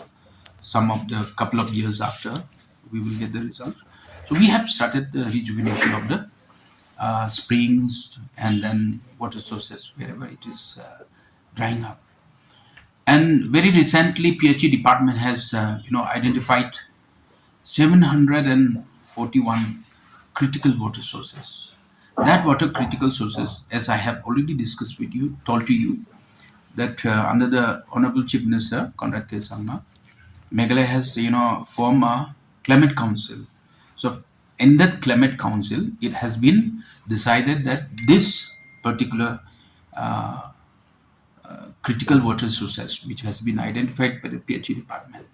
some of the couple of years after we will get the result. So we have started the rejuvenation of the uh, springs and then water sources wherever it is uh, drying up. And very recently, P H E department has, uh, you know, identified seven hundred and forty-one critical water sources. That water critical sources, as I have already discussed with you, told to you, that uh, under the Honorable Chief Minister Conrad K Sangma, Meghalaya has, you know, formed a climate council. So in that climate council, it has been decided that this particular uh, uh, critical water sources, which has been identified by the P H E department,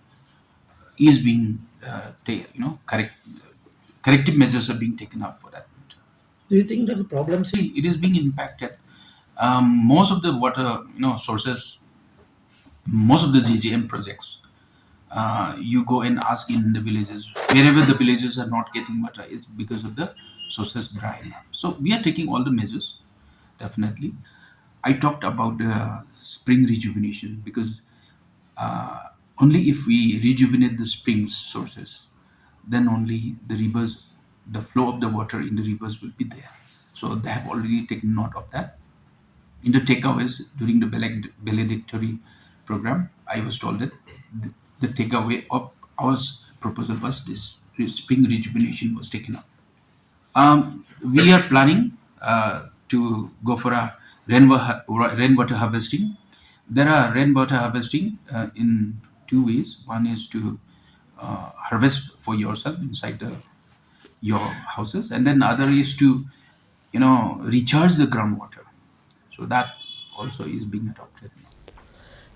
is being uh, ta- you know correct corrective measures are being taken up for that matter. Do you think that the problem is It is being impacted. Um, most of the water, you know, sources, most of the G G M projects, uh, you go and ask in the villages, wherever the villages are not getting water, it's because of the sources drying up. So we are taking all the measures, definitely. I talked about the spring rejuvenation because uh, only if we rejuvenate the spring sources, then only the rivers, the flow of the water in the rivers will be there. So they have already taken note of that. In the takeaways during the valed- valedictory program, I was told that the, the takeaway of our s- proposal was this re- spring rejuvenation was taken up. Um, we are planning uh, to go for a rainwater, rainwater harvesting. There are rainwater harvesting uh, in two ways. One is to uh, harvest for yourself inside the your houses, and then other is to you know recharge the groundwater. So that also is being adopted.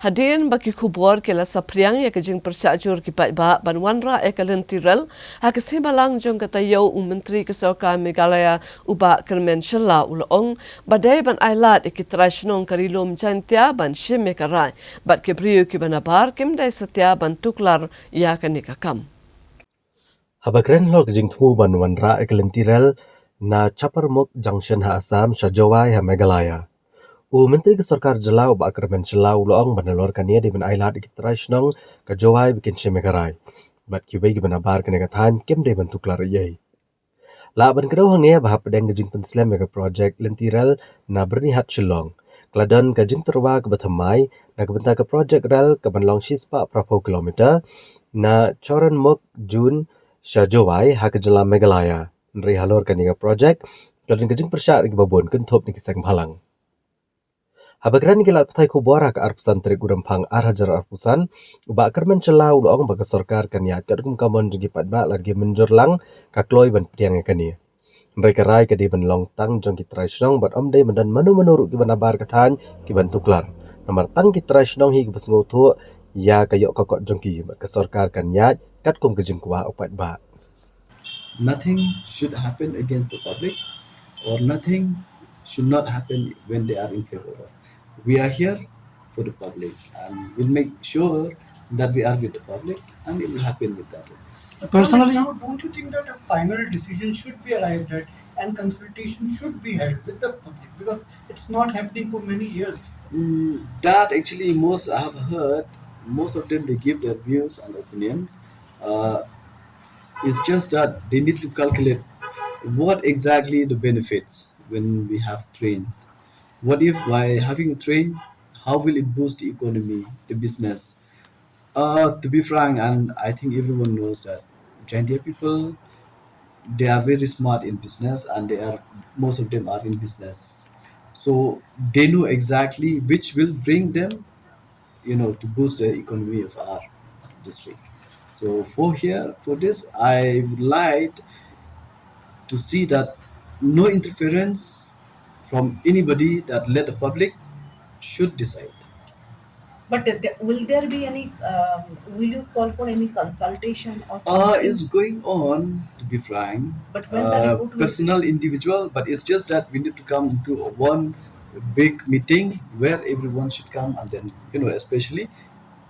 Hadien ba ki khubor ki la saphriang ïa ka jingpyrshah jur ki paidbah ban wanrah ïa ka lynti rel, ha ka sngi Balang jong ka taïew u Myntri ka Sorkar Meghalaya u Bah Kyrmen Shylla u la ong ba dei ban ailad ïa ki trai shnong ka Ri Lum Jaintia ban shim ïa ka rai bad ki briew kiba nabar kim dei satia ban tuklar ïa kane ka kam. Haba kren halor ka jingthmu ban wanrah ïa ka lynti rel na Chaparmukh Junction ha Assam sha Jowai ha Meghalaya, u Myntri ka Sorkar Jylla u Bah Kyrmen Shylla u la ong ba nalor kane dei ban ailad ïa ki trai shnong ka Jowai ba kin shim ïa ka rai bad kiwei kiba nabar kane ka thaiñ kim dei ban tuklar ei ei. Lah ban kdew hangne ba hapdeng ka jingpynslem ïa ka projek lynti rel na Byrnihat Shillong, ka la don ka jingtyrwa kaba thymmai na ka bynta ka projek rel kaban long shispah phraphew kilometer na Chaparmukh Junction sha Jowai ha ka Jylla Meghalaya. Hynrei halor kane ka projek ka don ka jingpyrshah na kiba bun kynthup na ki seng bhalang. Haba kren ïa ki lad pathai khubor ha ka arphew san tarik u Rymphang ar hajar arphew san, u Bah Kyrmen Shylla u la ong ba ka sorkar kan ïaid katkum ka mon jong ki paidbah lada ki mynjur lang ka kloi ban pdiang ïa kane. Hynrei ka rai ka dei ban long tang jong ki trai shnong bad ym dei ban don mano mano ruh kiba nabar ka thaiñ kiban tuklar. Namar tang ki trai shnong hi kiba sngewthuh ïa ka ïoh ka kot jong ki bad ka sorkar kan ïaid katkum ka jingkwah u paidbah. Nothing should happen against the public, or nothing should not happen when they are in favor of. We are here for the public, and we'll make sure that we are with the public, and it will happen with that. Personally, Now, don't you think that a final decision should be arrived at and consultation should be held with the public, because it's not happening for many years? Mm, that actually, most I have heard, most of them, they give their views and opinions. Uh, it's just that they need to calculate what exactly the benefits when we have train. What if by having a train, how will it boost the economy, the business? Uh, to be frank, and I think everyone knows that Jaintia people, they are very smart in business, and they are, most of them are in business. So they know exactly which will bring them, you know, to boost the economy of our district. So for here, for this, I would like to see that no interference from anybody, that let the public should decide. But there, there- will there be any? Um, will you call for any consultation or Uh, something? It's going on, to be frank. But when the Uh, report will personal, individual, but it's just that we need to come into a one big meeting where everyone should come, and then, you know, especially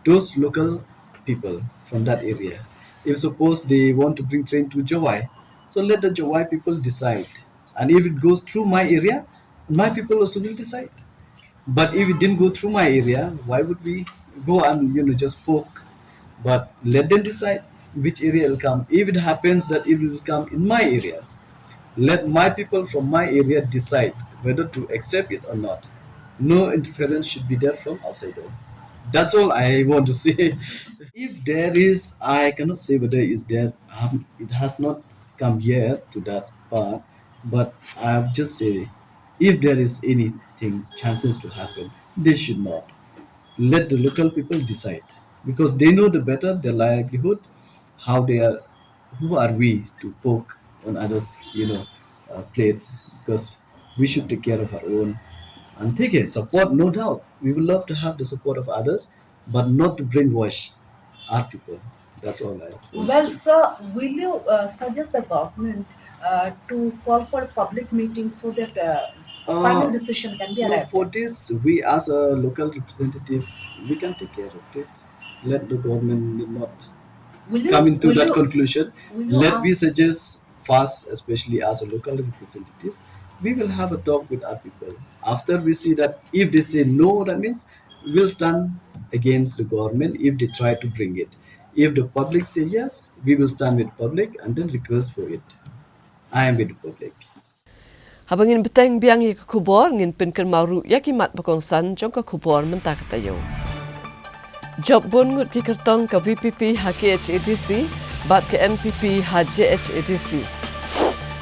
those local people from that area. If suppose they want to bring train to Jowai, so let the Jowai people decide. And if it goes through my area, my people also will decide. But if it didn't go through my area, why would we go and, you know, just poke? But let them decide which area will come. If it happens that it will come in my areas, let my people from my area decide whether to accept it or not. No interference should be there from outsiders. That's all I want to say. If there is, I cannot say whether is there. Um, it has not come yet to that part. But I've just say, if there is anything chances to happen, they should not let the local people decide, because they know the better their livelihood, how they are, who are we to poke on others, you know, uh, plate, because we should take care of our own. And take a support, no doubt. We would love to have the support of others, but not to brainwash our people. That's all I want to Well, say. Sir, will you uh, suggest the government uh, to call for a public meeting so that uh, final Uh, decision can be No, arrived for at? This, we as a local representative, we can take care of this. Let the government need not Will you, come into will that you, conclusion. Will you Let me ask? Suggest first, especially as a local representative, we will have a talk with our people. After we see that if they say no, that means we'll stand against the government if they try to bring it. If the public say yes, we will stand with public and then request for it. I am with the public. Haba ngin bteng biang ïa ka khubor, ngin pynkynmaw ruh ïa ki mat ba kongsan jong ka khubor mynta ka taïew. Jop bun ngut ki kyrtong ka V P P ha K H A D C bad ka N P P ha J H A D C.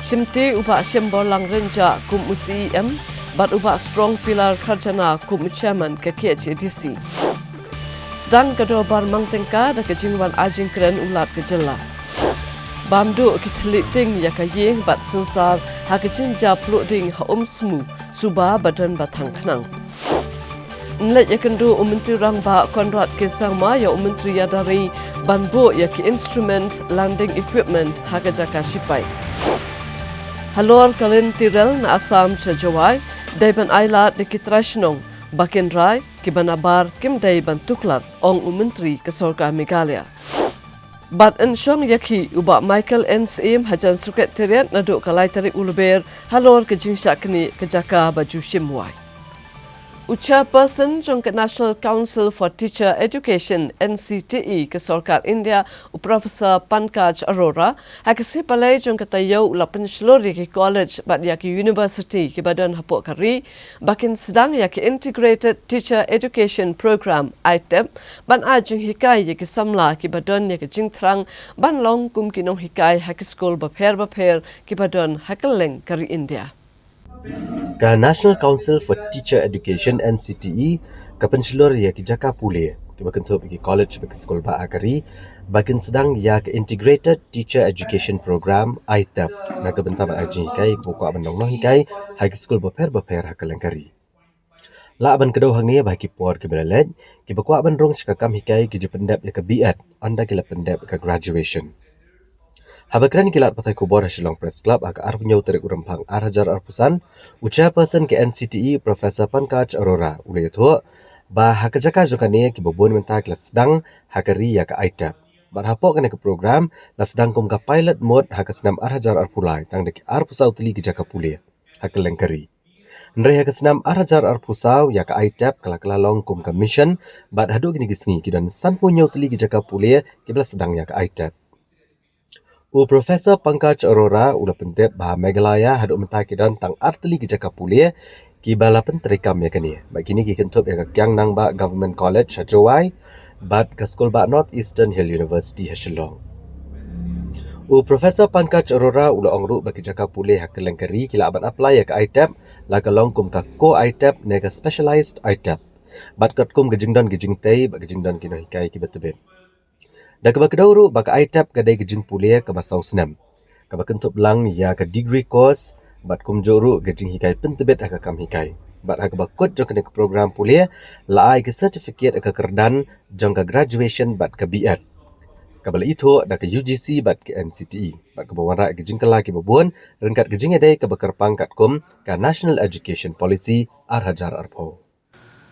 Shimti u Bah Shemborlang Rynjah kum u C E M bad u Bah Strong Pillar Kharjana kum u Chairman ka K H A D C. Sdang ka dorbar mang tyngka da ka jingwan ai jingkren u Lat ka jylla. Bam duh ki thylliej ding ïa ka ïing bad synsar ha ka jingjia pluh ding ha Umsmu, suba ba don ba thang khnang. Nleit ïakynduh u Myntri Rangbah Conrad K Sangma ïa u Myntri ïada ri ban buh ïa ki instrument landing equipment ha ka jaka shipai. Halor ka lynti rel na Assam sha Jowai, dei ban ailad da ki trai shnong, ba kin rai, kiba nabar kim dei ban tuklar, ong u Myntri ka Sorkar Meghalaya. Bad yn shong ïa ki u Bah Michael N Syiem hajan Secretariat naduh ka lai tarik u Lber halor ka jingshah knieh ka jaka ba ju shim wai. U Chairperson jong ka National Council for Teacher Education, N C T E, ka Sorkar India, u Professor Pankaj Arora, ha ka sngi Palei jong ka taïew u la pynshlur ïa ki college bad ïa ki university kiba don hapoh ka ri ba kin sdang ïa ka Integrated Teacher Education Program, ITEP, ban ai jinghikai ïa ki samla kiba don ïa ka jingthrang ban long kum ki nonghikai ha ki skul bapher bapher kiba don ha kylleng ka ri India. Ka National Council for Teacher Education, N C T E, ka pynshlur ïa ki jaka pule kiba kynthup ïa ki college bad ki skul bah ha ka ri ba kin sdang ïa ka Integrated Teacher Education Program, ITEP, na ka bynta ban ai jinghikai kiba kwah ban long nonghikai ha ki skul bapher bapher ha kylleng ka ri. Lah ban kdew hangne ba ha ki por kiba la leit, kiba kwah ban rung sha ka kam hikai ki ju pyndep ïa ka B.Ed, ynda ki la pyndep ïa ka graduation. Haba kren ïa ki lad pathai khubor ha Shillong Press Club ha ka arphew hynñiew tarik u Rymphang ar hajar arphew san, u Chairperson ka N C T E, Professor Pankaj Arora, u la ïathuh ba ha ka jaka jong kane kiba bun mynta ki la sdang ha ka ri ïa ka ITEP. Bad hapoh kane ka program la sdang kum ka pilot mode ha ka snem ar hajar arphew lai, tang da ki arphew saw tylli ki jaka pule ha kylleng ka ri. Hynrei ha ka snem ar hajar arphew saw ïa ka ITEP ka la kylla long kum ka mission, bad haduh kine ki sngi ki don sanphew hynñiew tylli ki jaka pule kiba la sdang ïa ka ITEP. U Professor Pankaj Arora u la pyntip ba ha Meghalaya haduh mynta ki don tang ar tylli ki jaka pule kiba la pyntreikam ïa kane. Bad kine ki kynthup ïa ka Kiang Nangbah Government College ha Jowai bad ka skul bah North Eastern Hill University ha Shillong. U Professor Pankaj Arora u la ong ruh ba ki jaka pule ha kylleng ka ri ki lah ban apply ïa ka ITEP, la ka long kum ka core ITEP ne ka specialized ITEP. Bad katkum ka jingdon ki jingtei bad ka jingdon ki nonghikai kiba tbit. Da kaba kdew ruh ba ka ITEP ka dei ka jingpule kaba saw snem, kaba kynthup lang ïa ka degree course bad kumjuh ruh ka jinghikai pyntbit ha ka kam hikai. Bad ha kaba kut jong kane ka program pule la ai ka certificate ka kyrdan jong ka graduation bad ka B.Ed, kaba la ithuh da ka U G C bad ka N C T E, bad kaba wanrah ka jingkylla kiba bun ryngkat ka jingïadei kaba kyrpang katkum ka National Education Policy ar hajar arphew.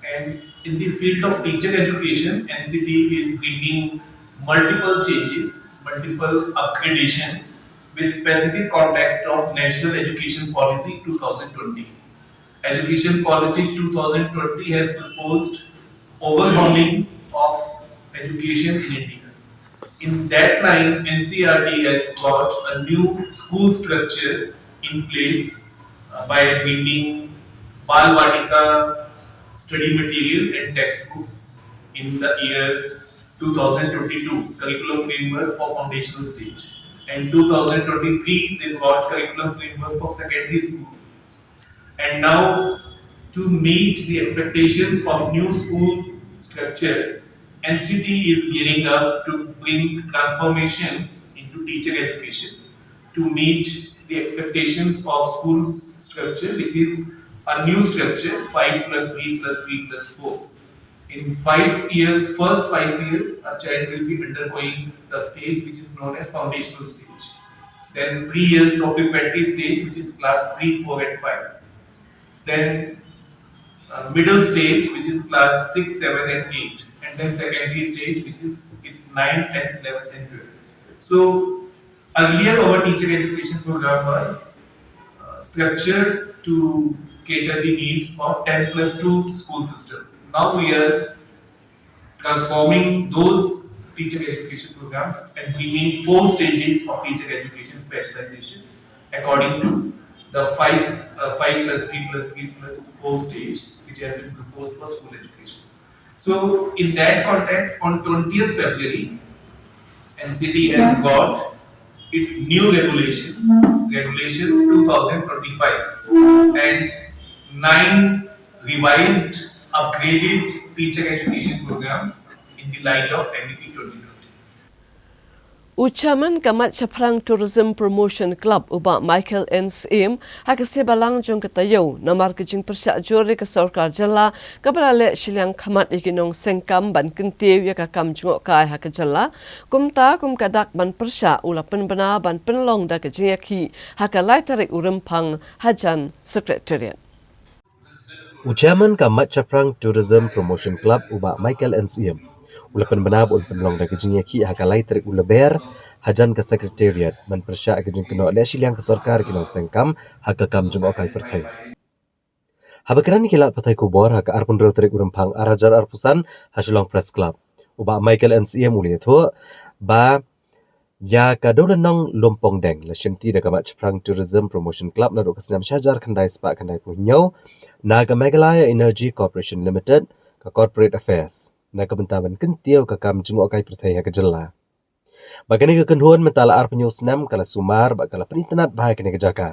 And in the field of teacher education, N C T E is bringing multiple changes, multiple upgradation with specific context of National Education Policy two thousand twenty. Education Policy two thousand twenty has proposed overhauling of education in India. In that line, N C E R T has got a new school structure in place uh, by bringing Bal Vatika study material and textbooks in the year two thousand twenty-two, curriculum framework for foundational stage, and two thousand twenty-three they brought curriculum framework for secondary school. And now, to meet the expectations of new school structure, N C T E is gearing up to bring transformation into teacher education. To meet the expectations of school structure, which is a new structure, five plus three plus three plus four. In five years, first five years, a child will be undergoing the stage which is known as foundational stage. Then three years of preparatory stage, which is class three, four, and five. Then uh, middle stage, which is class six, seven, and eight. And then secondary stage, which is nine, ten, eleven, and twelve. So earlier, our teacher education program was uh, structured to cater the needs of ten plus two school system. Now we are transforming those teacher education programs and bringing four stages of teacher education specialization according to the five, uh, five plus three plus three plus four stage, which has been proposed for school education. So, in that context, on twentieth February, N C T E has got its new regulations, regulations two thousand twenty-five, and nine revised, upgraded teacher education programs in the light of N E P twenty twenty. U Chairman ka Mait Shaphrang Tourism Promotion Club, u Bah Michael N Syiem, ha ka sngi Balang jong ka taïew, namar ka jingpyrshah jur ïa ka sorkar jylla kaba la leh shiliang khmat ïa ki nongseng kam ban kyntiew ïa ka kam jngohkai ha ka jylla, kumta kum ka dak ban pyrshah u la pynbna ban pynlong da ka jingïakhih ha ka lai tarik u Rymphang hajan Secretariat. U Chairman ka Mait Shaphrang Tourism Promotion Club, u Bah Michael N Syiem, u la pynbna ba un pynlong da ka jingïakhih ha ka lai tarik u Lber hajan ka Secretariat ban pyrshah ka jingkynnoh leh shiliang ka sorkar ki nongseng kam ha ka kam jngohkai pyrthei. Haba kren ïa ki lad pathai khubor ha ka arphew hynriew tarik u Rymphang ar hajar arphew san ha Shillong Press Club, u Bah Michael N Syiem u la ïathuh ba ïa ka Dewlynnong Lumpongdeng la shimti da ka Mait Shaphrang Tourism Promotion Club naduh ka snem shi hajar khyndai spah khyndai phew hynñiew na ka Meghalaya Energy Corporation Limited, ka Corporate Affairs, na ka bynta ban kyntiew ka kam jngohkai pyrthei ha ka jylla. Ba kane ka kynhun mynta la arphew hynñiew snem ka la sumar bad ka la pynitynnad bha ïa kane ka jaka.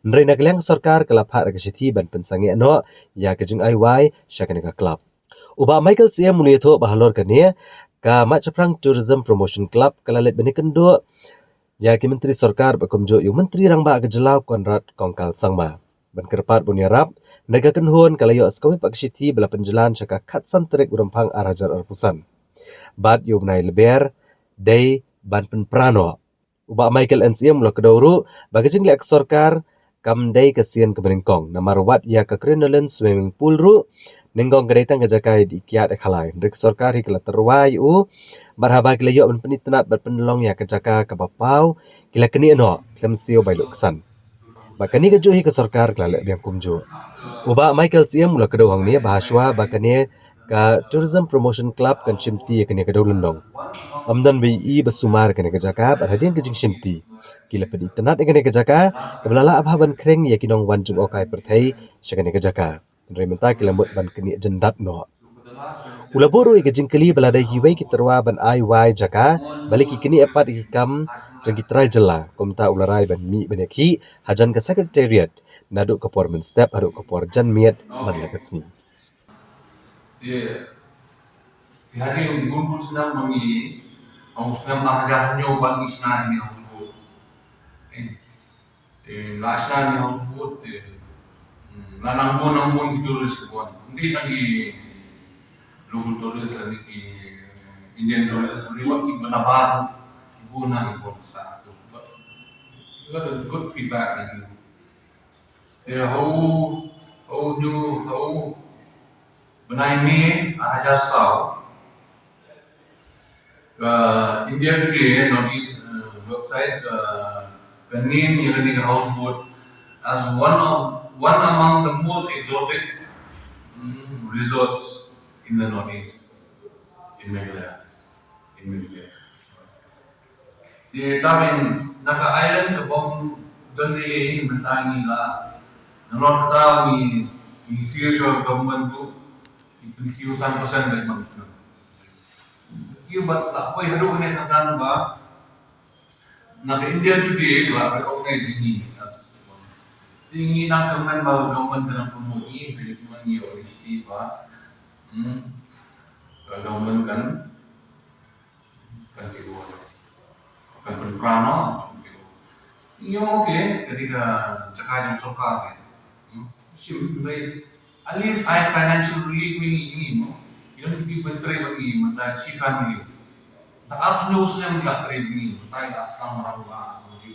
Hynrei na ka liang ka sorkar ka la phah da ka shithi ban pynsangeh noh ïa ka jingai wai sha kane ka club. U Bah Michael Syiem u la ïathuh ba halor kane, ka Mait Shaphrang Tourism Promotion Club ka la leit ban ïakynduh ïa ki myntri sorkar bad kumjuh ïa u Myntri Rangbah ka jylla u Conrad Kongkal Sangma ban kyrpad ba un ïarap, hynrei ka kynhun ka la ïoh sa kawei pat ka shithi ba la pynjlan sha ka khatsan tarik u Rymphang ar hajar arphew san. Bad ïa u bnai Lber dei ban pynpra noh. U Bah Michael N Syiem u la kdew ruh ba ka jingleh ka sorkar kam dei ka sien kaba nyngkong, namar wat ïa ka Crinoline Swimming Pool ruh nyngkong ka dei tang ka jaka ïadih kiad ïa khalai, hynrei ka sorkar hi ka la tyrwa ïa u. Bad haba ki la ïoh ban pynitynnad bad pynlong ïa ka jaka kaba paw, ki la knieh noh khlem siew bai luh ksan. Bad kane kajuh hi ka sorkar ka la leh biang kumjuh. U Bah Michael Syiem u la kdew hangne ba hashwa ba kane ka Tourism Promotion Club kan shimti ïa kane ka Dewlynnong, ym don ba ïohi ba sumar kane ka jaka bad hadien ka jingshimti ki la pynitynnad ïa kane ka jaka kaba la lah bha ban khring ïa ki nongwan jngohkai pyrthei sha kane ka jaka. Hynrei mynta ki la mut ban knieh jyndat noh. U la buh ruh ïa ka jingkylli ba la dei kiwei ki tyrwa ban ai wai jaka, balei ki knieh pat ïa ki kam jong ki trai jylla. Kumta u la rai ban mih ban ïakhih hajan ka Secretariat naduh ka por mynstep haduh ka por janmiet man la ka sngi. Te phi hadien bun bun snem ma ngi, ha u snem ar hajar hynñiew ba ngi shna ïa kane ka houseboat. Eh, eh, la shna ïa kane ka houseboat, eh, hmm, Na nang bun, nang bun ki tourist ki bun. Ym dei tang ki local tourist, lane ki Indian tourist, ym dei, wat ki ba nabar ki bun, na ki bun sa tu. But got a good feedback na ki. Te ha u, ha u, ha u bnai May ar hajar saw, ka India Today Northeast, uh, website, uh, ka name ïa kane ka houseboat as one of, one among the most exotic, mm, resorts in the Northeast, in Meghalaya, in Meghalaya. Te tang na ka island ka bym don ei ei, mynta ngi la, nalor kata ngi, ngi siew sha government ruh, ngi pynkiew san percent bad man shnong. Ïa, bad la poi haduh kane ka kyrdan ba na ka India Today ka la recognize ïa ngi. Te ngi nang kyrmen ba government ka nang promote ngi, te ngi ong ïa u D C ba, hmm, ka government kan, kan tip, kan pynpra noh, kan tip. Ngi ong okay, ka dei ka jaka jong sorkar ka. Hmm, shim, hynrei at least ai financial relief ïa ngi, ngi mo. Ïa ngi, ki pyntrei bad ngi mynta shi family. Te arphew snem ki la trei bad ngi, mynta ki la sdang marang, la sdang ki.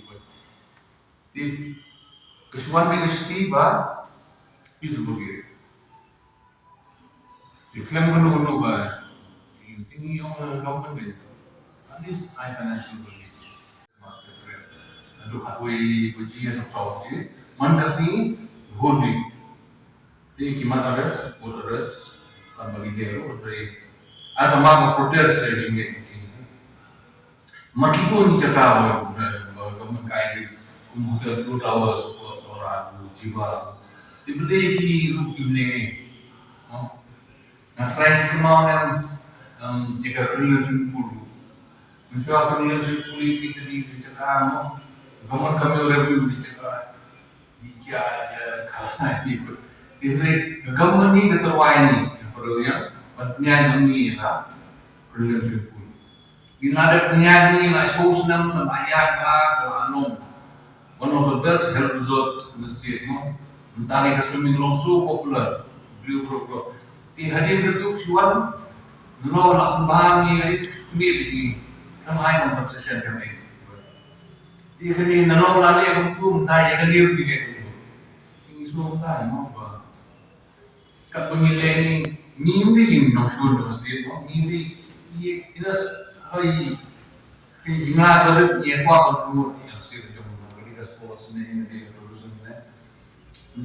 Te ka shu wan bad ka shisha ba ki shu bagi. Te khlem kano kano ba, te, te ngi ong, eh, government ba at least ai financial relief. Naduh khatwei baje haduh saw baje man ka sngi, whole week. Te ki mad arrest, court arrest, kan ba ki dei ruh, hynrei as a mark of protest, eh, jingmut ki. Mar ki bun ki jaka ba, ba, ba government ka ai lease, kum hotel Blue Towers, Sohra, Jiwa. Te balei ki ruh ki balei. No? Nga try ki kynmaw ne, em, ïa ka Krunglang swimming pool. Mynshuwa Krunglang swimming pool ïa ki, ki, ki jaka, no? Government ka mih revenue ki jaka. Ïa, ïa, ka, ïa, ïa, government ni ka tyrwa ïa ngi, ka federal ïa, ban pynïaid ngi ïa ka Krunglang swimming pool. Ngi la dep pynïaid ngi la shiphew snem, ban ïaid ka, ka la long one of the best health resorts in the state, no? Mynta ne ka swimming long so popular. Briew, briew, briew. Te hadien ka briew shu wan, nalor la pynbha ngi, hadien shu kyndiah ngi. Kam ai compensation kam ai. Te kane nalor la leh kumtu, mynta ïa kane ruh ngi leh kumtu. Ngi sngewthuh kumta, no, ba katba ngi leh ngi, ngi ym dei ki nongshun domestic, no, ngi dei, ngi, ina s-, hoi, ngi jinglah ba rit ngi kwah ban promote ïa ka state jong ngi, ka dei ka sports ne, ka dei ka tourism ne.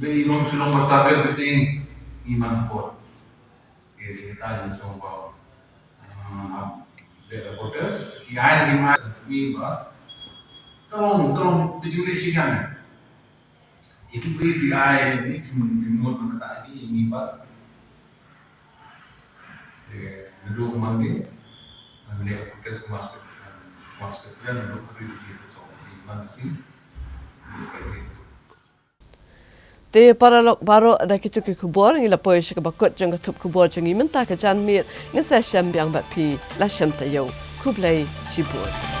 Dei ngi long shu long ba target ba dei ngi man por. Te, te ta ngi sngewbha. Ah, dei ka protest, ki ai ngi ma, ngi ba. Ka long, ka long, ka jingleh shi kan. Ïa ki briew phi ai, ni ki mun, ki mun ba kata ki, ïa ngi ba. Eh, naduh Monday, ngan leh protest, Home Secretary, Home Secretary, naduh ka briew ki, so, ki man si. Te paralok baroh, da kito ki khubor ngi la poi sha kaba kut jong ka thup khubor jong ngi mynta ka janmiet, ngin sa ïashem biang bad phi, la shem taïew. Khublei shibun.